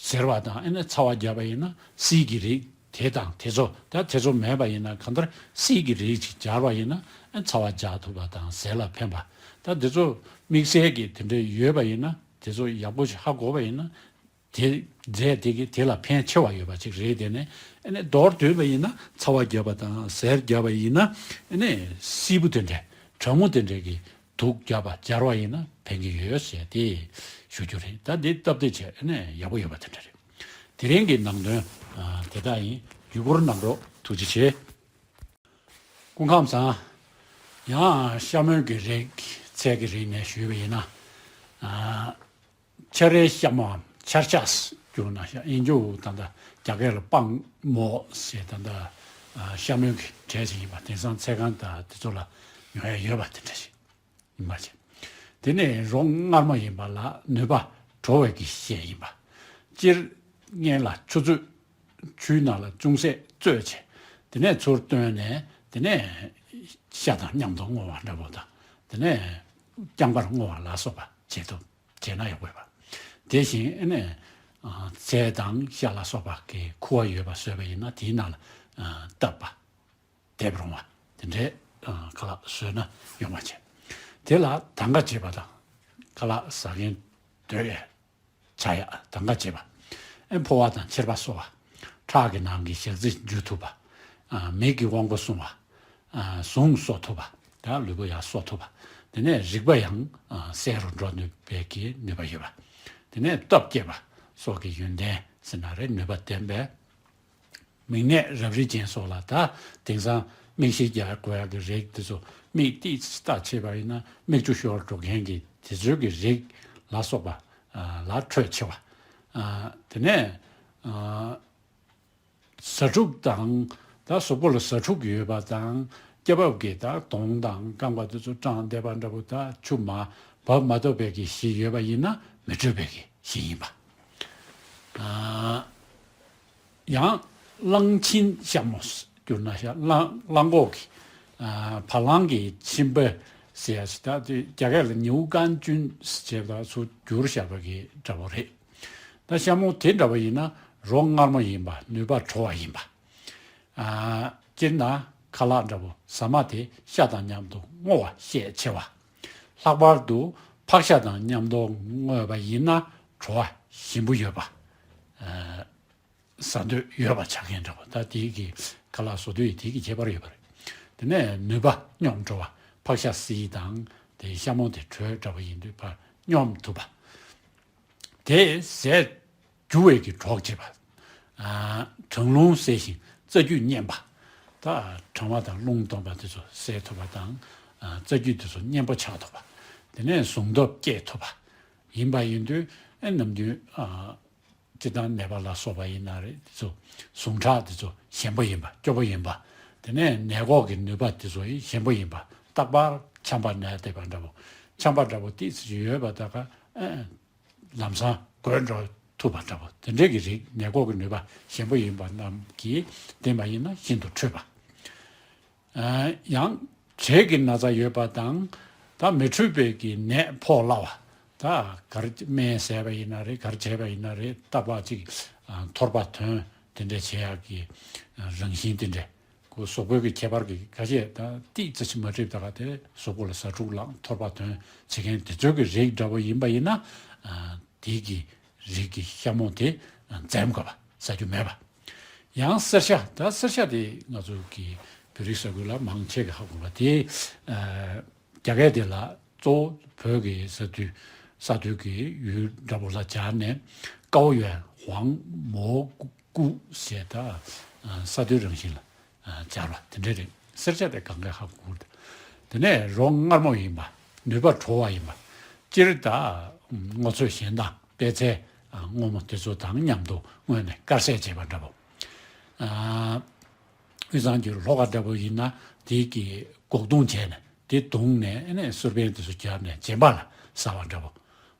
གཟེར་བ་དང་ཨེ་ན་ཚ་བ་བརྒྱབ་པ་ཡིན་ན་བསིལ་གྱི་རིགས་དེ་དང་དེ་ཚོ། ད་དེ་ཚོ་མེད་པ་ཡིན་ན་གང་ལྟར་བསིལ་གྱི་རིགས་ཅིག་སྦྱར་བ་ཡིན་ན་ཨེ་ཚ་བ་འཇགས་ཐུབ་པ་དང་གཟེར་ལ་ཕན་པ། ད་དེ་ཚོ་དམིགས་བསལ་གྱི་དེ་འདྲ་ཡོད་པ་ཡིན་ན་དེ་ཚོ་ཡག་པོ་ཞིག་ཧ་གོ་བ་ཡིན་ན། དེ་རྫས་དེ་གི་དེ་ལ་ཕན་ཆེ་བ་ཡོད་པ་ཅིག་རེད། དེ་ནས་ཨ་ནི་མདོར་བསྡུས་པ་ཡིན་ན་ཚ་བ་བརྒྱབ་པ་དང་གཟེར་བརྒྱབ་པ་ཡིན་ན་ཨ་ནི་བསིལ་པོ་དེ་འདྲ་གྲང་མོ་དེ་འདྲ་གི་དུག་བརྒྱབ་པ་སྦྱར་བ་ཡིན་ན་ཕན་གྱི་ཡོད་ཟེར་དེ་ཞུ་རྒྱུ་རེད། ད་འདི་སྟབས་བདེ་བྱས་ཨ་ནི་ཡག་པོ་ཡོད་པ་དེ་འདྲ་རེད། དེ་རིང་གི་ནང་དོན་ཨ་དེ་དག་ཡིན། ཡུ་གུར་གནང་རོགས། ཐུགས་རྗེ་ཆེ། སྐུ་ཁམས་བཟང་། ཡང་ཤ་མོན་གྱི་རིགས། ཚལ་གྱི་རིགས་ནས་ཞུས་པ་ཡིན་ན། ཨ། ཆར་རའི་ཤ་མོའམ་ཆར་ཆགས་སུ་གྱུར་ན་ཤ། ཨིན་ཇུ་ད་ལྟ་རྒྱ་སྐད་ལ་སྤང་མོ་ཟེར། ད་ལྟ་ཨ་ཤ་མོན་གྱི་གྲས་ཤིག་ཡིན་པ། དེང་སང་ཚལ་ཁང་དང་དེ་ཚོ་ལ་ཉོ་ཡ་ཡོད་པ་དེ་འདྲ་ཞིག་ཡིན་པ་བྱས། དེ་ནས་རོ་མངར་མ་ཡིན་པ་ལ་ནུས་པ་བྲོ་བའི་གི་གཞི་ཡིན་པ། སྤྱིར་སྔོན་ལ་ཆུ་ཚོད་ཆུའི་ནང་ལ་ཅུང་ཟད་བཙོས་བྱས། དེ་ནས་ཚུར་བཏོན་ནས་དེ་ནས་ཤ་དང་མཉམ་དུ་བསྔོ་བ་འདྲ་པོ་དང་། དེ་ནས་རྐྱང་པར་བསྔོ་བ་ལ་སོགས་པ་བྱེད་ཐུབ། བྱས་ན་ཡག་པོ་ཡོད་པ། དེ་བཞིན་ཨ་ནི་ཨ་ཚལ་དང་ཤ་ལ་སོགས་པ་གི་ཁུ་བ་ཡོད་པ་བཟོས་པ་ཡིན་ན་དེའི་ནང་ལ་ཨ་བཏབ་པ། འདེབས་རུང་བ་དེ་འདྲའི་ཨ་ཁ་ལག་བཟོས་ན་ཡོང་བ་བྱས། དེ་ལ་དང་ག་བྱེད་པ་དང་། ཁ་ལག་ཟ་མཁན་སྡོད་ཡས་ཆ་ཡ་དང་ག་བྱེད་པ། ཨེ་ཕོ་བ་དང་མཆེར་པ་གསོ་བ། ཁྲག་གི་ནང་གི་ཞག་རྩི་འཇུ་ཐུབ་པ། ཨ་མིག་གི་དབང་པོ་སྲུང་བ། ཨ་ཟུངས་གསོ་ཐུབ་པ། ད་ལུས་པོ་ཡང་གསོ་ཐུབ་པ། དེ་ནས་རིག་པ་ཡང་ཨ་གསལ་རུ་འགྲོ་ནུས་པའི་གི་ནུས་པ་ཡོད་པ། དེ་ནས་སྟོབས་བསྐྱེད་པ། སྲོག་གི་ཡོན་ཏན་ཟེར་ན་རེད། ནུས་པ་ལྡན་པའི། མིག་ནད་རབ་རིབ་ཅན་སོགས་ལ་ད་དེང་སང་མིག་ཤེལ་རྒྱག་དགོས་ཡག་གི་རིགས་དེ་ཚོ། མིག་ཏིག་ཙམ་ལྟ་བྱས་པ་ཡིན་ན་མིག་ཆུ་ཤོར་འགྲོ་མཁན་གྱི་དེ་ཚོའི་གི་རིགས་ལ་སོགས་པ་ཨ་ལ་འཕྲོད་ཆེ་བ། ཨ་དེ་ནས་ཨ་ཟ་འཕྲུག་དང་། ད་གཟུགས་པོ་ལ་ཟ་འཕྲུག་ཡོད་པ་དང་། སྐྱེ་འབབ་ཀྱི་ད་གདོང་དང་རྐང་པ་དེ་ཚོ་སྐྲངས་བསྡད་པ་འདྲ་པོ། ད་ཆུ་མ་བབས་མ་ཐུབ་པའི་གི་གཞི་ཡོད་པ་ཡིན་ན་མི་འཕྲོད་པའི་གི་གཞི་ཡིན་པ། ཨ་ཡང་གླང་ཆེན་ཤ་མོ་གྱུར་ན་ཤ། གླང་གླང་གོག་གི་ཨ་བ་གླང་གི་གཅིན་པ་ཟེར་ཡ་ཞིག་ད་དེ་རྒྱ་སྐད་ལ་ནེའུ་ཀན་ཅུན་ཟེར་བ་ཚུར་བསྒྱུར་བཞག་པ་གི་འདྲ་པོ་རེད། ད་ཤ་མོ་དེ་འདྲ་པོ་ཡིན་ན་ རོ་མངར་མོ་ཡིན་པ། ནུས་པ་བྲོ་བ་ཡིན་པ། ཨ། སྤྱིར་ན་ཁ་ལག་འདྲ་པོ་ཟ་མ་དེ་ཤ་དང་མཉམ་དུ་སྔོ་བ་ཤས་ཆེ་བ། ལྷག་པར་དུ་ཕག་ཤ་དང་མཉམ་དུ་བརྔོས་པ་ཡིན་ན་བྲོ་བ་ཞིམ་པོ་ཡོད་པ། ཨ། ཟ་འདོད་ཡོད་པ་ཆགས་མཁན་འདྲ་པོ། ད་དེའི་གི་ཁ་ལག་བཟོ་དུས་དེའི་གི་ཁྱད་པར་ཡོད་པ་རེད། དེ་ནས་ནུས་པ་སྙོམས་འགྲོ་བ། ཕག་ཤ་བསིལ་དང་དེ་ཤ་མོ་དེ་དྲོད་འདྲ་པོ་ཡིན་དུས་ཕར་སྙོམས་ཐུབ་པ། དེ་ཟས་འཇུ་བའི་གི་གྲོགས་བྱེད་པ། ཨ། གྲང་རླུང་སེལ་ཞིང་རྩ་རྒྱུས་མཉེན་པ། ད་གྲང་བ་དང་རླུང་སྟོང་པ་དེ་ཚོ་སེལ་ཐུབ་པ་དང་། ཨ། རྩ་རྒྱུས་དེ་ཚོ་མཉེན་པོ་ཆགས་ཐུབ་པ། དེ་ནས་ཟུངས་སྟོབས་སྐྱེད་ཐུབ་པ་ཡིན་པ་ཡིན་དུས། ཨེ། ནམ་རྒྱུན། ཨ། སྤྱིར་བཏང་ནད་པ་ལ་སོགས་པ་ཡིན་ན་རེད། དེ་ཚོ་ཟུངས་ཁྲག་དེ་ཚོ་ཞན་པོ་ཡིན་པ། སྐྱོ་པོ་ཡིན་པ། དེ་ནས་ནད་འགོག་གི་ནུས་པ་དེ་ཚོ་ཡང་ཞན་པོ་ཡིན་པ། རྟག་པར་ཆམ་པ་ན་བསྡད་པ་འདྲ་པོ། ཆམ་པ་འདྲ་པོ་ཏོག་ཙམ་ཅིག་ཡོད་པ་ད་ག་ཨེ། ལམ་སང་འགོས་འགྲོ་ཐུབ་པ་འདྲ་པོ། དེ་འདྲའི་གི་རིགས། ནད་འགོག་གི་ནུས་པ་ཞན་པོ་ཡིན་པ་རྣམས་ཀྱིས་བསྟེན་པ་ཡིན་ན་ཤིན་ཏུ་འཕྲོད་པ། ཨ། ཡང་དྲེག་གི་ན་ཚ་ཡོད་པ་དང་། ད་མི་འཕྲོད་པའི་གི་ནད་ཕོག་སླ་བ། ད་ག་རེ་སྨན་བཟས་པ་ཡིན་ན་རེད། ག་རེ་བྱས་པ་ཡིན་ན་རེད། རྟག་པར་ཅིག་ཨ། འཐོར་པ་ཐོན། དེ་འདྲ་བྱེད་ཡག་གི་རང་བཞིན་དེ་འདྲ། ཁོ་གཟུགས་པོའི་གི་ཁྱད་པར་གྱི་ཁ་ཤས་ད་ཏོག་ཙམ་ཅིག་མ་འགྲིག་ད་ག་དེ་གཟུགས་པོ་ལ་ཟ་འཕྲུག་ལངས། འཐོར་པ་ཐོན་བྱེད་མཁན་དེ་ཚོའི་གི་རིགས་འདྲ་པོ་ཡིན་པ་ཡིན་ན། ཨ། དེའི་གི་རིགས་ཀྱི་ཤ་མོ་དེ་འཛེམ་དགོས་པ། ཟ་རྒྱུ་མེད་པ། ཡང་གསེར་ཤ། ད་གསེར་ཤ་དེ་ང་ཚོ་གི་བོད་རིགས་ས་ཁུལ་ལ་མང་ཆེ་གི་ཧ་གོ་བ་དེ། ཨ། རྒྱ་སྐད་དེ་ལ་གཙོ་བོ་བོད་ཀྱི་ས་མཐོའི་ས་མཐོའི་གི་ཡུལ་འདྲ་པོ་ལ་སྦྱར་ནས། ཀའོ་ཡོན་ཝང་མོ་ཀུ་ཟེར། ད་ས་མཐོའི་རང་བཞིན་ལ་སྦྱར་བ་དེ་འདྲ་རེད། གསེར་ཤ་དེ་གང་ག་ཧ་གོ་གི་རེད། དེ་ནས་རོ་མངར་མོ་ཡིན་པ། ནུས་པ་བྲོ་བ་ཡིན་པ། སྤྱིར་ད་སྔོ་ཚོད་གཞན་དང་པད་ཚལ་སྔོན་མོ་དེ་ཚོ་དང་མཉམ་དུ་བརྔོས་ནས་དཀར་ཟས་བྱས་པ་འདྲ་པོ། ཨ། དབུས་གཙང་གི་ལྷོ་ཁ་འདྲ་པོ་ཡིན་ན་དེ་གི་སྒོག་དུང་བྱས་ནས། དེ་བརྡུངས་ནས། ཨ་ནི་སོལ་པན་དེ་ཚོ་བརྒྱབ་ནས་རྗེན་པ་ལ་ཟ་བ་འདྲ་པོ་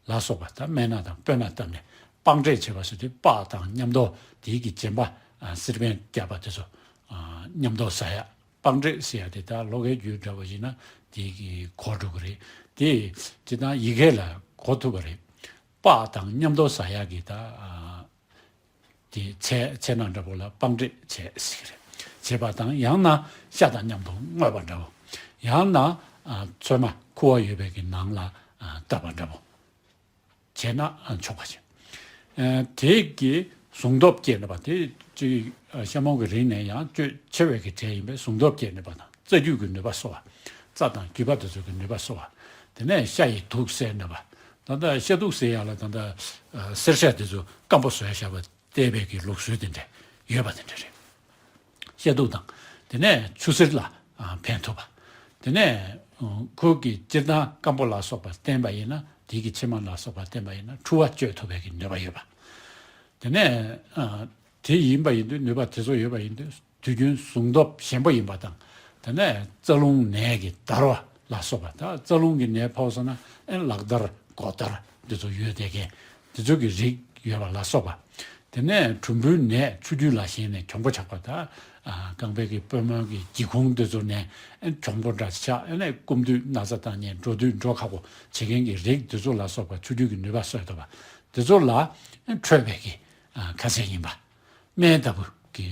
ལ་སོགས་པ། ད་སྨན་སྣ་དང་སྤོས་སྣ་བཏབ་ནས་སྤང་འབྲས་བྱེད་པ་སོགས། དེ་སྤགས་དང་མཉམ་དུ་དེ་གི་རྗེན་པ། ཨ། སིལ་པན་བརྒྱབ་པ་དེ་ཚོ། ཨ། མཉམ་དུ་ཟ་ཡ། སྤང་འབྲས་ཟེར་ཡ་དེ་ད་ལྷོ་ཁའི་རྒྱུད་འདྲ་པོ་ཡིན་ན་དེ་གི་གོ་འགྲོ་གི་རེད། དེ་སྤྱིར་བཏང་ཡི་གེ་ལ་གོ་ཐུབ་པ་རེད། སྤགས་དང་མཉམ་དུ་ཟ་ཡ་གི་ད། ཨ། དེ་ཚལ་ཚལ་སྣ་འདྲ་པོ་ལ་སྤང་འབྲས་བྱས་ཟེར་གི་རེད། བྱས་པ་དང་། ཡང་ན་ཤ་དང་མཉམ་དུ་བརྔོས་པ་འདྲ་པོ། ཡང་ན། ཨ། ཚོད་མ་ཁུ་བ་ཡོད་པའི་གི་ནང་ལ། ཨ། བཏབ་པ་འདྲ་པོ་བྱས་ན། ཨ། ཆོག་པ་བྱས། ཨ། དེ་གི་ཟུངས་སྟོབས་སྐྱེད་ནུས་པ་དེ་ཅིག་ཨ། ཤ་མོ་གི་རིགས་ནས་ཡང་སྤྱོད་ཆེ་བའི་གི་གྲས་ཡིན་པས། ཟུངས་སྟོབས་སྐྱེད་ནུས་པ་དང་། རྩ་རྒྱུས་ཀྱི་ནུས་པ་གསོ་བ། རྩ་དང་རྒྱུས་པ་དེ་ཚོ་གི་ནུས་པ་གསོ་བ། དེ་ནས་ཤ་ཡི་དུག་སེལ་ནུས་པ། ད་ལྟ་ཤ་དུག་སེལ་ཡག་ལ་ད་ལྟ་ཨ། གསེར་ཤ་དེ་ཚོ་སྐམ་པོ་བཟོས་བཞག་པ་བལྟས་པའི་གི་ལུགས་སྲོལ་དེ་འདྲ་ཡོད་པ་དེ་འདྲ་རེད། ཤ་དུག་དང་། དེ་ནས་ཆུ་སེར་ལ། ཨ། ཕན་ཐུབ་པ། དེ་ནས་ཁོ་གི་སྤྱིར་བཏང་སྐམ་པོ་ལ་སོགས་པ་བསྟེན་པ་ཡིན་ན། དེ་གི་ཕྱེ་མ་ལ་སོགས་པ་བསྟེན་པ་ཡིན་ན་འཁྲུ་བ་གཅོད་ཐུབ་པའི་གི་ནུས་པ་ཡོད་པ། དེ་ནས། ཨ། དེ་ཡིན་པ་ཡིན་དུས། ནུས་པ་དེ་ཚོ་ཡོད་པ་ཡིན་དུས། དུས་རྒྱུན་ཟུངས་སྟོབས་ཞན་པོ་ཡིན་པ་དང་། དེ་ནས་རྩ་རླུང་ནད་ཀྱི་འདར་བ་ལ་སོགས་པ། ད་རྩ་རླུང་གི་ནད་ཕོག་སོང་ན། ཨེ། ལག་འདར་མགོ་འདར་འདི་ཚོ་ཡོད་བསྡད་མཁན་འདི་ཚོ་གི་རིགས་ཡོད་པ་ལ་སོགས་པ། དེ་ནས་གྲུམ་བུའི་ནད་ཆུ་རྒྱུས་ལ་ཞེན་ནས་གྱོང་པོ་ཆགས་པ། ད་ཨ། རྐང་པའི་གི་པུས་མོའི་གི་འགྱིག་ཁུང་འདི་ཚོ་ནས། ཨེ། གྱོང་པོ་འདྲ་ཆགས། ཨེ་ནས་སྐུམ་དུས་ན་ཚ་བཏང་ནས། འགྲོ་དུས་འགྲོ་ཁག་པོ་བྱེད་མཁན་གྱི་རིགས་འདི་ཚོ་ལ་སོགས་པ་ཆུ་རྒྱུས་ཀྱི་ནུས་པ་གསོ་ཐུབ་པ་འདི་ཚོ་ལ། ཨེ། འཕྲོད་པའི་གི་ཨ། ཁ་ཟས་ཡིན་པ། སྨན་ལྟ་བུ་གི་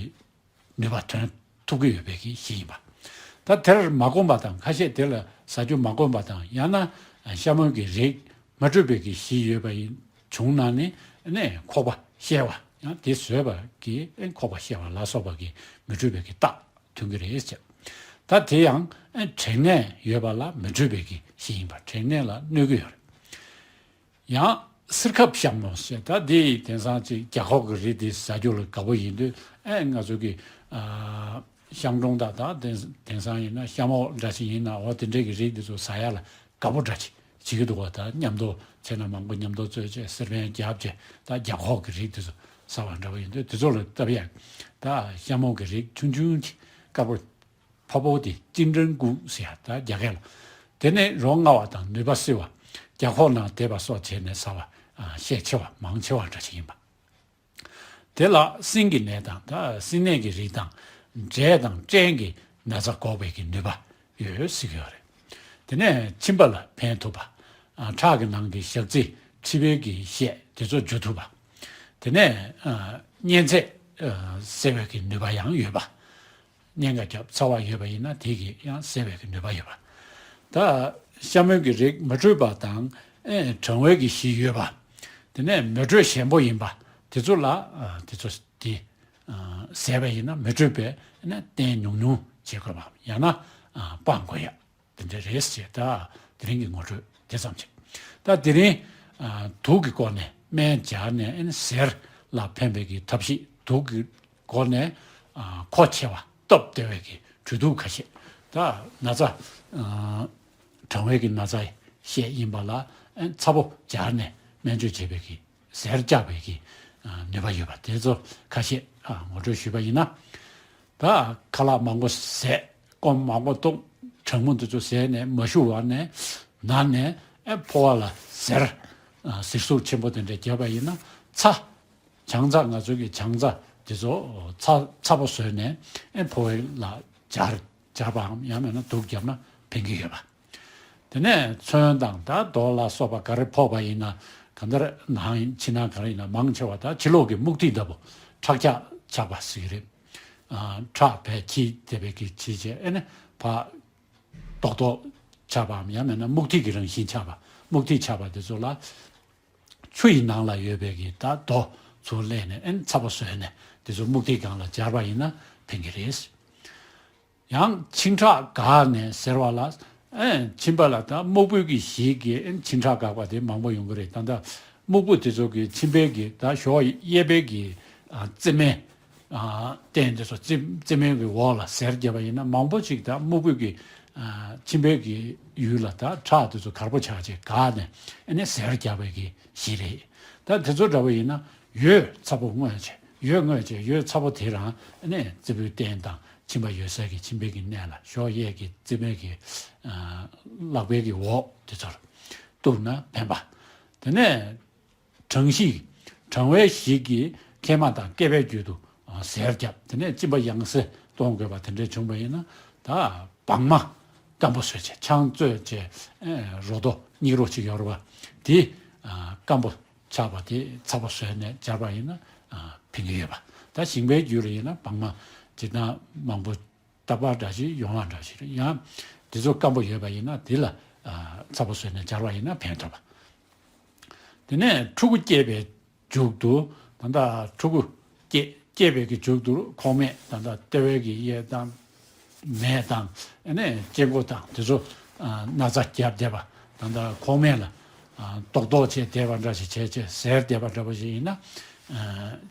ནུས་པ་ཐོན་ཐུབ་ཀྱི་ཡོད་པའི་གི་གཞི་ཡིན་པ། ད་དེར་མ་གོམས་པ་དང་། ཁ་ཤས་དེ་ལ་ཟ་རྒྱུ་མ་གོམས་པ་དང་། ཡང་ན་ཤ་མོ་གི་རིགས་མ་འཕྲོད་པའི་གི་གཞི་ཡོད་པ་ཡིན་བྱུང་ན་ནི། ནས་ཁོག་པ་བཤལ་བ། ཡང་དེ་ཟོས་པ་གི་ཁོག་པ་བཤལ་བ་ལ་སོགས་པ་གི་མི་འཕྲོད་པའི་གི་རྟགས་ཐོན་གི་རེད་ཟེར། ད་དེ་ཡང་དྲེག་ནད་ཡོད་པ་ལ་མི་འཕྲོད་པའི་གི་གཞི་ཡིན་པ། དྲེག་ནད་ལ་གནོད་ཀྱི་ཡོད་རེད། ཡང་སིར་ཁབ་ཤ་མོ་ཟེར། ད་འདི་དེང་སང་ཅིག་རྒྱ་ཁོག་གི་རིགས་འདི་ཟ་རྒྱུ་ལ་དགའ་པོ་ཡིན་དུས། ཨེ། ང་ཚོ་གི་ཨ། ཤང་གྲོང་དང་། ད་དེང་དེང་སང་ཡིན་ན་ཤ་མོག་འདྲ་ཞིག་ཡིན་ན། འོ་དེ་འདྲའི་གི་རིགས་འདི་ཚོ་ཟ་ཡ་ལ་དགའ་པོ་འདྲ་ཞིག་བྱེད་ཀྱི་འདུག་པ། ད་མཉམ་དུ་ཚལ་སྣ་མང་པོ་མཉམ་དུ་བཙོས་བྱས། སིར་པན་བརྒྱབ་བྱས། ད་རྒྱ་ཁོག་གི་རིགས་འདི་ཚོ་ཟ་བ་འདྲ་པོ་ཡིན་དུས། དེ་ཚོ་ལ་བཏབ་ཡ། ད་ཤ་མོག་གི་རིགས་ཆུང་ཆུང་ཅིག་དཀར་པོ། ཕ་བོ་དེ་ཅིན་ཀྲན་ཀུ་ཟེར་ཡ། ད་རྒྱ་སྐད་ལ། དེ་ནས་རོ་མངར་བ་དང་ནུས་པ་བསིལ་བ། རྒྱ་ཁོག་ནང་བསྡད་པ་སོགས་བྱས་ནས་ཟ་བ། ཨ། ཤས་ཆེ་བ་མང་ཆེ་བ་འདྲ་ཞིག་ཡིན་པ། དེ་ལ་སྲིན་གྱི་ནད་དང་། ད་སྲིན་ནད་ཀྱི་རིགས་དང་། འབྲས་དང་སྐྲན་གྱི་ན་ཚ་འགོག་པའི་གི་ནུས་པ་ཡོད་ཟེར་གྱི་ཡོད་རེད། དེ་ནས་མཆིན་པ་ལ་ཕན་ཐུབ་པ། ཨ། ཁྲག་གི་ནང་གི་ཞག་རྩི། མཁྲིས་པའི་གི་ཤད་དེ་ཚོ་འཇུ་ཐུབ་པ། དེ་ནས་ཨ་གཉན་ཚད་ཨ་སེལ་བའི་གི་ནུས་པ་ཡང་ཡོད་པ། གཉན་ཁ་རྒྱབ་ཚ་བ་ཡོད་པ་ཡིན་ན་དེ་གི་ཡང་སེལ་བའི་གི་ནུས་པ་ཡོད་པ། ད་ཤ་མོའི་གི་རིགས་མ་དྲོས་པ་དང་ཨེ་གྲང་བའི་གི་གཞི་ཡོད་པ། དེ་ནས་མེ་དྲོད་ཞན་པོ་ཡིན་པ། དེ་ཚོ་ལ་ཨ་དེ་ཚོ་དེ་ཨ་ཟས་པ་ཡིན་ན་མེ་དྲོད་པས་ཨ་ནི་བརྟན་ཉུང་ཉུང་བྱེད་དགོས་པ། ཡང་ན་ཨ་སྤང་དགོས་ཡ། དེ་འདྲ་རེད་ཟེར། ད་དེ་རིང་གི་ངོ་སྤྲོད་དེ་ཙམ་བྱས། ད་དེ་རིང་ཨ་དུག་གི་སྐོར་ནས་སྨན་སྦྱར་ནས་ཨ་ནི་གཟེར་ལ་ཕན་པའི་གི་ཐབས་ཤེས། དུག་གི་སྐོར་ནས་ཨ་མཁོ་ཆེ་བ་སྟབས་བདེ་བའི་གི་གྲོས་བསྡུར་ཁ་ཤས། ད་ན་ཚ་ཨ་གྲང་བའི་གི་ན་ཚ་བཤད་ཡིན་པ་ལ་ཨ་ཚ་པོ་སྦྱར་ནས་སྨན་བཅོས་བྱེད་པའི་གི་གཟེར་བཅག་པའི་གི་ཨ་ནུས་པ་ཡོད་པ་དེ་ཚོ་ཁ་ཤས་ཨ་ངོ་སྤྲོད་ཞུས་པ་ཡིན་ན། ད་ཁ་ལག་མང་པོ་བཟས། སྐོམ་མང་པོ་འཐུང་། གྲང་མོ་འདི་ཚོ་བཟས་ནས་མ་ཞུ་བ་ནས་ན་ནས་ཨེ་ཕོ་བ་ལ་གཟེར་ཨ་གཟེར་ཟུག་ཆེན་པོ་དེ་འདྲ་བརྒྱབ་པ་ཡིན་ན་ཚྭ། ཆང་ཚྭ། ང་ཚོའི་གི་ཆང་ཚྭ་འདི་ཚོ་ཚྭ་ཚྭ་པོ་བཟོས་ནས་ཨེ་ཕོ་བ་ལ་སྦྱར་སྦྱར་པའམ་ཡང་མིན་ན་དུག་བརྒྱབ་ན་ཕན་གྱི་ཡོད་པ། དེ་ནས་མཚོན་དང་ད་རྡོ་ལ་སོགས་པ་ག་རེ་ཕོག་པ་ཡིན་ན། གང་ལྟར་ནང་ཕྱི་ནང་ག་རེ་ཡིན་ན་མང་ཆེ་བ་ད་ཕྱི་ལོགས་ཀྱི་སྨུག་ཐིག་ལྟ་བུ་ཁྲག་ཆག་ཆགས་པ་ཟེར་གྱི་རེད། ཨ་ཁྲག་བས་འཁྱིལ་བསྡད་པའི་གི་བྱས་བྱས་ཨེ་ནི་ཕར་རྡོག་རྡོག་ཆགས་པའམ་ཡང་མིན་ན་སྨུག་ཐིག་གི་རང་བཞིན་ཆགས་པ། སྨུག་ཐིག་ཆགས་པ་དེ་ཚོ་ལ་ཆུ་ཡི་ནང་ལ་ཡོད་པའི་གི་ད་རྡོ་ཚུར་གླས་ནས་ཨེ་ནི་ཚྭ་པོ་བཟོས་ནས་དེ་ཚོ་སྨུག་ཐིག་སྒང་ལ་སྦྱར་བ་ཡིན་ན་ཕན་གྱི་རེད། ཡང་མཆིན་ཁྲག་འགགས་ནས་ཟེར་བ་ལ། ཨེ་མཆིན་པ་ལ་ད་སྨུག་པོའི་གི་གཞིས་ཀྱི་ཨེ་མཆིན་ཁྲག་འགགས་པ་དེ་མང་པོ་ཡོང་གི་རེད། ད་ལྟ་སྨུག་པོ་དེ་ཚོ་གི་མཆིན་པའི་གི་ད་གཞོགས་གཡས་པའི་གི་ཨ་རྩེ་མོའི་ཨ་སྟེང་དེ་ཚོ་རྩེ་རྩེ་མོའི་གི་འོག་ལ་གཟེར་བརྒྱབ་པ་ཡིན་ན་མང་པོ་ཅིག་ད་སྨུག་པོའི་གི་ཨ་མཆིན་པའི་གི་ཡུལ་ལ་ད་ཁྲག་དེ་ཚོ་གར་པོ་ཆགས་བྱས་འགགས་ནས་ཨེ་ནས་གཟེར་བརྒྱབ་པའི་གི་གཞི་རེད། ད་དེ་ཚོ་འདྲ་པོ་ཡིན་ན་ཡོས་ཚ་པོ་བརྔོས་བྱས། ཡོས་བརྔོས་བྱས་ཡོས་ཚ་པོ་དེ་རང་ཨེ་ནས་རྩེ་ཕུའི་སྟེང་དང་མཆིན་པ་ཡོད་སའི་གི་མཆིན་པའི་གི་གནས་ལ་གཞོགས་གཡས་ཀྱི་རྩེ་མོའི་གི་ཨ་ལག་པའི་གི་འོག་དེ་ཚོར་གཏུབས་ན་ཕན་པ། དེ་ནས་གྲང་གཞི། གྲང་བའི་གཞི་གིས་མཁལ་མ་དང་སྐེད་པའི་རྒྱུད་དུ་ཨ་གཟེར་བརྒྱབ། དེ་ནས་གཅིན་པ་ཡང་སེ་གཏོང་དགོས་པ་དེ་འདྲས་བྱུང་བ་ཡིན་ན། ད་སྦྲང་མ་སྐམ་པོ་བཟོས་བྱས་ཆང་བཙོས་བྱས་ཨེ་རོ་རྡོ་སྙིགས་རོ་ཅིག་ཡོད་རེད་པ། དེ་ཨ་སྐམ་པོ་ཆགས་པ་དེ་ཚ་པོ་བཟོས་ནས་སྦྱར་བ་ཡིན་ན་ཨ་ཕན་གྱི་ཡོད་པ། ད་ཞིང་པའི་རྒྱུད་ལ་ཡིན་ན་སྦྲང་མ་སྤྱིར་བཏང་མང་པོ་རྟག་པར་འདྲ་ཞིག་ཡོང་བ་འདྲ་ཞིག་རེད། ཡང་དེ་ཚོ་སྐམ་པོ་ཡོད་པ་ཡིན་ན་དེ་ལ་ཨ་ཚ་པོ་བཟོས་ནས་སྦྱར་བ་ཡིན་ན་ཕན་ཐོགས་པ། དེ་ནས་ཕྲུ་གུ་སྐྱེས་པའི་མཇུག་ཏུ་ད་ལྟ་ཕྲུ་གུ་སྐྱེས་སྐྱེས་པའི་གི་མཇུག་ཏུ་ཁོག་སྨད་ད་ལྟ་ལྟེ་བའི་གི་གཡས་དང་། མས་དང་ཨ་ནི་སྐྱེ་མགོ་དང་དེ་ཚོ་ཨ་ན་ཚ་བརྒྱབ་བསྡད་པ། ད་ལྟ་ཁོག་སྨད་ལ་ཨ་རྡོག་རྡོག་བྱས་བསྡད་པ་འདྲ་ཞིག་བྱས་བྱས་གཟེར་བསྡད་པ་འདྲ་པོ་ཞིག་ཡིན་ན། ཨ་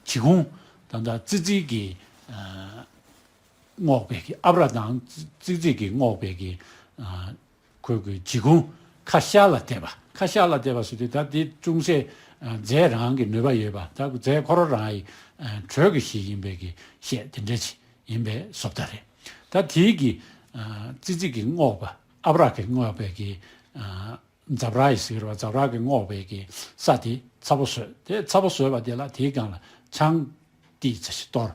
ལྗིད་ཁུང་ད་ལྟ་ཙི་ཙི་གི་ཨ་རྔོག་པའི་གི་ཨབ་ར་དང་ཙི་ཙི་གི་རྔོག་པའི་གི་ཨ་ཁོས་གི་ལྗིད་ཁུང་ཁ་ཤར་ལ་བལྟས་པ། ཁ་ཤར་ལ་བལྟས་པ་ཟེར་དུས་ད་འདི་ཅུང་ཟད་ཨ་རྫས་རང་གི་ནུས་པ་ཡོད་པ། ད་རྫས་ཁོ་རང་རང་ཡི་ཨ་དྲོད་ཀྱི་གཞི་ཡིན་པའི་གི་བཤད་དེ་འདྲ་ཅིག་ཡིན་པའི་བཟོ་ལྟ་རེད། ད་དེའི་གི་ཨ་ཙི་ཙི་གི་རྔོག་པ། ཨབ་ར་གི་རྔོག་པའི་གི་ཨ་འཛབ་ར་ཡི་ཟེར་བ། འཛབ་ར་གི་རྔོག་པའི་གི་ས་དེ་ཚ་པོ་བཟོས། དེ་ཚ་པོ་བཟོས་པ་དེ་ལ་དེའི་སྒང་ལ་ཆང་ཏིག་ཙམ་ཞིག་གཏོར།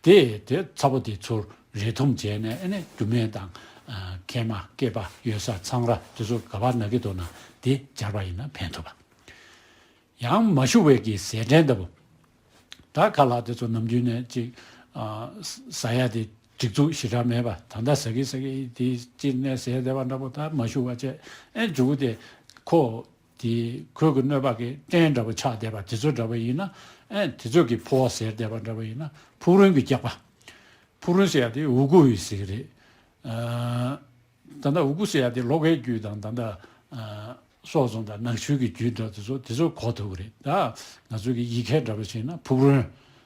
དེ་དེ་ཚ་པོ་དེ་ཚུར་རེག་ཐུམ་བྱས་ནས་ཨ་ནི་རྒྱུ་སྨན་དང་ཨ་མཁལ་མ་སྐེད་པ་ཡོད་ས་ཚང་ར་དེ་ཚོ་ག་པར་ན་གི་འདུག་ན་དེ་སྦྱར་བ་ཡིན་ན་ཕན་ཐོགས་པ། ཡང་མ་ཞུ་བའི་གི་ཟས་སྐྲན་ལྟ་བུ། ད་ཁ་ལག་དེ་ཚོ་ནམ་རྒྱུན་ནས་ཅིག་ཨ་ཟ་ཡ་དེ་སྒྲིག་འཛུགས་ཞེ་དྲག་མེད་པ། ད་ལྟ་ཟ་གི་ཟ་གི་དེ་སྤྱིར་ནས་ཟས་བསྡད་པ་འདྲ་པོ། ད་མ་ཞུ་བ་བྱས་ཨེ་མཇུག་གུ་དེ་ཁོ་དེ་ཁོལ་གྱི་གནོད་པ་གི་སྐྲན་འདྲ་པོ་ཆགས་བསྡད་པ་དེ་ཚོ་འདྲ་པོ་ཡིན་ན། ཨེ་དེ་ཚོ་གི་ཕོ་བ་ཟེར་བསྡད་པ་འདྲ་པོ་ཡིན་ན་ཕུག་རོན་གྱི་སྐྱག་པ། ཕུག་རོན་ཟེར་ཡ་དེ་འུ་གུ་ཡི་ཟེར་གི་རེད། ཨ་ད་ལྟ་འུ་གུ་ཟེར་ཡ་དེ་ལོག་གའི་རྒྱུད་དང་ད་ལྟ་ཨ་སྲོག་རྫོང་དང་ནག་ཆུའི་གི་རྒྱུད་འདྲ་དེ་ཚོ་དེ་ཚོ་གོ་ཐུབ་གི་རེད། ད་ང་ཚོའི་གི་ཡིག་སྐད་འདྲ་པོ་བྱས་ན་ཕུག་རོན་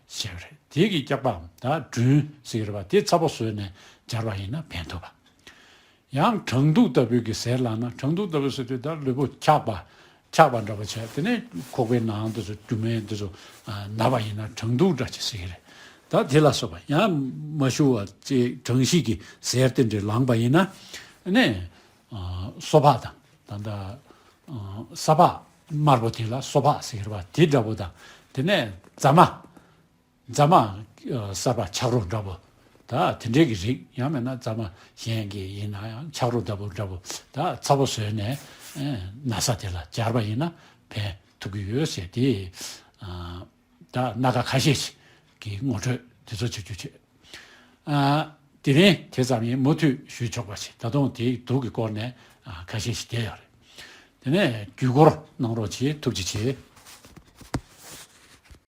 ཟེར་གི་རེད། དེ་གི་སྐྱག་པའམ་ད་སྦྲུལ་ཟེར་གི་རེད་པ། དེ་ཚ་པོ་བཟོས་ནས་སྦྱར་བ་ཡིན་ན་ཕན་ཐོགས་པ། ཡང་གྲང་དུག་ལྟ་བུའི་གི་ཟས་ལབ་ན། གྲང་དུག་ལྟ་བུ་ཟེར་དུས་ད་ལུས་པོ་འཁྱག་པ་འཁྱག་པ་འདྲ་པོ་བྱས། དེ་ནས་ཁོག་པའི་ནང་དེ་ཚོ་རྒྱུ་སྨན་དེ་ཚོ་ཨ་ན་བ་ཡིན་ན་གྲང་དུག་འདྲ་ཅིག་ཟེར་གི་རེད། ད་དེ་ལ་སོགས་པ་ཡང་མ་ཞུ་བ་ཅིག་གྲང་གཞི་གི་ཟས་དེ་འདྲ་ལངས་པ་ཡིན་ན་ནས་ཨ་སོ་ཕག་དང་ད་ལྟ་ཨ་ས་ཕག་དམར་པོ་དེ་ལ་སོ་ཕག་ཟེར་གི་རེད་པ། དེ་འདྲ་པོ་དང་། དེ་ནས་རྫ་མ། རྫ་མ་ཨ་གསར་པ་ཆག་རོ་འདྲ་པོ། ད་དེ་འདྲའི་གི་རིགས། ཡང་མིན་ན་རྫ་མ་གཞན་གྱི་ཡིན་ན་ཡང་ཆག་རོ་ལྟ་བུ་འདྲ་པོ་ད་ཚ་པོ་བཟོས་ནས་ཨེ་ན་ཚ་དེ་ལ་སྦྱར་བ་ཡིན་ན་ཕན་ཐུབ་ཀྱི་ཡོད་ཟེར། དེ་ཨ་ད་ སྣ་ཁ་ཁ་ཤས་ཤིག་གི་ངོ་སྤྲོད་དེ་ཚོ་བྱེད་རྒྱུ་བྱེད། ཨ། དེ་རིང་དེ་ཙམ་ཡིན། མུ་མཐུད་ཞུས་ཆོག་པ་ཞིག་ད་དུང་དེའི་དུག་གི་སྐོར་ནས་ཨ་ཁ་ཤས་ཤིག་བསྡད་ཡོད་རེད། དེ་ནས་བརྒྱུད་སྐུར་གནང་རོགས་གྱིས། ཐུགས་རྗེ་ཆེ།